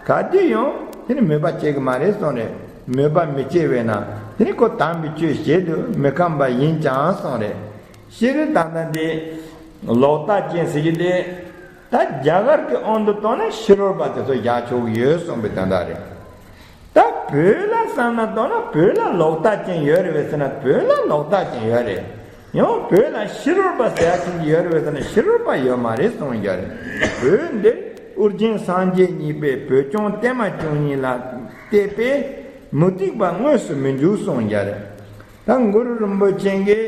ག་དུས་ཡང་དེ་ནི་མོས་པ་སྐྱེ་གི་མ་རེད་གསུངས་རེད། མོས་པ་མི་སྐྱེ་བས་ན་དེ་ནི་ཁོ་དམ་པའི་ཆོས་བྱེད་དུ་མི་ཁོམ་པ་ཡིན་ཀྱང་གསུངས་རེད། ཤེས་རིག་དང་ལྡན་ཏེ་ལོག་ལྟ་ཅན་ཟེར་གྱི་དེ་ད་རྒྱ་གར་གྱི་དབང་དུ་བཏང་ན་ཕྱི་རོལ་པ་དེ་ཚོ་བཞག་ཆོག་གི་ཡོད་གསུངས་པའི་དོན་དག་རེད། ད་བོད་ལ་བསམ་ན་ལྟོས་ན་བོད་ལ་ལོག་ལྟ་ཅན་ཡོད་རེད་པས་ཟེར་ན་བོད་ལ་ལོག་ལྟ་ཅན་ཡོད་རེད། ཡང་བོད་ལ་ཕྱི་རོལ་པ་ཟེར་ཡ་ཅན་ཡོད་རེད་པས་ཟེར་ན་ཕྱི་རོལ་པ་ཡོད་མ་རེད་གསུངས་ཡོད་རེད། བོད་འདིར་ཨོ་རྒྱན་སངས་རྒྱས་གཉིས་པས་བོད་སྐྱོང་བརྟན་མ་བཅུ་གཉིས་ལ་གཏད་པས་མུ་སྟེགས་པ་དངོས་སུ་མི་འཇུག་གསུངས་ཡོད་རེད། ད་གུ་རུ་རིན་པོ་ཆེ་གིས་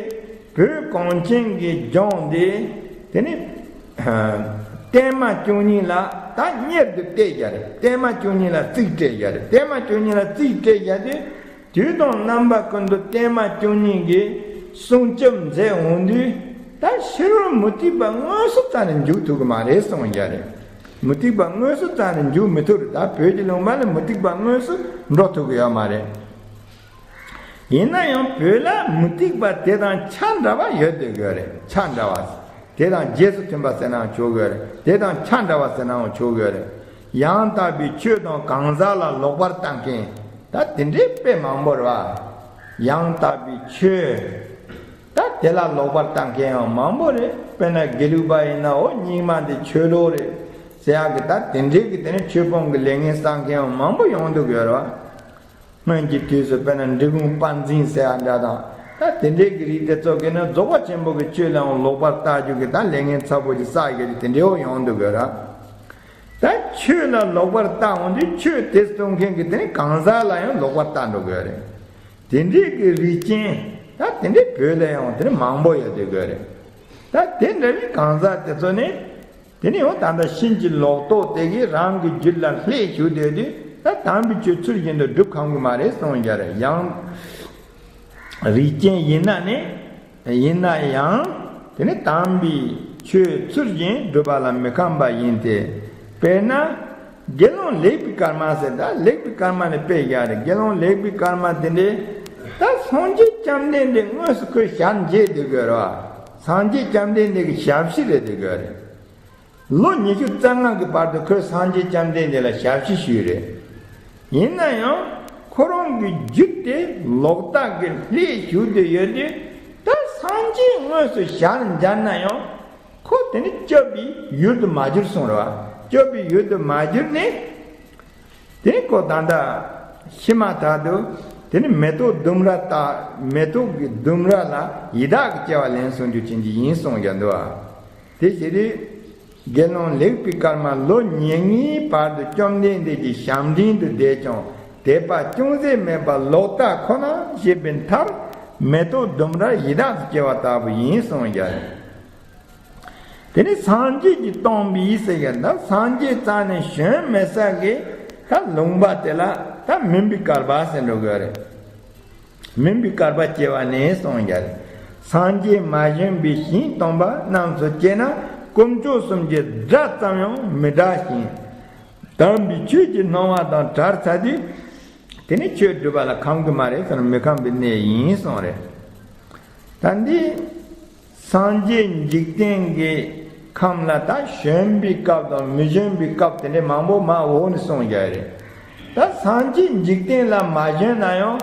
བོད་གངས་ཅན་གྱི་ལྗོངས་འདི་དེ་ནི་བརྟན་མ་བཅུ་གཉིས་ལ་ད་གཉེར་དུ་གཏད་ཡོད་རེད། བརྟན་མ་བཅུ་གཉིས་ལ་རྩིས་སྤྲད་ཡོད་རེད། བརྟན་མ་བཅུ་གཉིས་ལ་རྩིས་སྤྲད་ཡོད་དུས་དུས་དང་རྣམ་པ་ཀུན་ཏུ་བརྟན་མ་བཅུ་གཉིས་ཀྱི་སྲུང་སྐྱོབ་མཛད་འོང་དུས་ད་ཕྱི་རོལ་མུ་སྟེགས་པ་དངོས་སུ་རྩ་ནས་འཇུག་ཐུབ་ཀྱི་མ་རེད་གསུངས་ཡོད་རེད། མུ་སྟེགས་པ་དངོས་སུ་རྩ་ནས་འཇུག་མི་ཐུབ་རེད། ད་བོད་ཀྱི་ལུང་པ་ལ་མུ་སྟེགས་པ་དངོས་སུ་འགྲོ་ཐུབ་ཀྱི་ཡོད་མ་རེད། ཡིན་ན་ཡང་བོད་ལ་མུ་སྟེགས་པ་དེ་དང་ཆ་འདྲ་བ་ཡོད་དེ་དགོས་རེད། ཆ་འདྲ་བ། དེ་དང་རྗེས་སུ་མཐུན་པ་ཟེར་ནའང་ཆོག་གི་རེད། དེ་དང་ཆ་འདྲ་བ་ཟེར་ནའང་ཆོག་གི་རེད། ཡང་དག་པའི་ཆོས་དང་གང་ཟག་ལ་ལོག་པར་ལྟ་མཁན་ད་དེ་འདྲའི་དཔེ་མང་པོ་རེད་བ། ཡང་དག་པའི་ཆོས་ད་དེ་ལ་ལོག་པར་ལྟ་མཁན་ཡང་མང་པོ་རེད། དཔེར་ན་དགེ་ལུགས་པ་ཡིན་ན་འོ་རྙིང་མ་འདི་ཆོས་ལུགས་རེད་ཟེར་ཡག་གི་ད་དེ་འདྲའི་གི་དེ་ནི་ཆོས་སྤོང་གི་ལས་ངན་བསགས་མཁན་ཡང་མང་པོ་ཡོང་འདུག་ཡོད་རེད་བ། སྔོན་གྱི་དུས་སུ་དཔེར་ན་འབྲི་གུང་དཔལ་འཛིན་ཟེར་ཡ་འདྲ་དང་ད་དེ་འདྲའི་གི་རིགས་དེ་ཚོ་གིས་ནི་རྫོགས་པ་ཆེན་པོ་གི་ཆོས་ལའང་ལོག་པར་ལྟ་རྒྱུ་གི་ད་ལས་ངན་ཚ་པོ་ཞིག་བསགས་ཡོད་དེ་དེ་འདྲའི་འོ་ཡོང་འདུག་ཡོད་ར། ད་ཆོས་ལ་ལོག་པར་ལྟ་འོང་དུས་ཆོས་དེ་སྟོན་མཁན་གྱི་དེ་ནི་གང་ཟག་ལ་ཡང་ལོག་པར་ལྟ་འགྲོ་གི་ཡོད་རེད། དེ་འདྲའི་གི་རིགས་ཅན་ད་དེ་འདྲའི་བོད་ལ་ཡང་དེ་ནི་མང་པོ་ཡོད་དེ་གི་ཡོད་རེད། ད་དེ་འདྲ་བའི་གང་ཟག་དེ་ཚོ་ནི། དེ་ནས་འོ་ད་ལྟ་ཕྱིན་ཅི་ལོག་རྟོག་དེ་གིས་རང་གི་རྒྱུད་ལ་ལྷད་ཞུགས་བསྡད་དུས་ད་དམ་པའི་ཆོས་ཚུལ་བཞིན་དུ་སྒྲུབ་ཁོམ་གི་མ་རེད་གསུངས་ཡོད་རེད། ཡང་རིགས་ཅན་ཡིན་ན་ནི་ཡིན་ན་ཡང་དེ་ནི་དམ་པའི་ཆོས་ཚུལ་བཞིན་སྒྲུབ་པ་ལ་མི་ཁོམ་པ་ཡིན་ཏེ། དཔེར་ན་དགེ་སློང་ལེགས་པའི་སྐར་མ་ཟེར་ད་ལེགས་པའི་སྐར་མ་ནི་དཔེ་ཡོད་རེད། དགེ་སློང་ལེགས་པའི་སྐར་མ་དེ་འདྲའི་ད་སངས་རྒྱས་བཅོམ་ལྡན་འདས་དངོས་སུ་ཁོའི་ཞལ་མཇལ་བསྡད་དགོས་རེད་བ། སངས་རྒྱས་བཅོམ་ལྡན་འདས་ཀྱི་ཞབས་ཕྱི་རེད་བསྡད་དགོས་རེད། ལོ་ཉི་ཤུ་རྩ་ལྔ་གི་བར་དུ་ཁོས་སངས་རྒྱས་བཅོམ་ལྡན་འདས་ལ་ཞབས་ཕྱི་ཞུས་རེད། ཡིན་ན་ཡང་ཁོ་རང་གི་རྒྱུད་དེ་ལོག་ལྟ་གི་ལྷད་ཞུགས་བསྡད་ཡོད་དུས་ད་སངས་རྒྱས་དངོས་སུ་ཞལ་མཇལ་ན་ཡང་ཁོ་དེ་ནི་སྐྱོབ་པའི་ཡུལ་དུ་མ་གྱུར་གསུངས་རེད་བ། སྐྱོབ་པའི་ཡུལ་དུ་མ་གྱུར་ནས། དེ་ཁོ་ད་ལྟ་ཤི་མ་ཐག་ཏུ་ དེ་ནི་མེ་ཏོག་ལྡུམ་ར་ལྟ། མེ་ཏོག་གི་ལྡུམ་ར་ལ་ཡི་དྭགས་ཀྱི་སྐྱེ་བ་ལེན་གསུང་རྒྱུ་ཅན་གྱི་ཡིན་གསུང་བཞག་འདུག་ཨ། དེ་བྱས་དུས། དགེ་སློང་ལེགས་པའི་སྐར་མ་ལོ་ཉེར་ལྔའི་བར་དུ་བཅོམ་ལྡན་འདས་ཀྱི་ཞབས་འབྲིང་དུ་བསྡད་ཀྱང་དད་པ་ཅུང་ཟད་མེད་པར་ལོག་ལྟ་ཁོ་ན་བྱས་པའི་མཐར་མེ་ཏོག་ལྡུམ་རར་ཡི་དྭགས་སུ་སྐྱེ་བ་ལྟ་བུ་ཡིན་གསུངས་ཀྱང་། དེ་ནི་སངས་རྒྱས་ཀྱིས་སྟོན་པའི་ཟེར་ཡ་ད་སངས་རྒྱས་རྩ་ནས་བྱོན་མེད་ས་གི་ད་ལུང་པ་དེ་ལ་ད་མུན་པའི་བསྐལ་པ་ཟེར་འགྲོ་གི་རེད། མུན་པའི་བསྐལ་པ་སྐྱེ་བ་ནས་གསུངས་ཀྱང་། སངས་རྒྱས་མ་བྱོན་པའི་ཞིང་སྟོང་པ་རྣམས་སུ་སྐྱེས་ན་དཀོན་མཆོག་གསུམ་གྱི་སྒྲ་ཙམ་ཡང་མི་སྒྲ་ཞིང་། དམ་པའི་ཆོས་ཀྱི་སྣང་བ་དང་བྲལ་ཚར་དུས། དེ་ནི་ཆོས་སྒྲུབ་པ་ལ་ཁོམ་གི་མ་རེད་ཟེར་ན་མི་ཁོམ་པའི་གནས་ཡིན་གསུངས་རེད། ད་འདི། སངས་རྒྱས་འཇིག་རྟེན་གྱི་ཁམས་ལ་ད་བྱོན་པའི་སྐབས་དང་མི་བྱོན་པའི་སྐབས་དེ་འདྲའི་མང་པོ་མ་འོག་ནས་གསུངས་བཞག་རེད། ད་སངས་རྒྱས་འཇིག་རྟེན་ལ་མ་བྱོན་ན་ཡང་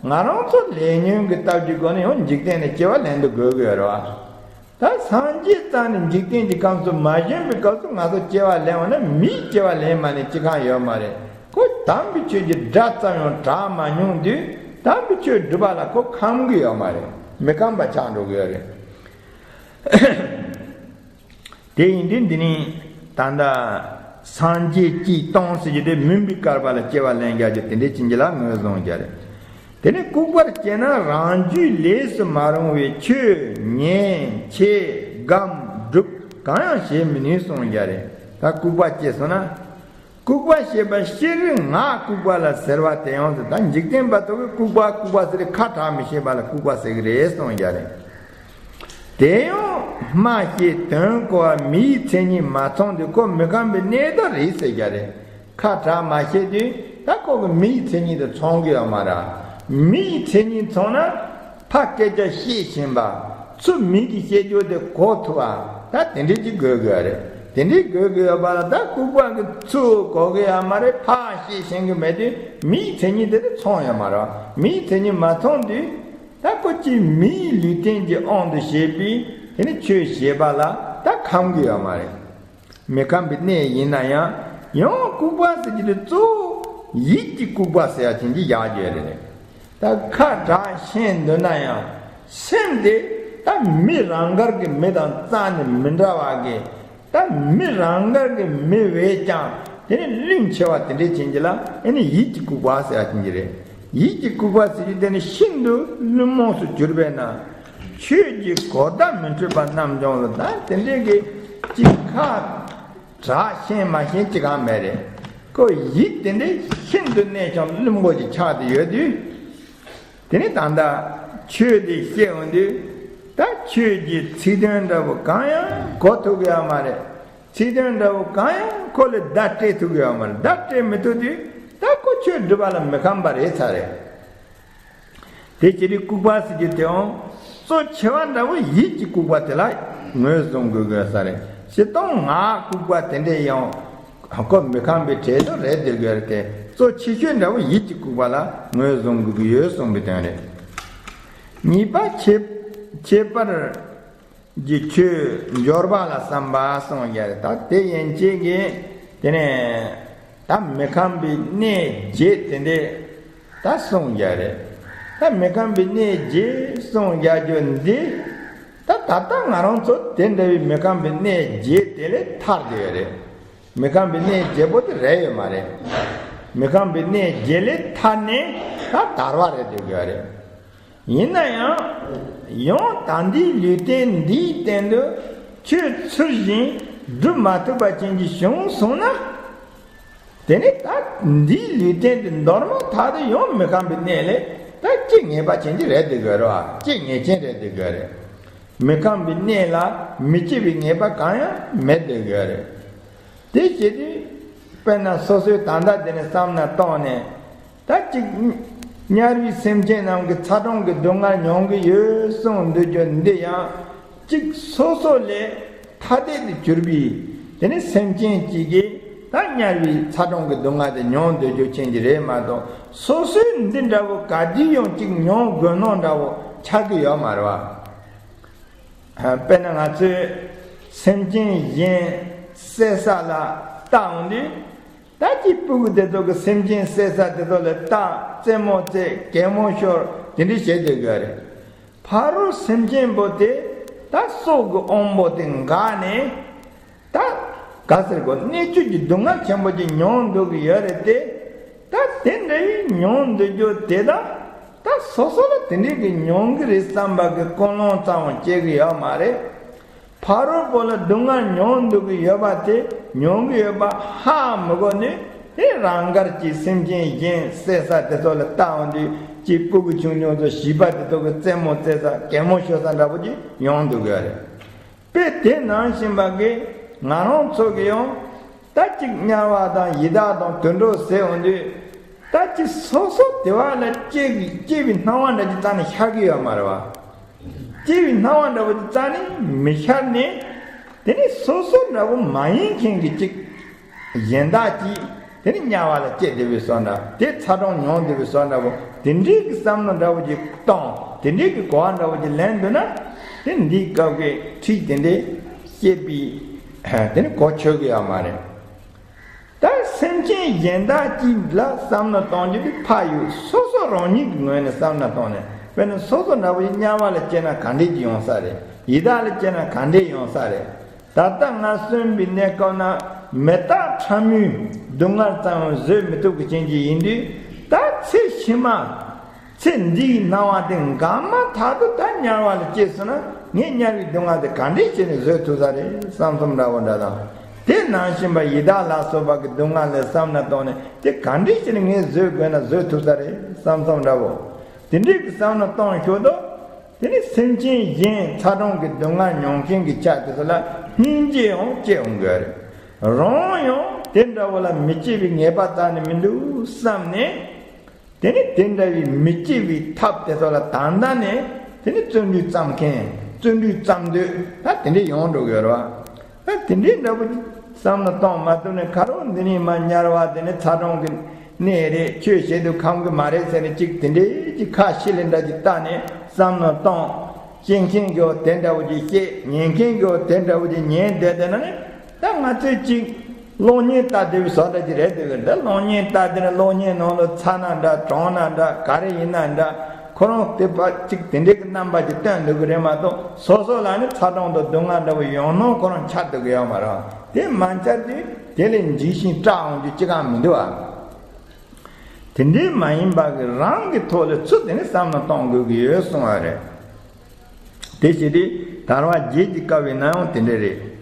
ང་རང་ཚོ་ལས་ཉོན་གྱི་སྟབས་ཀྱི་སྒོ་ནས་ཡང་འཇིག་རྟེན་ནས་སྐྱེ་བ་ལེན་དུ་དགོས་ཀྱི་ཡོད་རེད་བ། ད་སངས་རྒྱས་རྩ་ནས་འཇིག་རྟེན་གྱི་ཁམས་སུ་མ་བྱོན་པའི་སྐབས་སུ་ང་ཚོ་སྐྱེ་བ་ལེན་བ་ན་མིའི་སྐྱེ་བ་ལེན་མ་ནས་ཅི་གང་ཡོད་མ་རེད། ཁོ་དམ་པའི་ཆོས་ཀྱི་སྒྲ་ཙམ་ཡང་གྲགས་མ་མྱོང་དུས་དམ་པའི་ཆོས་སྒྲུབ་པ་ལ་ཁོ་ཁོམ་གི་ཡོད་མ་རེད། མི་ཁོམ་པ་ཆགས་འགྲོ་གི་ཡོད་རེད། དེ་ཡིན་དུས་འདི་ནི་ད་ལྟ་སངས་རྒྱས་ཀྱིས་སྟོན་ཟེར་རྒྱུ་དེ་མུན་པའི་བསྐལ་པ་ལ་སྐྱེ་བ་ལེན་རྒྱག་རྒྱུ་དེ་འདྲའི་ཕྱིན་ཅི་ལ་ངོས་བཟུང་རྒྱུ་རེད། དེ་ནས་ལྐུགས་པར་སྐྱེས་ན་རང་རྒྱུད་ལས་སུ་མ་རུང་བའི་ཆོས་ཉན་འཆད་སྒོམ་སྒྲུབ་གང་ཡང་བྱེད་མི་ནུས་གསུངས་རྒྱུ་རེད། ད་ལྐུགས་པ་སྐྱེས་སོང་ན། ལྐུགས་པ་ཞེས་པ་ཤེས་རིག་ངག་ལྐུགས་པ་ལ་ཟེར་བ་དེ་ཡང་ད་འཇིག་རྟེན་པ་ཚོ་གིས་ལྐུགས་པ་ལྐུགས་པ་ཟེར་ཏེ་ཁ་གྲག་མི་ཤེས་པ་ལ་ལྐུགས་པ་ཟེར་གི་རེད་གསུངས་རྒྱུ་རེད། དེ་ཡང་སྨྲ་ཤེས་དོན་གོ་བ་མིའི་མཚན་ཉིད་མ་ཚང་དུས་ཁོ་མི་ཁོམ་པའི་གནས་ད་རེད་ཟེར་རྒྱུ་རེད། ཁ་གྲག་མ་ཤེས་དུས་ད་ཁོ་གི་མིའི་མཚན་ཉིད་དུ་ཚང་གི་ཡོད་མ་རེད། མིའི་མཚན་ཉིད་ཚང་ན་ཕ་སྐད་ཆ་བཤད་ཤེས་པ། ཚུར་མི་གི་བཤད་རྒྱུ་དེ་གོ་ཐུབ་པ། ད་དེ་འདྲས་ཅིག་དགོས་དགོས་རེད། དེ་འདྲས་དགོས་དགོས་ཡོད་པ་ལ་ད་ལྐུགས་པ་གི་ཚུར་གོ་གི་ཡོད་མ་རེད། ཕ་བཤད་ཤེས་གི་མེད་དུས་མིའི་མཚན་ཉིད་དེ་དུ་ཚང་ཡོད་མ་རེད། མིའི་མཚན་ཉིད་མ་ཚང་དུས་ད་ཁོ་ཅིག་མིའི་ལུས་རྟེན་གྱི་དབང་དུ་བྱས་པའི་དེ་ནི་ཆོས་བྱེད་པ་ལ་ད་ཁོམ་གི་ཡོད་མ་རེད། མི་ཁོམ་པའི་གནས་ཡིན་ན་ཡང་ཡང་ལྐུགས་པ་ཟེར་གྱི་དེ་གཙོ་བོ་ཡིད་ཀྱི་ལྐུགས་པ་ཟེར་ཡ་ཅན་གྱི་ཡག་རྒྱུ་རེད། ད་ཁ་གྲག་ཤེས་འདོད་ན་ཡང་སེམས་དེ་ད་མི་རང་དགར་གྱི་མི་དང་རྩ་ནས་མི་འདྲ་བ་གི། ད་མི་རང་དགར་གྱི་མི་བས་ཀྱང་དེ་ནི་བླུན་ཆེ་བ་དེ་འདྲས་ཅན་གྱི་ལ་ཨེ་ནི་ཡིད་ཀྱི་ལྐུགས་པ་ཟེར་ཡ་ཅན་གྱི་རེད། ཡིད་ཀྱི་ལྐུགས་པ་ཟེར་གྱི་དེ་ནི་ཤིན་ཏུ་བླུན་རྨོངས་སུ་གྱུར་པས་ན། ཆོས་ཀྱི་གོ་བརྡ་མི་འཕྲོད་པ་རྣམས་ཀྱང་ལ་ད་དེ་འདྲས་ཀྱི་ཅིག་ཁ་གྲག་ཤེས་མ་ཤེས་ཅི་གང་མེད་རེད། ཁོ་ཡིད་དེ་འདྲའི་ཤིན་ཏུ་གནས་ཀྱང་བླུན་པོ་ཅིག་ཆགས་ཏེ་ཡོད་དུས། དེ་ནི་ད་ལྟ་ཆོས་དེ་བཤད་འོང་དུས་ད་ཆོས་ཀྱི་ཚིག་དོན་འདྲ་བོ་གང་ཡང་གོ་ཐུབ་ཀྱི་ཡོད་མ་རེད། ཚིག་དོན་འདྲ་བོ་གང་ཡང་ཁོ་ལ་བརྡ་སྤྲད་ཐུབ་ཀྱི་ཡོད་མ་རེད། བརྡ་སྤྲད་མི་ཐུབ་དུས་ད་ཁོ་ཆོས་སྒྲུབ་པ་ལ་མི་ཁོམ་པ་རེད་ཚར་རེད། དེ་ཕྱིར་ལྐུགས་པ་ཟེར་རྒྱུ་དེའང་གཙོ་ཆེ་བ་འདྲ་བོ་ཡིད་ཀྱི་ལྐུགས་པ་དེ་ལ་ངོས་བཟུང་དགོས་དགོས་ས་རེད། སྤྱིར་བཏང་ངག་ལྐུགས་པ་དེ་འདྲས་ཡང་ཁོ་མི་ཁོམ་པའི་གྲས་སུ་རེད་བསྡད་དགོས་རེད་དེ་གཙོ་ཆེ་ཤོས་འདྲ་བོ་ཡིད་ཀྱི་ལྐུགས་པ་ལ་ངོས་བཟུང་དགོས་ཀྱི་ཡོད་གསུངས་པའི་དོན་རེད། གཉིས་པ་ཁྱད་ཁྱད་པར། གྱི་ཆོས་འབྱོར་པ་ལ་བསམ་པ་གསུངས་ཡ་རེད། ད་དེ་ཡན་ཆད་ཀྱིས་དེ་ནས་ད་མི་ཁོམ་པའི་གནས་བརྒྱད་དེ་འདྲས་ད་གསུངས་ཡ་རེད། ད་མི་ཁོམ་པའི་གནས་བརྒྱད་གསུངས་ཡ་རྒྱུ་འདི་ད་ད་ལྟ་ང་རང་ཚོ་དེ་འདྲ་བའི་མི་ཁོམ་པའི་གནས་བརྒྱད་དེ་ལས་ཐར་བསྡད་ཡོད་རེད། མི་ཁོམ་པའི་གནས་བརྒྱད་པོ་དེ་རེད་ཡོད་མ་རེད། མི་ཁོམ་པའི་གནས་བརྒྱད་ལས་ཐར་ནས་ད་དར་བ་རེད་བསྡད་ཡོད་རེད། ཡིན་ན་ཡང་ཡང་ད་འདིའི་ལུས་རྟེན་འདིའི་སྟེང་དུ་ཆོས་ཚུལ་བཞིན་སྒྲུབ་མ་ཐུབ་པ་ཅན་གྱི་བྱུང་སོང་ན། དེ་ནི་ད་འདིའི་ལུས་རྟེན་དུ་འདོར་མ་ཐག་ཏུ་ཡང་མི་ཁོམ་པའི་གནས་ལས་ད་སྐྱེ་ངེས་པ་ཅན་གྱི་རེད་བསྡད་དགོས་རེད་བ། སྐྱེ་ངེས་ཅན་རེད་བསྡད་དགོས་རེད། མི་ཁོམ་པའི་གནས་ལ་མི་སྐྱེ་བའི་ངེས་པ་གང་ཡང་མེད་བསྡད་དགོས་རེད། དེ་བྱེད་དུས། དཔེར་ན་སོ་སོའི་ད་ལྟ་དེ་ནས་བསམ་ན་གཏོང་ནས། ད་ཅིག་དམྱལ་བའི་སེམས་ཅན་རྣམས་ཀྱིས་ཚ་གྲང་གི་སྡུག་བསྔལ་མྱོང་གི་ཡོད་གསུངས་འདུག་རྒྱུ་འདི་ཡང་ཅིག་སོ་སོ་ལས་ཐ་དད་དུ་གྱུར་པའི་དེ་ནི་སེམས་ཅན་གཅིག་གིས་ད་དམྱལ་བའི་ཚ་གྲང་གི་སྡུག་བསྔལ་དེ་མྱོང་འདུག་རྒྱུ་ཅན་གྱི་རེད་མ་གཏོགས་སོ་སོའི་འདི་འདྲ་བོ་ག་དུས་ཡང་ཅིག་མྱོང་དགོས་སྣང་འདྲ་བོ་ཆགས་ཀྱི་ཡོད་མ་རེད་བ། དཔེར་ན་ང་ཚོས་སེམས་ཅན་གཞན་བསད་ས་ལ་ལྟ་འོང་དུས། ད་ཅིག་སྤུ་གུ་དེ་ཚོ་གི་སེམས་ཅན་བསད་ས་དེ་ཚོ་ལ་བལྟ། རྩེད་མོ་རྩེ། གད་མོ་ཤོར། དེ་འདྲ་བྱེད་སྡོད་དགོས་རེད། ཕ་རོལ་སེམས་ཅན་པོ་དེ་ད་སྲོག་གི་དབང་པོ་དེ་འགགས་ནས། ད་ག་ཟེར་དགོས། གནད་གཅོད་ཀྱི་སྡུག་བསྔལ་ཆེན་པོ་ཅིག་མྱོང་འདུག་གི་ཡོད་རེད་དེ། ད་དེ་འདྲའི་མྱོང་འདུག་རྒྱུ་དེ་དག་ད་སོ་སོ་ལ་དེ་འདྲའི་གི་མྱོང་གི་རེད་བསམ་པ་གི་ཀུན་སློང་ཙམ་སྐྱེ་གི་ཡོད་མ་རེད། ཕ་རོལ་པོ་ལ་སྡུག་བསྔལ་མྱོང་འདུག་གི་ཡོད་པ་དེ་མྱོང་གི་ཡོད་པ་ཧ་མི་གོ་ནས། དེ་རང་དགར་གྱི་སེམས་ཅན་གཞན་བསད་ས་དེ་ཚོ་ལ་བལྟ་འོང་དུས། ཅིག་སྤུ་གུ་ཆུང་ཆུང་ཚོ་བྱིས་པ་དེ་ཚོ་གི་རྩེད་མོ་རྩེ་ས། གད་མོ་ཤོར་ས་འདྲ་པོ་ཅིག་ཡོང་འདུག་གི་རེད། དཔེ་དེ་ནང་བཞིན་པ་གི་ང་རང་ཚོ་གི་ཡང་ད་ཅིག་དམྱལ་བ་དང་ཡི་དྭགས་དང་དུད་འགྲོ་ཟེར་འོང་དུས། ད་ཅིག་སོ་སོ་དེ་བ་ལ་སྐྱེ་གི་སྐྱེ་བའི་སྣང་བ་འདྲ་ཅིག་རྩ་ནས་ཤར་གི་ཡོད་མ་རེད་བ། སྐྱེ་བའི་སྣང་བ་འདྲ་པོ་ཅིག་རྩ་ནས་མི་ཤར་ནས། དེ་ནས་སོ་སོ་འདྲ་པོ་མ་ཡིན་མཁན་གྱི་ཅིག་གཞན་དག་ཅིག་དེ་ནས་དམྱལ་བ་ལ་སྐྱེ་བསྡད་པའི་བཟོ་འདྲ། དེ་ཚ་གྲང་མྱོང་བསྡད་པའི་བཟོ་འདྲ་པོ། དེ་འདྲའི་གི་བསམ་བློ་འདྲ་པོ་ཅིག་གཏོང་། དེ་འདྲའི་གི་གོ་བ་འདྲ་པོ་ཅིག་ལེན་འདུག་ན། དེ་འདིའི་སྐབས་ཀྱི་ཁྲིད་དེ་འདྲའི་བཤད་པའི་དེ་ནི་གོ་ཆོད་གི་ཡོད་མ་རེད། ད་སེམས་ཅན་གཞན་དག་ཅིག་ལ་བསམ་བློ་གཏོང་རྒྱུ་དེ་ཕར་ཡོད། སོ་སོ་རང་ཉིད་ཀྱི་ངོས་ནས་བསམ་བློ་གཏོང་ནས། དཔེར་ན་སོ་སོ་འདྲ་པོ་ཞིག་དམྱལ་བ་ལ་སྐྱེས་ན་ག་འདྲས་ཀྱི་ཡོང་ས་རེད། ཡི་དྭགས་ལ་སྐྱེས་ན་ག་འདྲས་ཡོང་ས་རེད། ད་ལྟ་ང་གསོན་པའི་གནས་སྐབས་ན་མི་རྟག་ཕྲ་མོའི་སྡུག་བསྔལ་ཙམ་ཡང་བཟོད་མི་ཐུབ་ཀྱི་རྐྱེན་གྱིས་ཡིན་དུས། ད་ཚེ་ཕྱི་མ། ཚེ་འདིའི་སྣང་བ་དེ་འགག་མ་ཐག་ཏུ་ད་དམྱལ་བ་ལ་སྐྱེས་སོང་ན། ངས་དམྱལ་བའི་སྡུག་བསྔལ་དེ་ག་འདྲས་བྱས་ནས་བཟོད་ཐུབ་ས་རེད་བསམ་བསམ་འདྲ་བོ་འདྲ་དང་། དེ་ནང་བཞིན་པ་ཡི་དྭགས་ལ་སོགས་པ་གི་སྡུག་བསྔལ་ལ་བསམ་བློ་གཏོང་ནས། དེ་ག་འདྲས་བྱས་ནས་ངས་བཟོད་དགོས་ན་བཟོད་ཐུབ་ས་རེད་བསམ་བསམ་འདྲ་བོ། དེ་འདྲས་ཀྱི་བསམ་བློ་གཏོང་ཞོར་དུ། དེ་ནི་སེམས་ཅན་གཞན་ཚ་གྲང་གི་སྡུག་བསྔལ་མྱོང་མཁན་གྱི་ཆ་དེ་ཚོ་ལ་སྙིང་རྗེ་ཡང་སྐྱེ་འོང་གི་རེད། རང་ཡང་དེ་འདྲ་བོ་ལ་མི་སྐྱེ་བའི་ངེས་པ་རྩ་ནས་མི་འདུག་བསམ་ནས། དེ་ནི་དེ་འདྲ་བའི་མི་སྐྱེ་བའི་ཐབས་དེ་ཚོ་ལ་ད་ལྟ་ནས་དེ་ནི་བརྩོན་འགྲུས་བརྩམ་མཁན། བརྩོན་འགྲུས་བརྩམ་འདོད་ད་དེ་འདྲས་ཡོང་འགྲོ་གི་ཡོད་རེད་བ། ད་དེ་འདྲས་འདྲ་པོ་བསམ་བློ་གཏོང་མ་ཐུབ་ནས། ཁ་རོག་འདི་ནས་མར་དམྱལ་བ་དེ་ནི་ཚ་གྲང་གི་གནས་རེད། ཆོས་བྱེད་དུ་ཁོམ་གི་མ་རེད་ཟེར་ནས། གཅིག་དེ་འདྲས་ཀྱི་ཁ་ཕྱི་ལ་འདྲ་ཅིག་བལྟས་ནས་བསམ་བློ་གཏོང་། བཤད་མཁན་གྱིས་དེ་འདྲ་བོ་ཅིག་བཤད། ཉན་མཁན་གྱིས་དེ་འདྲ་བོ་ཅིག་ཉན་བསྡད་བསྡད་ན་ནི། ད་ང་ཚོས་ཅིག་གློག་བརྙན་ལྟ་བསྡད་པའི་བཟོ་འདྲ་ཅིག་རེད་འདུག་གི། ད་གློག་བརྙན་ལྟ་བསྡད་ན་གློག་བརྙན་ནང་ལ་ཚ་ན་འདྲ། གྲང་ན་འདྲ། ག་རེ་ཡིན་ན་འདྲ། ཁོ་རང་དེ་བ་ཅིག་དེ་འདྲའི་གི་རྣམ་པ་ཅིག་སྟོན་འདུག་གི་རེད་མ་གཏོགས། སོ་སོ་ལ་ནི་ཚ་གྲང་དང་སྡུག་བསྔལ་འདྲ་བོ་ཡང་སྣང་ཁོ་རང་འཆར་འདུག་གི་ཡོད་མ་རེད། དེ་མ་འཆར་དུས་དེ་ལས་འཇིགས་ཤིང་སྐྲག་འོང་རྒྱུ་ཅི་གང་མི་འདུག་ཨ། དེ་འདྲའི་མ་ཡིན་པ་གི་རང་གི་ཐོག་ལ་ཚུར་དེ་ནི་བསམ་བློ་གཏོང་དགོས་ཀྱི་ཡོད་གསུང་བ་རེད། དེ་བྱས་ཏེ་དལ་བ་བརྒྱད་ཀྱི་སྐབས་ཡིན་ན་ཡང་དེ་འདྲ་རེད།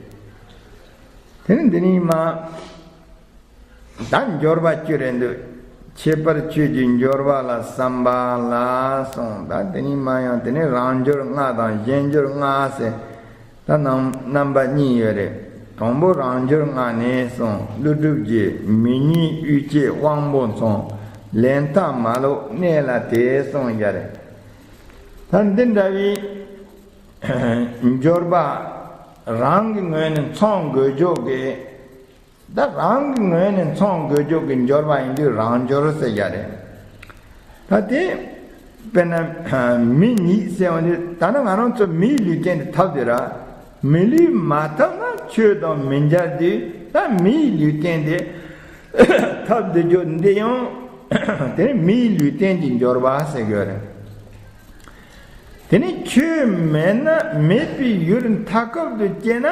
དེ་ནི་འདི་ནི་མ། ད་འབྱོར་པ་བཅུ་རེད་འདུག་ཁྱད་པར་ཆོས་ཀྱི་འབྱོར་པ་ལ་བསམ་པ་ལ་གསུངས། ད་དེ་ནི་མ་ཡང་དེ་ནི་རང་འབྱོར་ལྔ་དང་གཞན་འབྱོར་ལྔ་ཟེར། ད་རྣམ་རྣམ་པ་གཉིས་ཡོད་རེད། དང་པོ་རང་འབྱོར་ལྔ་ནི་གསུངས། ཀླུ་སྒྲུབ་ཀྱིས་མི་ཉིད་དབུས་སྐྱེས་དབང་པོ་མཚུངས། ལས་མཐའ་མ་ལོག་གནས་ལ་དེ་གསུངས་བཞག་རེད། ད་འདི་འདྲ་བའི་འབྱོར་པ་རང་གི་ངོས་ནས་འཚོང་དགོས་ཕྱོགས་ཀྱི། ད་རང་གི་ངོས་ནས་འཚོང་དགོས་ཕྱོགས་ཀྱི་འབྱོར་པ་ཡིན་དུས་རང་འབྱོར་ཟེར་ཡ་རེད། ད་དེ་དཔེར་ན་མི་ཉིད་ཟེར་བ་འདི། ད་ནི་ང་རང་ཚོ་མིའི་ལུས་རྟེན་དེ་ཐོབ་དུས་ར། མི་ལུས་མ་ཐོབ་ན་ཆོས་དང་མི་མཇལ་དུས། ད་མིའི་ལུས་རྟེན་དེ་ཐོབ་དུས་རྒྱུ་འདི་ཡང་དེ་ནི་མིའི་ལུས་རྟེན་གྱི་འབྱོར་པ་ཟེར་དགོས་རེད། དེ་ནི་ཆོས་མེད་ན། མེད་པའི་ཡུལ་མཐའ་འཁོབ་ཏུ་སྐྱེས་ན་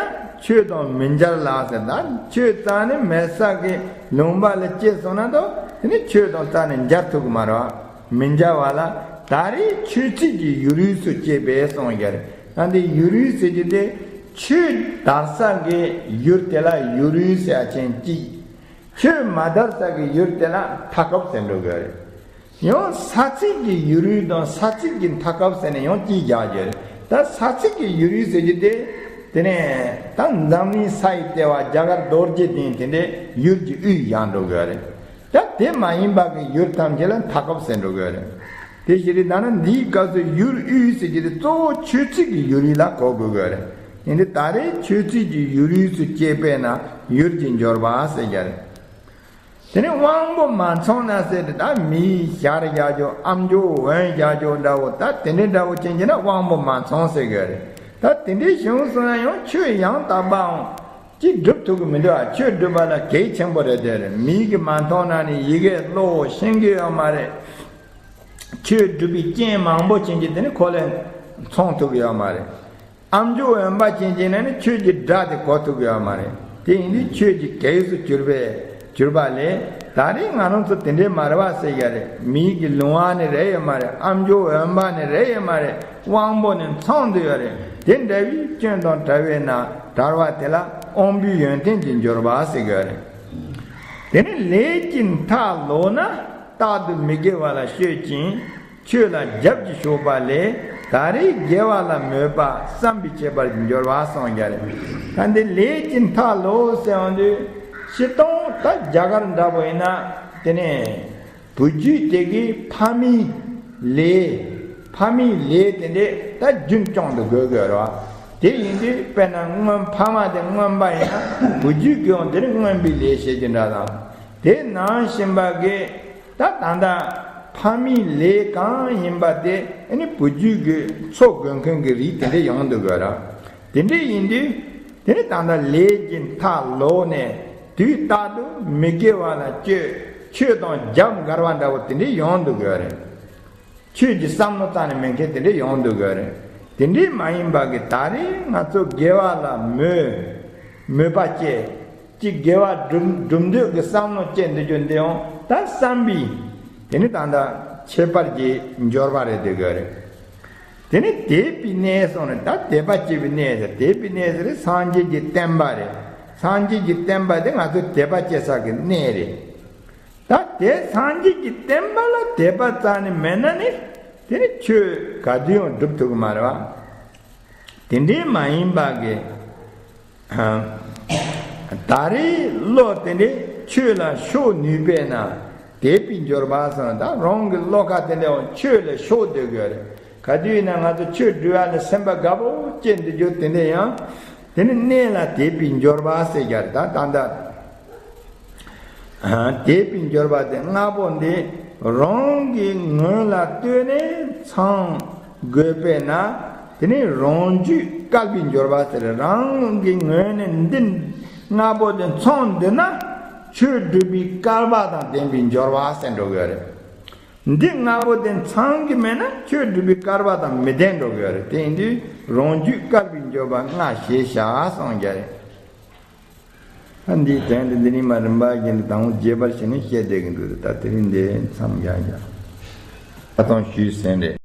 ཆོས་དང་མི་མཇལ་ལ་ཟེར། ད་ཆོས་རྩ་ནས་མེད་ས་གི་ལུང་པ་ལ་སྐྱེས་སོང་ན་ད་དེ་ནི་ཆོས་དང་རྩ་ནས་མཇལ་ཐུབ་ཀྱི་མ་རེད། མི་མཇལ་བ་ལ་ད་རེས་ཆོས་ཚིག་གི་ཡུལ་ཡུལ་སུ་སྐྱེས་པས་གསུངས་ཡོད་རེད། ད་འདི་ཡུལ་ཡུལ་ཟེར་རྒྱུ་དེ་ཆོས་དར་ས་གི་ཡུལ་དེ་ལ་ཡུལ་ཡུལ་ཟེར་ཡ་ཅན་གཅིག་ཆོས་མ་དར་ས་གི་ཡུལ་དེ་ལ་མཐའ་འཁོབ་ཟེར་འགྲོ་གི་རེད། ཡང་ས་ཚིགས་ཀྱི་ཡུལ་ཡུལ་དང་ས་ཚིགས་ཀྱི་མཐའ་འཁོབ་ཟེར་ནས་ཡང་གཅིག་བཞག་རྒྱུ་རེད། ད་ས་ཚིགས་ཀྱི་ཡུལ་ཡུལ་ཟེར་རྒྱུ་དེ། དེ་ནས་ད་འཛམ་གླིང་ས་ཡི་ལྟེ་བ་རྒྱ་གར་རྡོ་རྗེ་གདན་དེ་འདྲའི་ཡུལ་གྱི་དབུས་བཞག་འགྲོ་གི་རེད། ད་དེ་མ་ཡིན་པ་གི་ཡུལ་ཐམས་ཅད་ལ་མཐའ་འཁོབ་ཟེར་འགྲོ་གི་རེད། དེ་ཞིག་རེད། ད་ནི་འདིའི་སྐབས་སུ་ཡུལ་དབུས་ཟེར་རྒྱུ་དེ་གཙོ་བོ་ཆོས་ཚིགས་ཀྱི་ཡུལ་ཡུལ་ལ་གོ་དགོས་གི་རེད། ཡིན་དུས་ད་རེས་ཆོས་ཚིགས་ཀྱི་ཡུལ་ཡུལ་སུ་སྐྱེས་པས་ན་ཡུལ་གྱི་འབྱོར་པ་ཟེར་རྒྱུ་རེད། དེ་ནས་དབང་པོ་མ་ཚང་ན་ཟེར་ཏེ། ད་མིའི་ཞར་བཞག་རྒྱུ། ཨམ་ཅོག་འོན་བཞག་རྒྱུ་འདྲ་བོ། ད་དེ་འདྲའི་འདྲ་བོ་ཅན་གྱི་ན་དབང་པོ་མ་ཚང་ཟེར་གི་རེད། ད་དེ་འདྲའི་བྱུང་སོང་ན་ཡང་ཆོས་ཡང་དག་པའང་ ཅིག་སྒྲུབ་ཐུབ་ཀྱི་མི་འདུག་ཨ། ཆོས་སྒྲུབ་པ་ལ་གལ་ཆེན་པོ་རེད་དེ་རེད། མིག་གིས་མ་མཐོང་ན་ནི་ཡི་གེ་བློ་ཤེས་ཀྱི་ཡོད་མ་རེད། ཆོས་སྒྲུབ་པའི་རྐྱེན་མང་པོ་ཅན་གྱི་དེ་ནི་ཁོ་ལས་མཚོན་ཐུབ་ཀྱི་ཡོད་མ་རེད། ཨ་མཆོག་འོན་པ་ཅན་གྱི་ནི་ནི་ཆོས་ཀྱི་སྒྲ་དེ་གོ་ཐུབ་ཀྱི་ཡོད་མ་རེད། དེ་ཡིན་དུས་ཆོས་ཀྱི་གེགས་སུ་གྱུར་པས་གྱུར་པ་ལས། ད་རེས་ང་རང་ཚོ་དེ་འདྲའི་མ་རེད་བ་ཟེར་ཡ་རེད། མིག་གི་ལུང་བ་ནི་རེད་ཡོད་མ་རེད། ཨ་མཆོག་འོན་པ་ནི་རེད་ཡོད་མ་རེད། དབང་པོ་ནི་མཚོན་དུ་ཡོད་རེད། དེ་འདྲ་བའི་སྐྱོན་དང་བྲལ་བས་ན་བྲལ་བ་དེ་ལ་དབང་པོའི་ཡོན་ཏན་གྱི་འབྱོར་བ་ཟེར་གྱི་ཡོད་རེད། དེ་ནི་ལས་ཀྱི་མཐའ་ལོག་ན་རྟག་ཏུ་མི་དགེ་བ་ལ་སྤྱོད་ཅིང་ཆོས་ལ་རྒྱབ་ཀྱིས་ཕྱོགས་པ་ལས། ད་རེས་དགེ་བ་ལ་མོས་པ་བསམ་པའི་ཁྱད་པར་གྱི་འབྱོར་བ་གསུངས་ཀྱི་རེད། ད་འདི་ལས་ཀྱི་མཐའ་ལོག་ཟེར་ཡོང་དུས་སྤྱིར་བཏང་ད་རྒྱ་གར་འདྲ་པོ་ཡིན་ན་དེ་ནས་བུ་རྒྱུད་དེ་གའི་ཕ་མའི་ལས། ཕ་མའི་ལས་དེ་འདྲས་ད་རྒྱུན་སྐྱོང་དུ་དགོས་དགོས་རེད་བ། དེ་ཡིན་དུས་དཔེར་ན་སྔོན་ཕ་མ་དེ་རྔོན་པ་ཡིན་ན་བུ་རྒྱུད་ཀྱི་ཡང་དེ་ནི་རྔོན་པའི་ལས་བྱེད་ཀྱི་འདྲ་དང་། དེ་ནང་བཞིན་པ་གི་ད་ད་ལྟ་ཕ་མའི་ལས་གང་ཡིན་པ་དེ་ཨ་ནི་བུ་རྒྱུད་ཀྱི་འཚོ་དགོས་མཁན་གྱི་རིགས་དེ་འདྲས་ཡོང་དུ་དགོས་ར། དེ་འདྲས་ཡིན་དུས་དེ་ནི་ད་ལྟ་ལས་ཀྱི་མཐའ་ལོག་ནས་དུས་རྟག་ཏུ་མི་དགེ་བ་ལ་སྤྱོད། ཆོས་དང་རྒྱབ་འགལ་བ་འདྲ་བོ་དེ་འདྲས་ཡོང་དུ་དགོས་རེད། ཆོས་ཀྱི་བསམ་བློ་རྩ་ནས་མེད་མཁན་དེ་འདྲས་ཡོང་འདུག་གི་རེད། དེ་འདྲས་མ་ཡིན་པ་གི་ད་རེས་ང་ཚོ་དགེ་བ་ལ་མོས། མོས་པ་བསྐྱེད། ཅིག་དགེ་བ་སྒྲུབ་སྒྲུབ་འདོད་ཀྱི་བསམ་བློ་བསྐྱེད་འདི་རྒྱུ་འདི་ཡང་ད་བསམ་པའི་དེ་ནི་ད་ལྟ་ཁྱད་པར་གྱི་འབྱོར་པ་རེད་འདུག་གི་རེད། དེ་ནི་དད་པའི་གནས་སོང་ནས་ད་དད་པ་བསྐྱེད་པའི་གནས་ཟེར། དད་པའི་གནས་ཟེར་སངས་རྒྱས་ཀྱི་བསྟན་པ་རེད། སངས་རྒྱས་ཀྱི་བསྟན་པ་དེ་ང་ཚོ་དད་པ་བསྐྱེད་ས་གི་གནས་རེད། ད་དེ་སངས་རྒྱས་ཀྱི་བསྟན་པ་ལ་དད་པ་རྩ་ནས་མེད་ན་ནི་དེ་ནི་ཆོས་ག་དུས་ཡང་སྒྲུབ་ཐུབ་ཀྱི་མ་རེད་བ། དེ་འདྲའི་མ་ཡིན་པ་གི་ད་རེས་བློ་དེ་འདྲའི་ཆོས་ལ་ཕྱོགས་ནུས་པས་ན་དད་པའི་འབྱོར་པ་སོང་ད་རང་གི་བློ་ཁ་དེ་འདྲའི་ཆོས་ལ་ཕྱོགས་སྡོད་དགོས་རེད། ག་དུས་ཡིན་ན་ང་ཚོ་ཆོས་སྒྲུབ་ཡ་ལ་སེམས་པ་དགའ་པོ་སྐྱེ་འདི་རྒྱུ་དེ་འདྲ་ཡང་དེ་ནི་གནས་ལ་དད་པའི་འབྱོར་པ་ཟེར་རྒྱུ་རེད། ད་ད་ལྟ་དད་པའི་འབྱོར་པ་དེ་ལྔ་པོ་འདི་རང་གི་ངོས་ལ་ལྟོས་ནས་ཚང་དགོས་པས་ན་དེ་ནི་རང་རྒྱུད་བསྐལ་པའི་འབྱོར་པ་ཟེར། རང་གི་ངོས་ནས་འདི་ལྔ་པོ་དེ་ཚང་འདི་ན་ཆོས་སྒྲུབ་པའི་སྐལ་པ་དང་ལྡན་པའི་འབྱོར་པ་ཟེར་འགྲོ་གི་རེད། འདི་ལྔ་པོ་དེ་ཚང་གི་མེད་ན་ཆོས་སྒྲུབ་པའི་སྐལ་པ་དང་མི་ལྡན་འགྲོ་གི་རེད། དེ་ཡིན་དུས་རང་རྒྱུད་བསྐལ་པའི་འབྱོར་པ་ལྔ་ཞེས་བྱ་གསུངས་རྒྱུ་རེད། ད་འདིའི་དོན་དེ་འདི་ནི་མ་རིམ་པ་བཞིན་དུ་དང་པོ་རྒྱས་པར་བྱས་ནས་བཤད་བསྡད་ཀྱི་འདུག་ད་དེ་རིང་འདི་མཚམས་བཞག་བཞག་ད་དང་ཞུས་ཟིན་རེད།